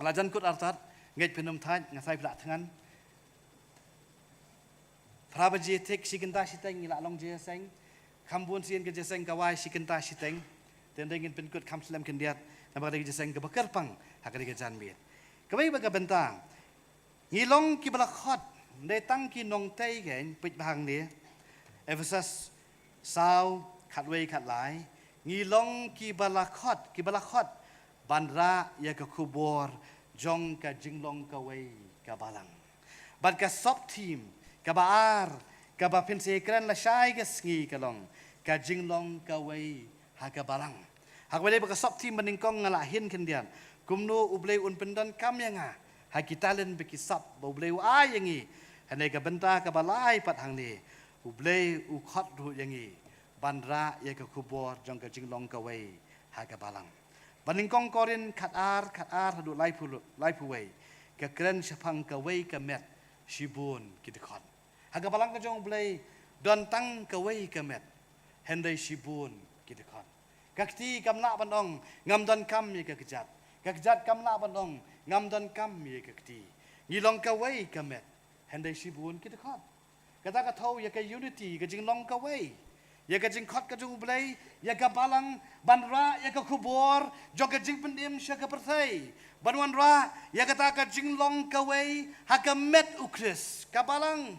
la jan kut artat, ngeit phin ym thait, nga sa ïa phi la thngan. Phra baje thik, shi kynta shiteng ngi la long jingïaseng. Kham bun sien ka jingïaseng ka wai shi kynta shiteng. Te hynrei ngin pynkut kham slem khyndiat, namar ka dei ka jingïaseng kaba kyrpang ha kane ka janmiet. Kawei pat ka bynta, ngi long kiba la khot, ym dei tang ki nongtei kein, peit bha hangne. Ephesos saw, khatwei khatlai. Ngi long kiba la khot, kiba la khot ban rah ïa ka khubor jong ka jinglong kawei ka balang. Bad ka sub theme kaba ar, kaba phin sa ïakren lashai ka sngi ka long, ka jinglong kawei ha ka balang. Ha kaba ïadei bad ka sub theme ba nyngkong nga la hin khyndiat, kumno U Blei un pyndonkam ïa nga ha ki talent bad ki sap ba U Blei u ai ïa ngi. Hangne ka bynta kaba lai pat hangne, U Blei u khot ruh ïa ngi ban rah ïa ka khubor jong ka jinglong kawei ha ka balang. Ba nyngkong Korinth khatar, khatar haduh laiphew, laiphew wei. Ka kren shaphang kawei ka met, shibun ki dkhot. Ha ka balang ka jong U Blei don tang kawei ka met, hynrei shibun ki dkhot. Ka kti kam lah ban ong ngam donkam ïa ka kjat. Ka kjat kam lah ban ong ngam donkam ïa ka kti. Ngi long kawei ka met, hynrei shibun ki dkhot. Kata ka thew ïa ka unity, ka jinglong kawei. Ïa ka jingkhot ka jong U Blei, ïa ka balang, ban rah ïa ka khubor jong ka jingpynim sha ka pyrthei. Ban wanrah ïa kata ka jinglong kawei ha ka met U Khrist, ka balang.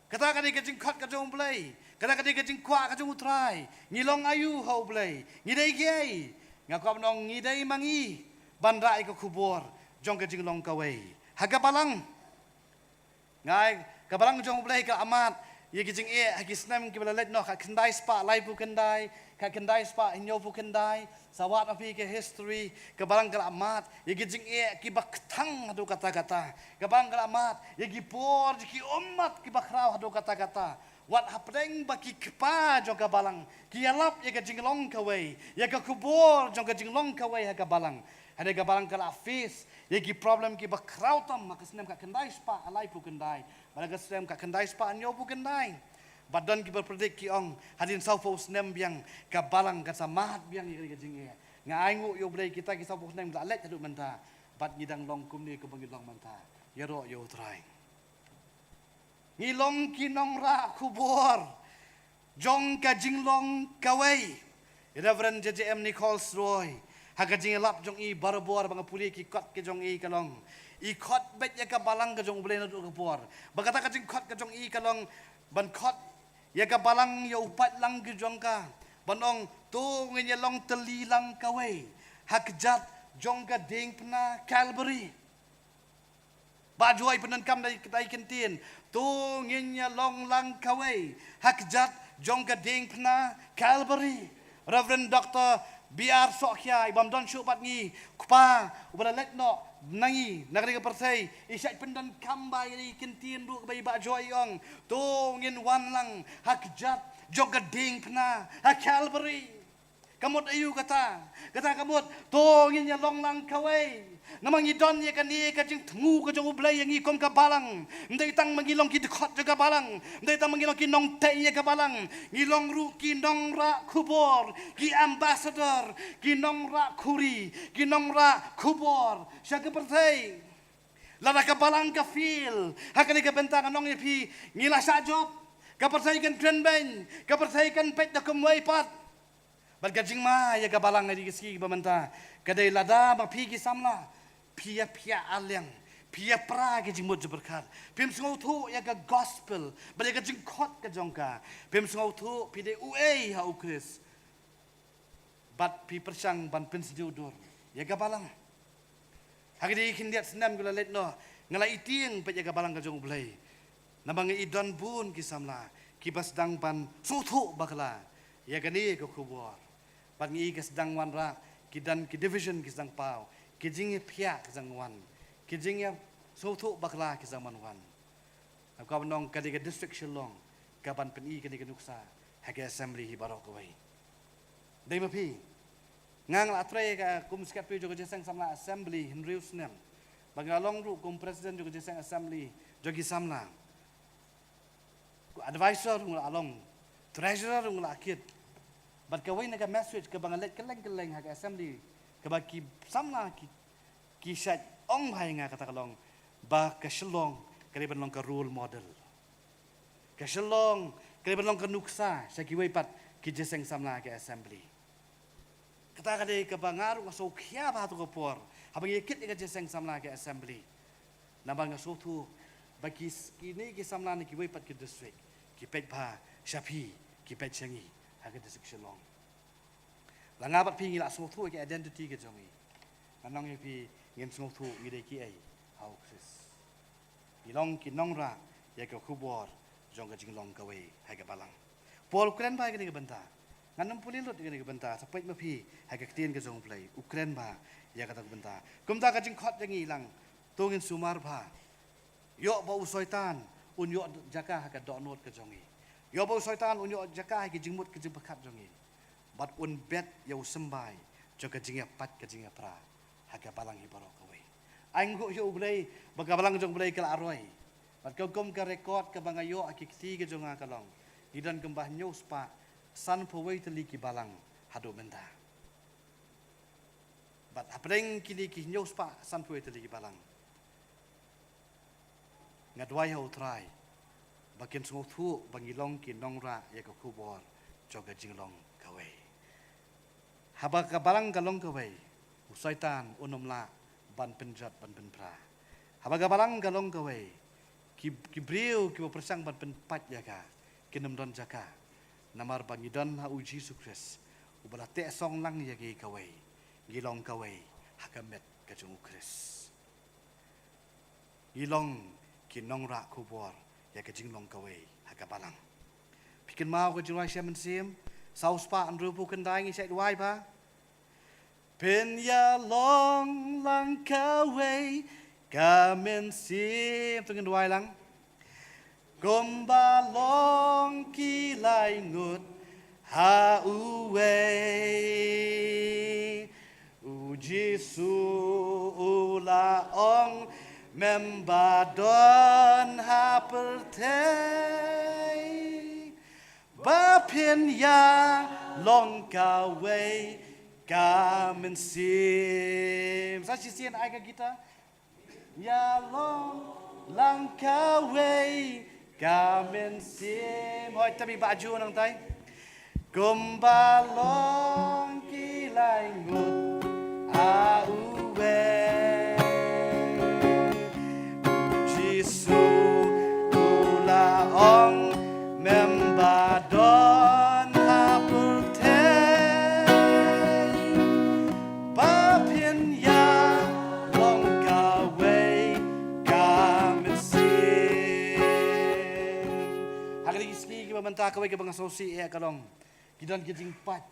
Kata ka dei ka jingkhot ka jong U Blei. Kata ka dei ka jingkwah ka jong U Trai. Ngi long aïu ha U Blei? Ngi dei kiei? Nga kwah ban ong ngi dei ma ngi ban rah ïa ka khubor jong ka jinglong kawei ha ka balang. Nga ai, ka balang jong U Blei ka la mad ïa ki jingeh ha ki snem kiba la leit noh, khatkhyndai spah laiphew khyndai, khatkhyndai spah hynñiewphew khyndai. Sa wad ma phi ka history, ka balang ka la mad ïa ki jingeh kiba kthang haduh katta katta. Ka balang ka la mad ïa ki por jong ki ummat kiba khraw haduh katta katta. Wat hapdeng ba ki kpa jong ka balang ki ïalap ïa ka jinglong kawei, ïa ka khubor jong ka jinglong kawei ha ka balang. Hynrei ka balang ka la face ïa ki problem kiba khraw tam ha ka snem khatkhyndai spah laiphew khyndai bad ha ka snem khatkhyndai spah hynñiewphew khyndai. Bad don kiba predict ki ong hadien sawphew snem biang ka balang kan sa mad biang ïa ka jingeh. Nga ainguh ïa U Blei kita ki sawphew snem la leit haduh mynta bad ngi dang long kumne kumba ngi long mynta. Ïaroh ïa U Trai. Ngi long ki nongrah khubor jong ka jinglong kawei. Reverend J J M Nichols Roy, ha ka jingïalap jong i barabor ba nga pule ki kot ka jong i ka long, i khot beit ïa ka balang ka jong U Blei naduh ka por. Ba kata ka jingkhot ka jong i ka long ban khot ïa ka balang, ïa u paidlang ka jong ka, ban ong to ngin ïa long tylli lang kawei ha kjat jong ka diengphna Calvary. Bah Joy pyndonkam da kata ka ktien, to ngin ïa long lang kawei ha kjat jong ka diengphna Calvary. Reverend Doctor B R Sohkhia, i bym don shuh bad ngi, u kpa uba la leit noh na ngi na kane ka pyrthei, i shait pyndonkam bha ïa kane ka ktien ruh kaba i Bah Joy i ong, to ngin wan lang ha kjat jong ka diengphna ha Calvary. Ka mut aïu kata? Kata ka mut to ngin ïa long lang kawei. Namar ngi don ïa kane ka jingthmu ka jong U Blei ïa ngi kum ka balang. Ym dei tang ba ngi long ki dkhot jong ka balang, ym dei tang ba ngi long ki nongtei ïa ka balang. Ngi long ruh ki nongrah khubor, ki ambassador, ki nongrah khuri, ki nongrah khubor sha ka pyrthei. Lada ka balang ka fail ha kane ka bynta, ngan ong ïa phi, ngi la shah jop. Ka pyrthei kan kren beiñ, ka pyrthei kan peit da kumwei pat. Bad ka jingma ïa ka balang ha kine ki sngi kiba mynta ka dei lada ma phi ki samla phi ïa phiah arliang, phi ïa pra ki jingmut jingpyrkhat, phim sngewthuh ïa ka gospel bad ïa ka jingkhot ka jong ka, phim sngewthuh phi dei uei ha U Khrist, bad phi pyrshang ban pynsniew dur ïa ka balang. Ha kine ki khyndiat snem ki la leit noh, nga la ïa tieng beit ïa ka balang ka jong U Blei. Namar nga i don bun ki samla kiba sdang ban sngewthuh bakla ïa kane ka khubor. Bad nga i ka sdang wanrah, ki don ki division ki sdang paw, ki jingïaphiah ki sdang wan, ki jingïasngewthuh bakla ki sdang ban wan. Nga kwah ban ong ka dei ka district Shillong kaban pyni kane ka nuksa ha ka assembly hi baroh kawei. Dei ma phi, nga nga la trei ka kum secretary jong ka Jingïaseng Samla Assembly hynriew snem. Bad nga la long ruh kum president jong ka Jingïaseng Assembly jong ki samla. Advisor nga la long, treasurer nga la kit. Bad kawei na ka message kaba nga leit kylleng kylleng ha ka assembly, kaba ki samla ki ki shait ong bha ïa nga, kata ka long ba ka Shillong ka dei ban long ka role model. Ka Shillong ka dei ban long ka nuksa sha kiwei pat ki jingïaseng samla ka assembly. Kata ka dei kaba nga ruh nga sngewkhia bha ha kato ka por haba ngi ïa kit ïa ka jingïaseng samla ka assembly. Namar nga sngewthuh ba ki s-, kine ki samla na kiwei pat ki district ki peit bha sha phi, ki peit sha ngi ha ka district Shillong. La nga bad phi ngi la sngewthuh ïa ka identity ka jong ngi. Ngan ong ïa phi, ngin sngewthuh ngi dei kiei ha U Khrist. Ngi long ki nongrah ïa ka khubor jong ka jinglong kawei ha ka balang. Paul u kren bha ïa kane ka bynta. Ngan ym pule lut ïa kane ka bynta, sa peit ma phi ha ka ktien ka jong U Blei, u kren bha ïa kata ka bynta. Kumta ka jingkhot jong ngi lang, to ngin sumar bha. Ïoh ba u Soitan un ïoh jaka ha ka dohnud ka jong ngi. Ïoh ba u Soitan un ïoh jaka ha ki jingmut ki jingpyrkhat jong ngi. Bad un bet ïa u symbai jong ka jingïapait ka jingïapra ha ka balang hi baroh kawei. Ai nguh ïa U Blei ba ka balang jong U Blei ka la roi. Bad ka kum ka record kaba nga ïoh ha ki kti ka jong nga ka long, ngi don kumba hynñiew spah sanphew wei tylli ki balang haduh mynta. Bad hapdeng kine ki hynñiew spah sanphew wei tylli ki balang, nga duwai ha U Trai ba kin sngewthuh ba ngi long ki nongrah ïa ka khubor jong ka jinglong kawei. Haba ka balang ka long kawei, u Soitan un ym lah ban pynjot ban pynpra. Haba ka balang ka long kawei, ki, ki briew kiba pyrshang ban pynpait ïa ka kin ym don jaka. Namar ba ngi don ha U Jisu Khrist uba la teh song lang ïa ngi kawei. Ngi long kawei ha ka met ka jong U Khrist. Ngi long ki nongrah khubor ïa ka jinglong kawei ha ka balang. Phi kynmaw ka jingrwai sha mynsiem, saw spah hynriewphew khyndai, ngi shait duwai ba phin ïalong lang kawei ka mynsiem. To ngin duwai lang. Kumba long ki laingut ha uwei. U Jisu u la ong, mem ba don ha pyrthei ba phin ïalong kawei ka mynsiem. Sa shisien ai ka guitar. Ïalong lang kawei ka mynsiem. Hooid, tang ba ju nangtai. Kumba long ki laingut ha uwei. Jisu u la ong, mem ba don ha pyrthei ba phin ïalong kawei ka mynsiem. Ha kine ki sngi kiba mynta, kawei kaba nga sngewsih ïa ka long, ki don ki jingpait.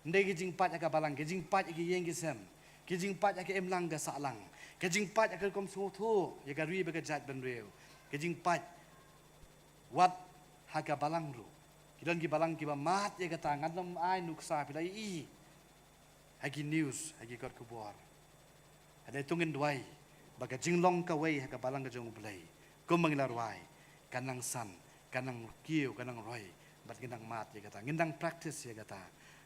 Ym dei ki jingpait ha ka balang, ki jingpait ha ki ïing ki sem, ki jingpait ha ka imlang ka sahlang, ki jingpait ha ka rukom sngewthuh ïa ka ri bad ka jaitbynriew, ki jingpait wat ha ka balang ruh. Ki don ki balang kiba mad ïa kata, ngan ym ai nuksa, phi la ïohi ha ki news, ha ki kot khubor. Hynrei to ngin duwai ba ka jinglong kawei ha ka balang ka jong U Blei, kumba ngi la rwai, kan nang san, kan nang kiew, kan nang roi, bad ngin nang mad ïa kata, ngin nang practice ïa kata.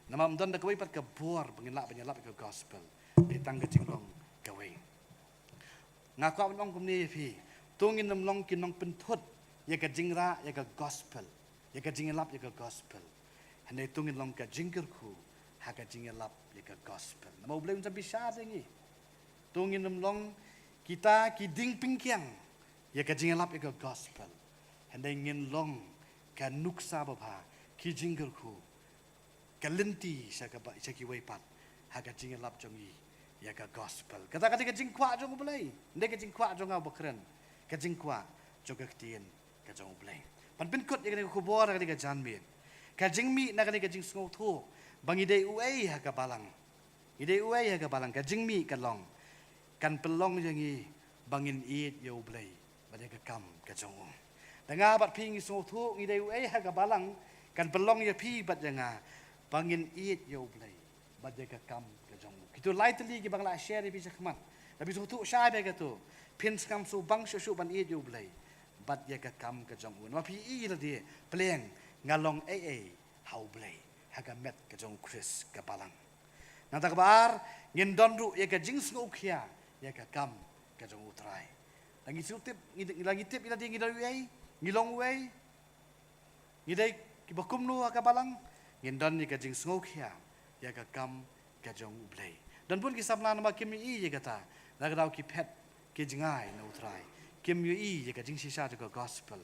Namar ym don da kawei pat ka bor ba ngin lah ban ïalap ïa ka gospel, dei tang ka jinglong kawei. Nga kwah ban ong kumne ïa phi, to ngin ym long ki nongpynthut ïa ka jingrah ïa ka gospel, ïa ka jingïalap ïa ka gospel. Hynrei to ngin long ka jingkyrkhu ha ka jingïalap ïa ka gospel. Namar U Blei un sa bishar ïa ngi. To ngin ym long kita ki dieng pyngkiang ïa ka jingïalap ïa ka gospel. Hynrei ngin long ka nuksa babha, ki jingkyrkhu, ka lynti sha kaba, sha kiwei pat ha ka jingïalap jong ngi ïa ka gospel. Kata ka dei ka jingkwah jong U Blei, ym dei ka jingkwah jong nga uba kren, ka jingkwah jong ka ktien ka jong U Blei. Ban pynkut ïa kane ka khubor ha kane ka janmiet, ka jingmih na kane ka jingsngewthuh ba ngi dei uei ha ka balang. Ngi dei uei ha ka balang, ka jingmih ka long, kan pynlong ïa ngi ba ngin ïeit ïa U Blei bad ïa ka kam ka jong u. Da nga bad phi ngi sngewthuh ngi dei uei ha ka balang, kan pynlong ïa phi bad ïa nga ba ngin ïeit ïa U Blei bad ïa ka kam ka jong u. Kito lai tylli kiba nga la share ïa phi shakhmat, lada phi sngewthuh shai bha kato, phin sngewsih bang shuh shuh ban ïeit ïa U Blei bad ïa ka kam ka jong u. Namar phi i lade, pleng, nga long ei ei ha U Blei, ha ka met ka jong U Khrist ka balang. Nangta kaba ar, ngin don ruh ïa ka jingsngewkhia ïa ka kam ka jong U Trai. Lada ngi sngewtip, ngi, lada ngi tip ïa lade ngi don uei, ngi long uei, ngi dei kiba kumno ha ka balang, ngin don ïa ka jingsngewkhia ïa ka kam ka jong U Blei. Don bun ki samla namar kim ïohi ïa kata, la ka daw ki phet ki jngai na U Trai, kim ïohi ïa ka jingshisha jong ka gospel.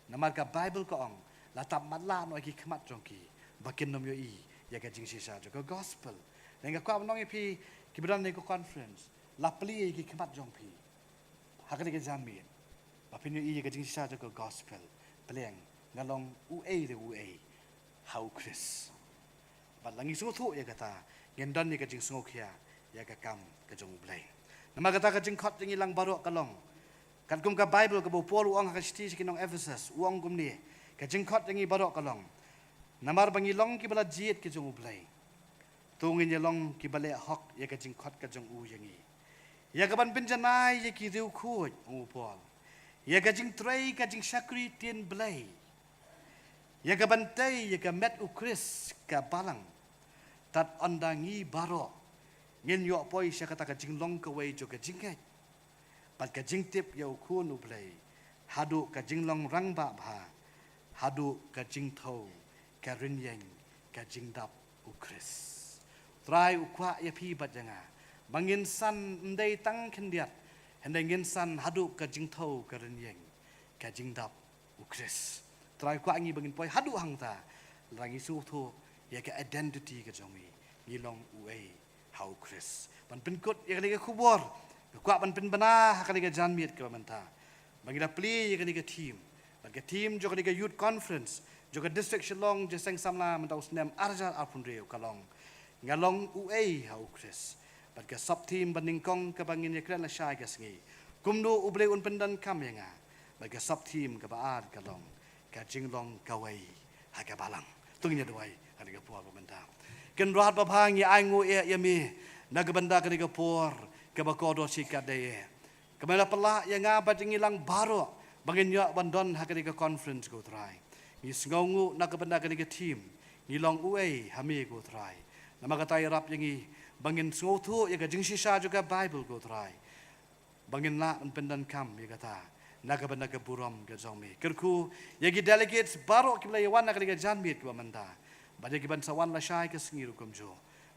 Namar ka Baibl ka ong, la tap matlah noh ïa ki khmat jong ki ba kin ym ïohi ïa ka jingshisha jong ka gospel. Te nga kwah ban ong ïa phi kiba don ha ka conference, la plie ïa ki khmat jong phi ha kane ka janmiet ba phin ïohi ïa ka jingshisha jong ka gospel. Pleng, nga long uei re uei ha U Khrist. Bad la ngi sngewthuh ïa kata, ngin don ïa ka jingsngewkhia ïa ka kam ka jong U Blei. Namar kata ka jingkhot jong ngi lang baroh ka long, katkum ka Baibl kaba u Paul u ong ha ka shithi sha ki nong Ephesus, u ong kumne, ka jingkhot jong ngi baroh ka long, namar ba ngi long kiba la jied ki jong U Blei, to ngin ïa long kiba leh hok ïa ka jingkhot ka jong u ïa ngi. Ïa ka ban pynjanai ïa ki riewkhuid, ong u Paul. Ïa ka jingtrei ka jingshakri ktien Blei. Ïa ka ban tei ïa ka met u Khrist ka balang. Tad ynda ngi baroh ngin ïoh poi sha kata ka jinglong kawei jong ka jingngeit bad ka jingtip ïa u Khun u Blei, haduh ka jinglong rangbah bha, haduh ka jingthew ka rynïeng ka jingdap u Khrist. Trai u kwah ïa phi bad ïa nga ba ngin san ym dei tang khyndiat, hynrei ngin san haduh ka jingthew ka rynïeng ka jingdap u Khrist. Trai u kwah ngi ba ngin poi haduh hangta, lada ngi sngewthuh ïa ka identity ka jong ngi, ngi long uei ha u Khrist. Ban pynkut ïa kane ka khubor, nga kwah ban pynbna ha kane ka janmiet kaba mynta ba ngi la plie ïa kane ka theme bad ka theme jong kane ka Youth Conference jong ka District Shillong, Jingïaseng Samla mynta u snem ar hajar arphew hynriew ka long, Nga long uei ha u Khrist. Bad ka sub theme ba nyngkong kaba ngin ïakren lashai ka sngi, Kumno U Blei un pyndonkam ïa nga. Bad ka sub theme kaba ar ka long, Ka jinglong kawei ha ka balang. To ngin ïa duwai ha kane ka por ba mynta. Kynrad babha, ngi ainguh ïa, ïa me na ka bynta kane ka por kaba kordor shi katdei. Kaba me la pynlah ïa nga bad ïa ngi lang baroh ba ngin ïoh ban don ha kane ka conference, ko Trai. Ngi sngewnguh na ka bynta kane ka theme, Ngi long uei ha me, ko Trai. Namar kata ïarap ïa ngi ba ngin sngewthuh ïa ka jingshisha jong ka Bible, ko Trai, ba ngin lah ban pyndonkam ïa kata na ka bynta ka burom ka jong me. Kyrkhu ïa ki delegates baroh kiba la ïa wan na kane ka janmiet kaba mynta bad ïa kiban sa wan lashai ka sngi ruh kumjuh.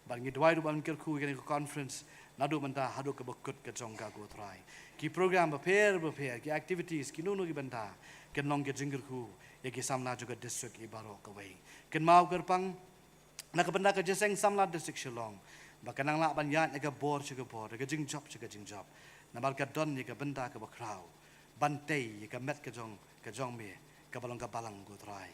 Bad ngi duwai ruh ban kyrkhu ïa kane ka conference naduh mynta haduh kaba kut ka jong ka, ko Trai. Ki program bapher bapher, ki activities, kino kino ki bynta, kin long ka jingkyrkhu ïa ki samla jong ka district hi baroh kawei. Kynmaw kyrpang na ka bynta ka Jingïaseng Samla District Shillong, ba kan nang lah ban ïaid na ka bor sha ka bor, na ka jingjop sha ka jingjop. Namar ka don ïa ka bynta kaba khraw ban tei ïa ka met ka jong, ka jong me kaba long ka balang, ko Trai.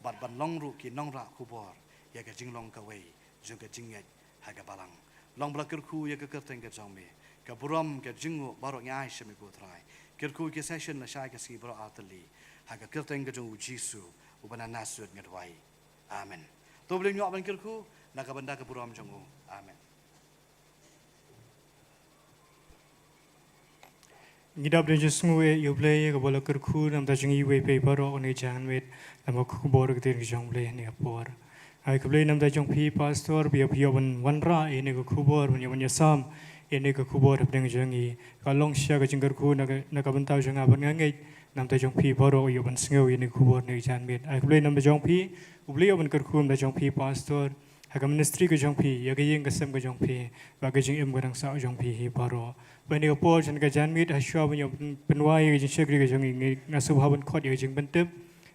Bad ban long ruh ki nongrah khubor ïa ka jinglong kawei jong ka jingngeit ha ka balang. Long ba la kyrkhu ïa ka kyrteng ka jong me. Ka burom, ka jingnguh baroh ngi ai sha me, ko Trai. Kyrkhu ïa ki session lashai ka sngi baroh artylli ha ka kyrteng ka jong U Jisu uba na Nasareth nga duwai. Amen. To U Blei un ïoh ban kyrkhu na ka bynta ka burom jong u. Amen. Ngi dap da jingsngew ïa U Blei kaba la kyrkhu na ka bynta jong ngi iwei pa iwei baroh ha kane ka janmiet, namar ka khubor ka ktien ka jong U Blei ha kane ka por. Ai khublei na ka bynta jong phi pastor, ba ïa phi ïoh ban wanrah ïa kane ka khubor, ban ïoh ban ïasam ïa kane ka khubor hapdeng jong ngi. Ka long shisha ka jingkyrkhu na ka, na ka bynta jong nga bad nga ngeit na ka bynta jong phi baroh ïoh ban sngew ïa kane ka khubor ha kane ka janmiet. Ai khublei na ka bynta jong phi, U Blei ïoh ban kyrkhu na ka bynta jong phi pastor, ha ka ministry ka jong phi, ïa ka ïing ka sem ka jong phi, bad ka jingim ka dang sah jong phi hi baroh. Bad ha kane ka por jong ka janmiet, hashwa ban ïoh pyn-, pynwai ïa ka jingshakri ka jong ngi, nga sngewbha ban khot ïa ka jingpyntip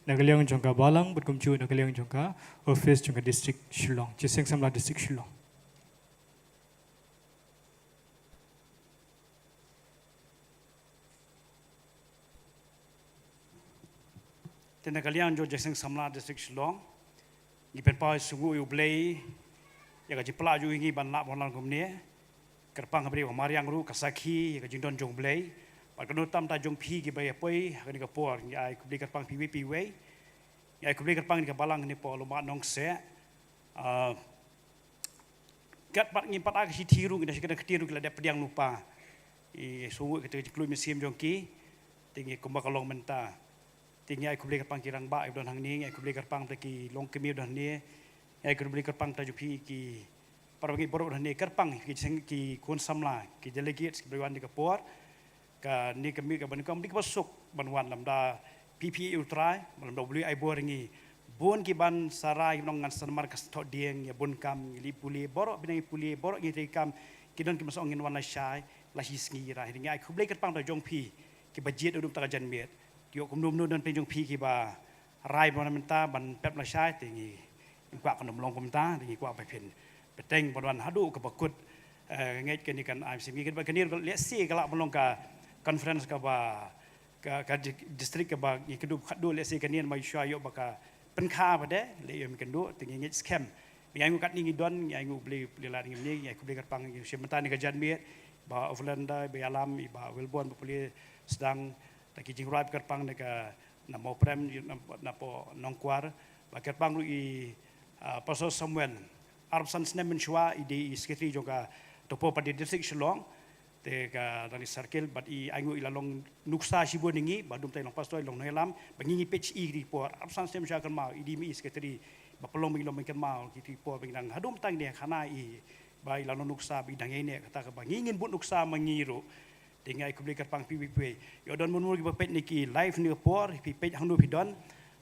na ka liang jong ka balang bad kumjuh na ka liang jong ka office jong ka district Shillong, Jingïaseng Samla District Shillong. Te na ka liang jong Jingïaseng Samla District Shillong, ngi pynpaw ïa ka sngi U Blei ïa ka jingpynlah jong ngi ban lah ban long kumne. Kyrpang ha bynta u mariang ruh ka sakhi ïa ka jingdon jong U Blei. Bad kano tam ta jong phi kiba ïa poi ha kane ka por, ngi ai khublei kyrpang phi iwei pa iwei. Ngi ai khublei kyrpang ïa ka balang kane ka por, lem bad nongkseh. Ah, Katba ngi pat ai ka shithi ruh, ngi da shi kynda ka ktien ruh ki la dep pdiang lypa. I shu ngi kata ka jingkylluid mynsiem jong ki. Te ngi kumba ka long mynta. Te ngi ai khublei kyrpang ki rangbah kiba don hangne, ngi ai khublei kyrpang te ki longkmie ba don hangne. Ngi ai khublei kyrpang te jong phi ki para bangeit baroh ba don hangne, kyrpang ki jingïaseng, ki khun samla, ki delegates kiba wan ha kane ka por. Kane ka miet kaba nyngkong, dei kaba suk ban wan lymda phi phi ïa U Trai, lymda U Blei ai bor ïa ngi. Bun ki ban sa rai nong ngan sa namar ka sngewthuh dieng, ïa bun kam, ngi leit pule, baroh bneng ngi pule, baroh ngi trei kam, ki don ki ban sa ong ngin wan lashai, la shi sngi ïa rai. Ngi ai khublei kyrpang da jong phi kiba jied naduh mynta ka janmiet. Ïoh kumno kumno don phi jong phi kiba rai ban wan mynta ban pep lashai, te ngi kwah kan ym long kumta, te ngi kwah ba phin bteng ban wan haduh kaba kut. Eh, ngeit kane kan ai mynsiem ngi, kane ka lehse ka lah ban long ka conference kaba, ka, ka di-, district kaba ngi kynduh khatduh, lehse kane namar shuwa ïoh ba ka pynkha ba dei, leh ïoh ym kynduh, te ngi ngeit skhem. Ngi ainguh katne ngi don, ngi ainguh U Blei, U Blei lad ngi, ngi ai khublei kyrpang ïa u shim mynta kane ka janmiet, Bah Overlander, Bah Ïalam, Bah Wilborn, ba pule sdang, da ki jingrwai kyrpang na ka, na Mawprem, na, na poh Nongkwar, ba kyrpang ruh i, ah, Pastor Samuel, arphew san snem mynshuwa i dei i secretary jong ka Topo Padi District Shillong. te ka Dani Circle, bad i ainguh i la long nuksa shibun ïa ngi, ba dum tai long pastor, i long nongïalam, ba ngi ngi peit i ki por, ap san snem sha kynmaw, i dei ma i secretary, ba pynlong ba ngi long ban kynmaw, ki ki por, ba ngi dang haduh tang ne khana i, ba i la long nuksa, ba i dang ïaineh, kata ka ba ngi ngin bud nuksa ma ngi ruh, te ngi ai khublei kyrpang phi phi phi. Ïoh don mon mon kiba peit ne ki live ne ka por, phi peit hangno phi don,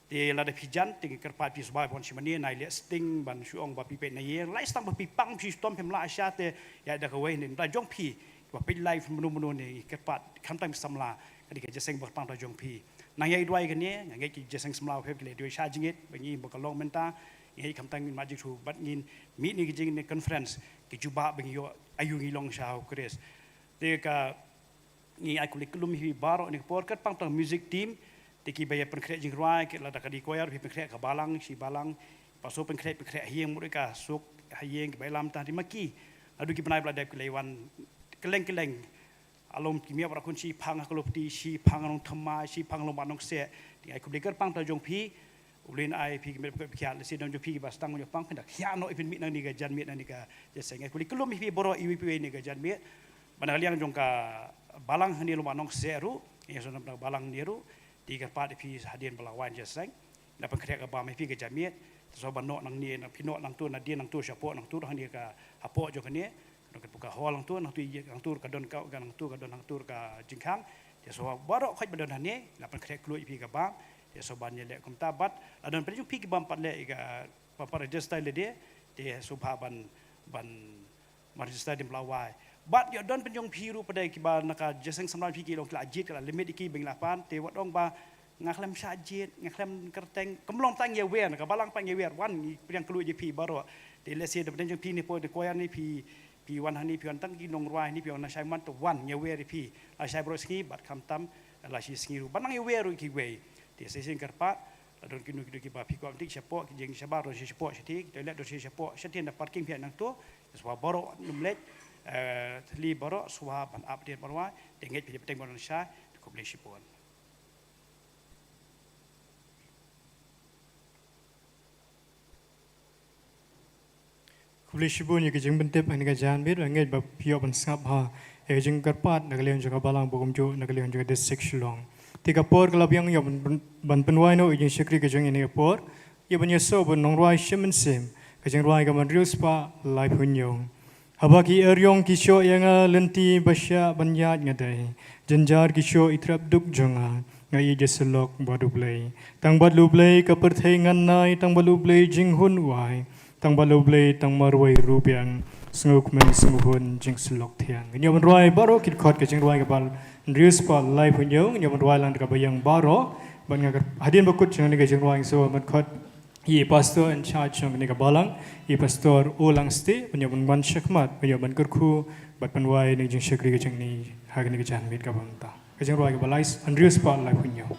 te lada phi jan, te ngi kyrpad phi sngewbha phi wan shimane, nai leh sting, ban shu ong ba phi peit na ïing, lait tang ba phi pang phi shitom phim lah sha te, ïa da kawei ne, da jong phi, ba peit live mano mano ne, ngi kyrpad, khamtam ki samla, ka dei ka jingïaseng ba kyrpang da jong phi. Nang ïa i duwai kane, nga ngeit ki jingïaseng samla phi ki leh duwai sha jingit, ba ngi ba ka long mynta, ngi ngeit khamtam ngi ma jingthoh, bad ngin, mih ne ki jing ne conference, ki jubab ba ngi ïoh, aïu ngi long sha u Khrist. Te ka, ngi ai khublei kyllum ïa phi baroh ne ka por kyrpang tang music team, te kiba ïa pynkhreh jingrwai, ki lada ka dei choir, phi pynkhreh ka balang, shi balang, pastor pynkhreh, pynkhreh ha ïing, mut ka suk, ha ïing, kiba ïalam tang, te ma ki, naduh ki bnai ba la dep ki la wan, kylleng kylleng, along ki miaw baroh khun shi phang ha Khlopti, shi phang ha Nongthymmai, shi phang ha Lum Nongseh, te ngi ai khublei kyrpang tang jong phi, U Blei un ai phi ki met ba koit ba khiah, lehse don jong phi kiba sdang ban ïoh pang phin da khiah noh, i phin mih nangne ka janmiet nangne ka jingïaseng. Khublei kyllum ïa phi baroh iwei pa iwei nangne ka janmiet. Bad na ka liang jong ka balang hangne Lum Nongseh ruh, ïa shu na ka balang hangne ruh, te kyrpad ïa phi hadien ba la wan jingïaseng. Ngi la pynkhreh ka bam ïa phi ka janmiet. Te sngewbha ban noh nangne, nang phi noh nangto nadien nangto shapoh nangto hangne ka hapoh jong kane. Ka don ka hall nangto, nangto, nangto ka don ka, ka nangto ka don nangto ka jingkhang. Te sngewbha baroh khoit ba don hangne, ngi la pynkhreh kluid ïa phi ka bam. Te sngewbha ban ïaleh kumta bad la don pdeng jong phi ki bym pat leh ïa ka, bym pat register lade, te sngewbha ban, ban, ban register hadien ba la wai. Bad ïoh don pdeng jong phi ruh pat de kiba na ka jingïaseng samla phi ki long ki la jied, ki la limit ïa ki ba ngi la pan, te wat ong ba nga khlem shah jied, nga khlem kyrteng, kam long tang ïawer, na ka balang pat ïawer, wan ngi pdiang kluid ïa phi baroh. Te lehse da pdeng jong phi ne poi ne choir ne phi, phi wan hangne, phi wan tang ki nongrwai ne phi wan na shai man, te wan ïawer ïa phi. La shai baroh sngi bad khamtam la shi sngi ruh. Bad nang ïawer ruh kiwei. Te shisien kyrpad, la don kino kino kiba phi kwah ban thied shapoh, ki jing shabar don shi shapoh shati, ki toilet don shi shapoh shati, na parking phi nangto. Sngewbha baroh num leit, eh, thylli baroh, sngewbha ban ap hadien ba la wai, te ngeit phi da bteng ban shai, khublei shibun. Khublei shibun ïa ka jingpyntip ha kane ka janmiet, nga ngeit ba phi ïoh ban sngap bha ïa ka jingkyrpad na ka liang jong ka balang, ba kumjuh na ka liang jong ka district Shillong. Te ka por ka la biang, ïoh ban, ban, ban pynwai noh ïa ka jingshakri ka jong ngi ha kane ka por. Ïa ban ïasoh bad nongrwai shim mynsiem ka jingrwai kaba hynriew spah laiphew hynñiew. Haba ki eriong ki shoh ïa nga, lynti ba shah ban ïaid nga dei. Jynjar ki shoh i trep duk jong nga, nga ïeit ïa syllok bad U Blei. Tang bad U Blei ka pyrthei ngan nai, tang bad U Blei jinghun u ai. Tang bad U Blei tang marwei ruh biang, sngewkmen sngewhun jingsyllok thiang. Ngin ïoh ban rwai baroh ki dkhot ka jingrwai kaba hynriew spah laiphew hynñiew, ngin ïoh ban rwai lang da kaba ïeng baroh. Bad nga kyrpad hadien ba kut jong kane ka jingrwai, ngin sa wan ban khot ïa i pastor in charge jong kane ka balang, i pastor Olangsteh, ban ïoh ban wan shakhmat, ban ïoh ban kyrkhu bad pynwai ïa ka jingshakri ka jong ngi ha kane ka janmiet kaba mynta. Ka jingrwai kaba lai, hynriew spah laiphew hynñiew.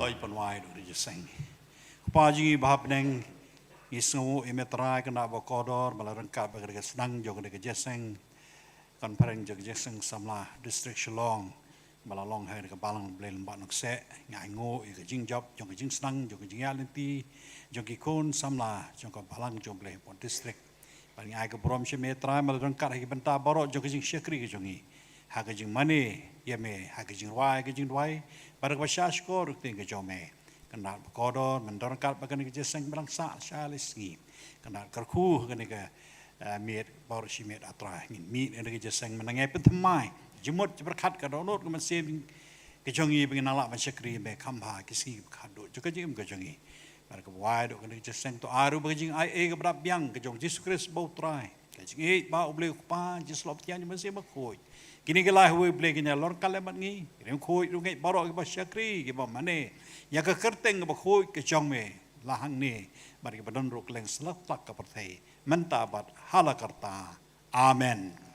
Toh, pynwai da ka jingïaseng. Ko Pa jong ngi ba ha bneng, ngi sngewnguh ïa me Trai, kane ka por kordor ba la ryngkat bad ka sdang jong kane ka jingïaseng conference jong ka Jingïaseng Samla District Shillong, ba la long ha kane ka Balang Blei Lembah Nongkseh. Ngi ainguh ïa ka jingjop jong ka jingsdang jong ka jingïaid lynti jong ki khun samla jong ka Balang jong U Blei hapoh district. Bad ngi ai ka burom sha me Trai, ba la ryngkat ha ki bynta baroh jong ka jingshakri ka jong ngi, ha ka jingmane ïa me ha ka jingrwai ka jingduwai, bad kaba shah shkor ïa ka ktien ka jong me. Kane ka por kordor, men don ryngkat bad kane ka jingïaseng ba dang sah sha lai sngi. Kane ka kyrkhu, kane ka, eh, miet baroh shi miet, ah Trai, ngin mih na kane ka jingïaseng, men nang ïai pynthymmai jingmut jingpyrkhat ka dohnud ka mynsiem ka jong ngi, ba ngin nang lah ban shakri ïa me kham bha ha ki sngi ba khatduh jong ka jingim ka jong ngi. Bad kaba wai da kane ka jingïaseng, to ai ruh ba ka jingaiei kaba dap biang ka jong U Jisu Khrist ba U Trai, ka jingïeit ba U Blei U Kpa, jingslop jong U Mynsiem Bakhuid, kine ki lai ha uwei U Blei kin ïa long ryngkat lem bad ngi. Ki riewkhuid riewngeit baroh kiba shakri, kiba mane ïa ka kyrteng bakhuid ka jong me, la hangne bad kiba don ruh kylleng satlak ka pyrthei, mynta bad hala karta. Amen.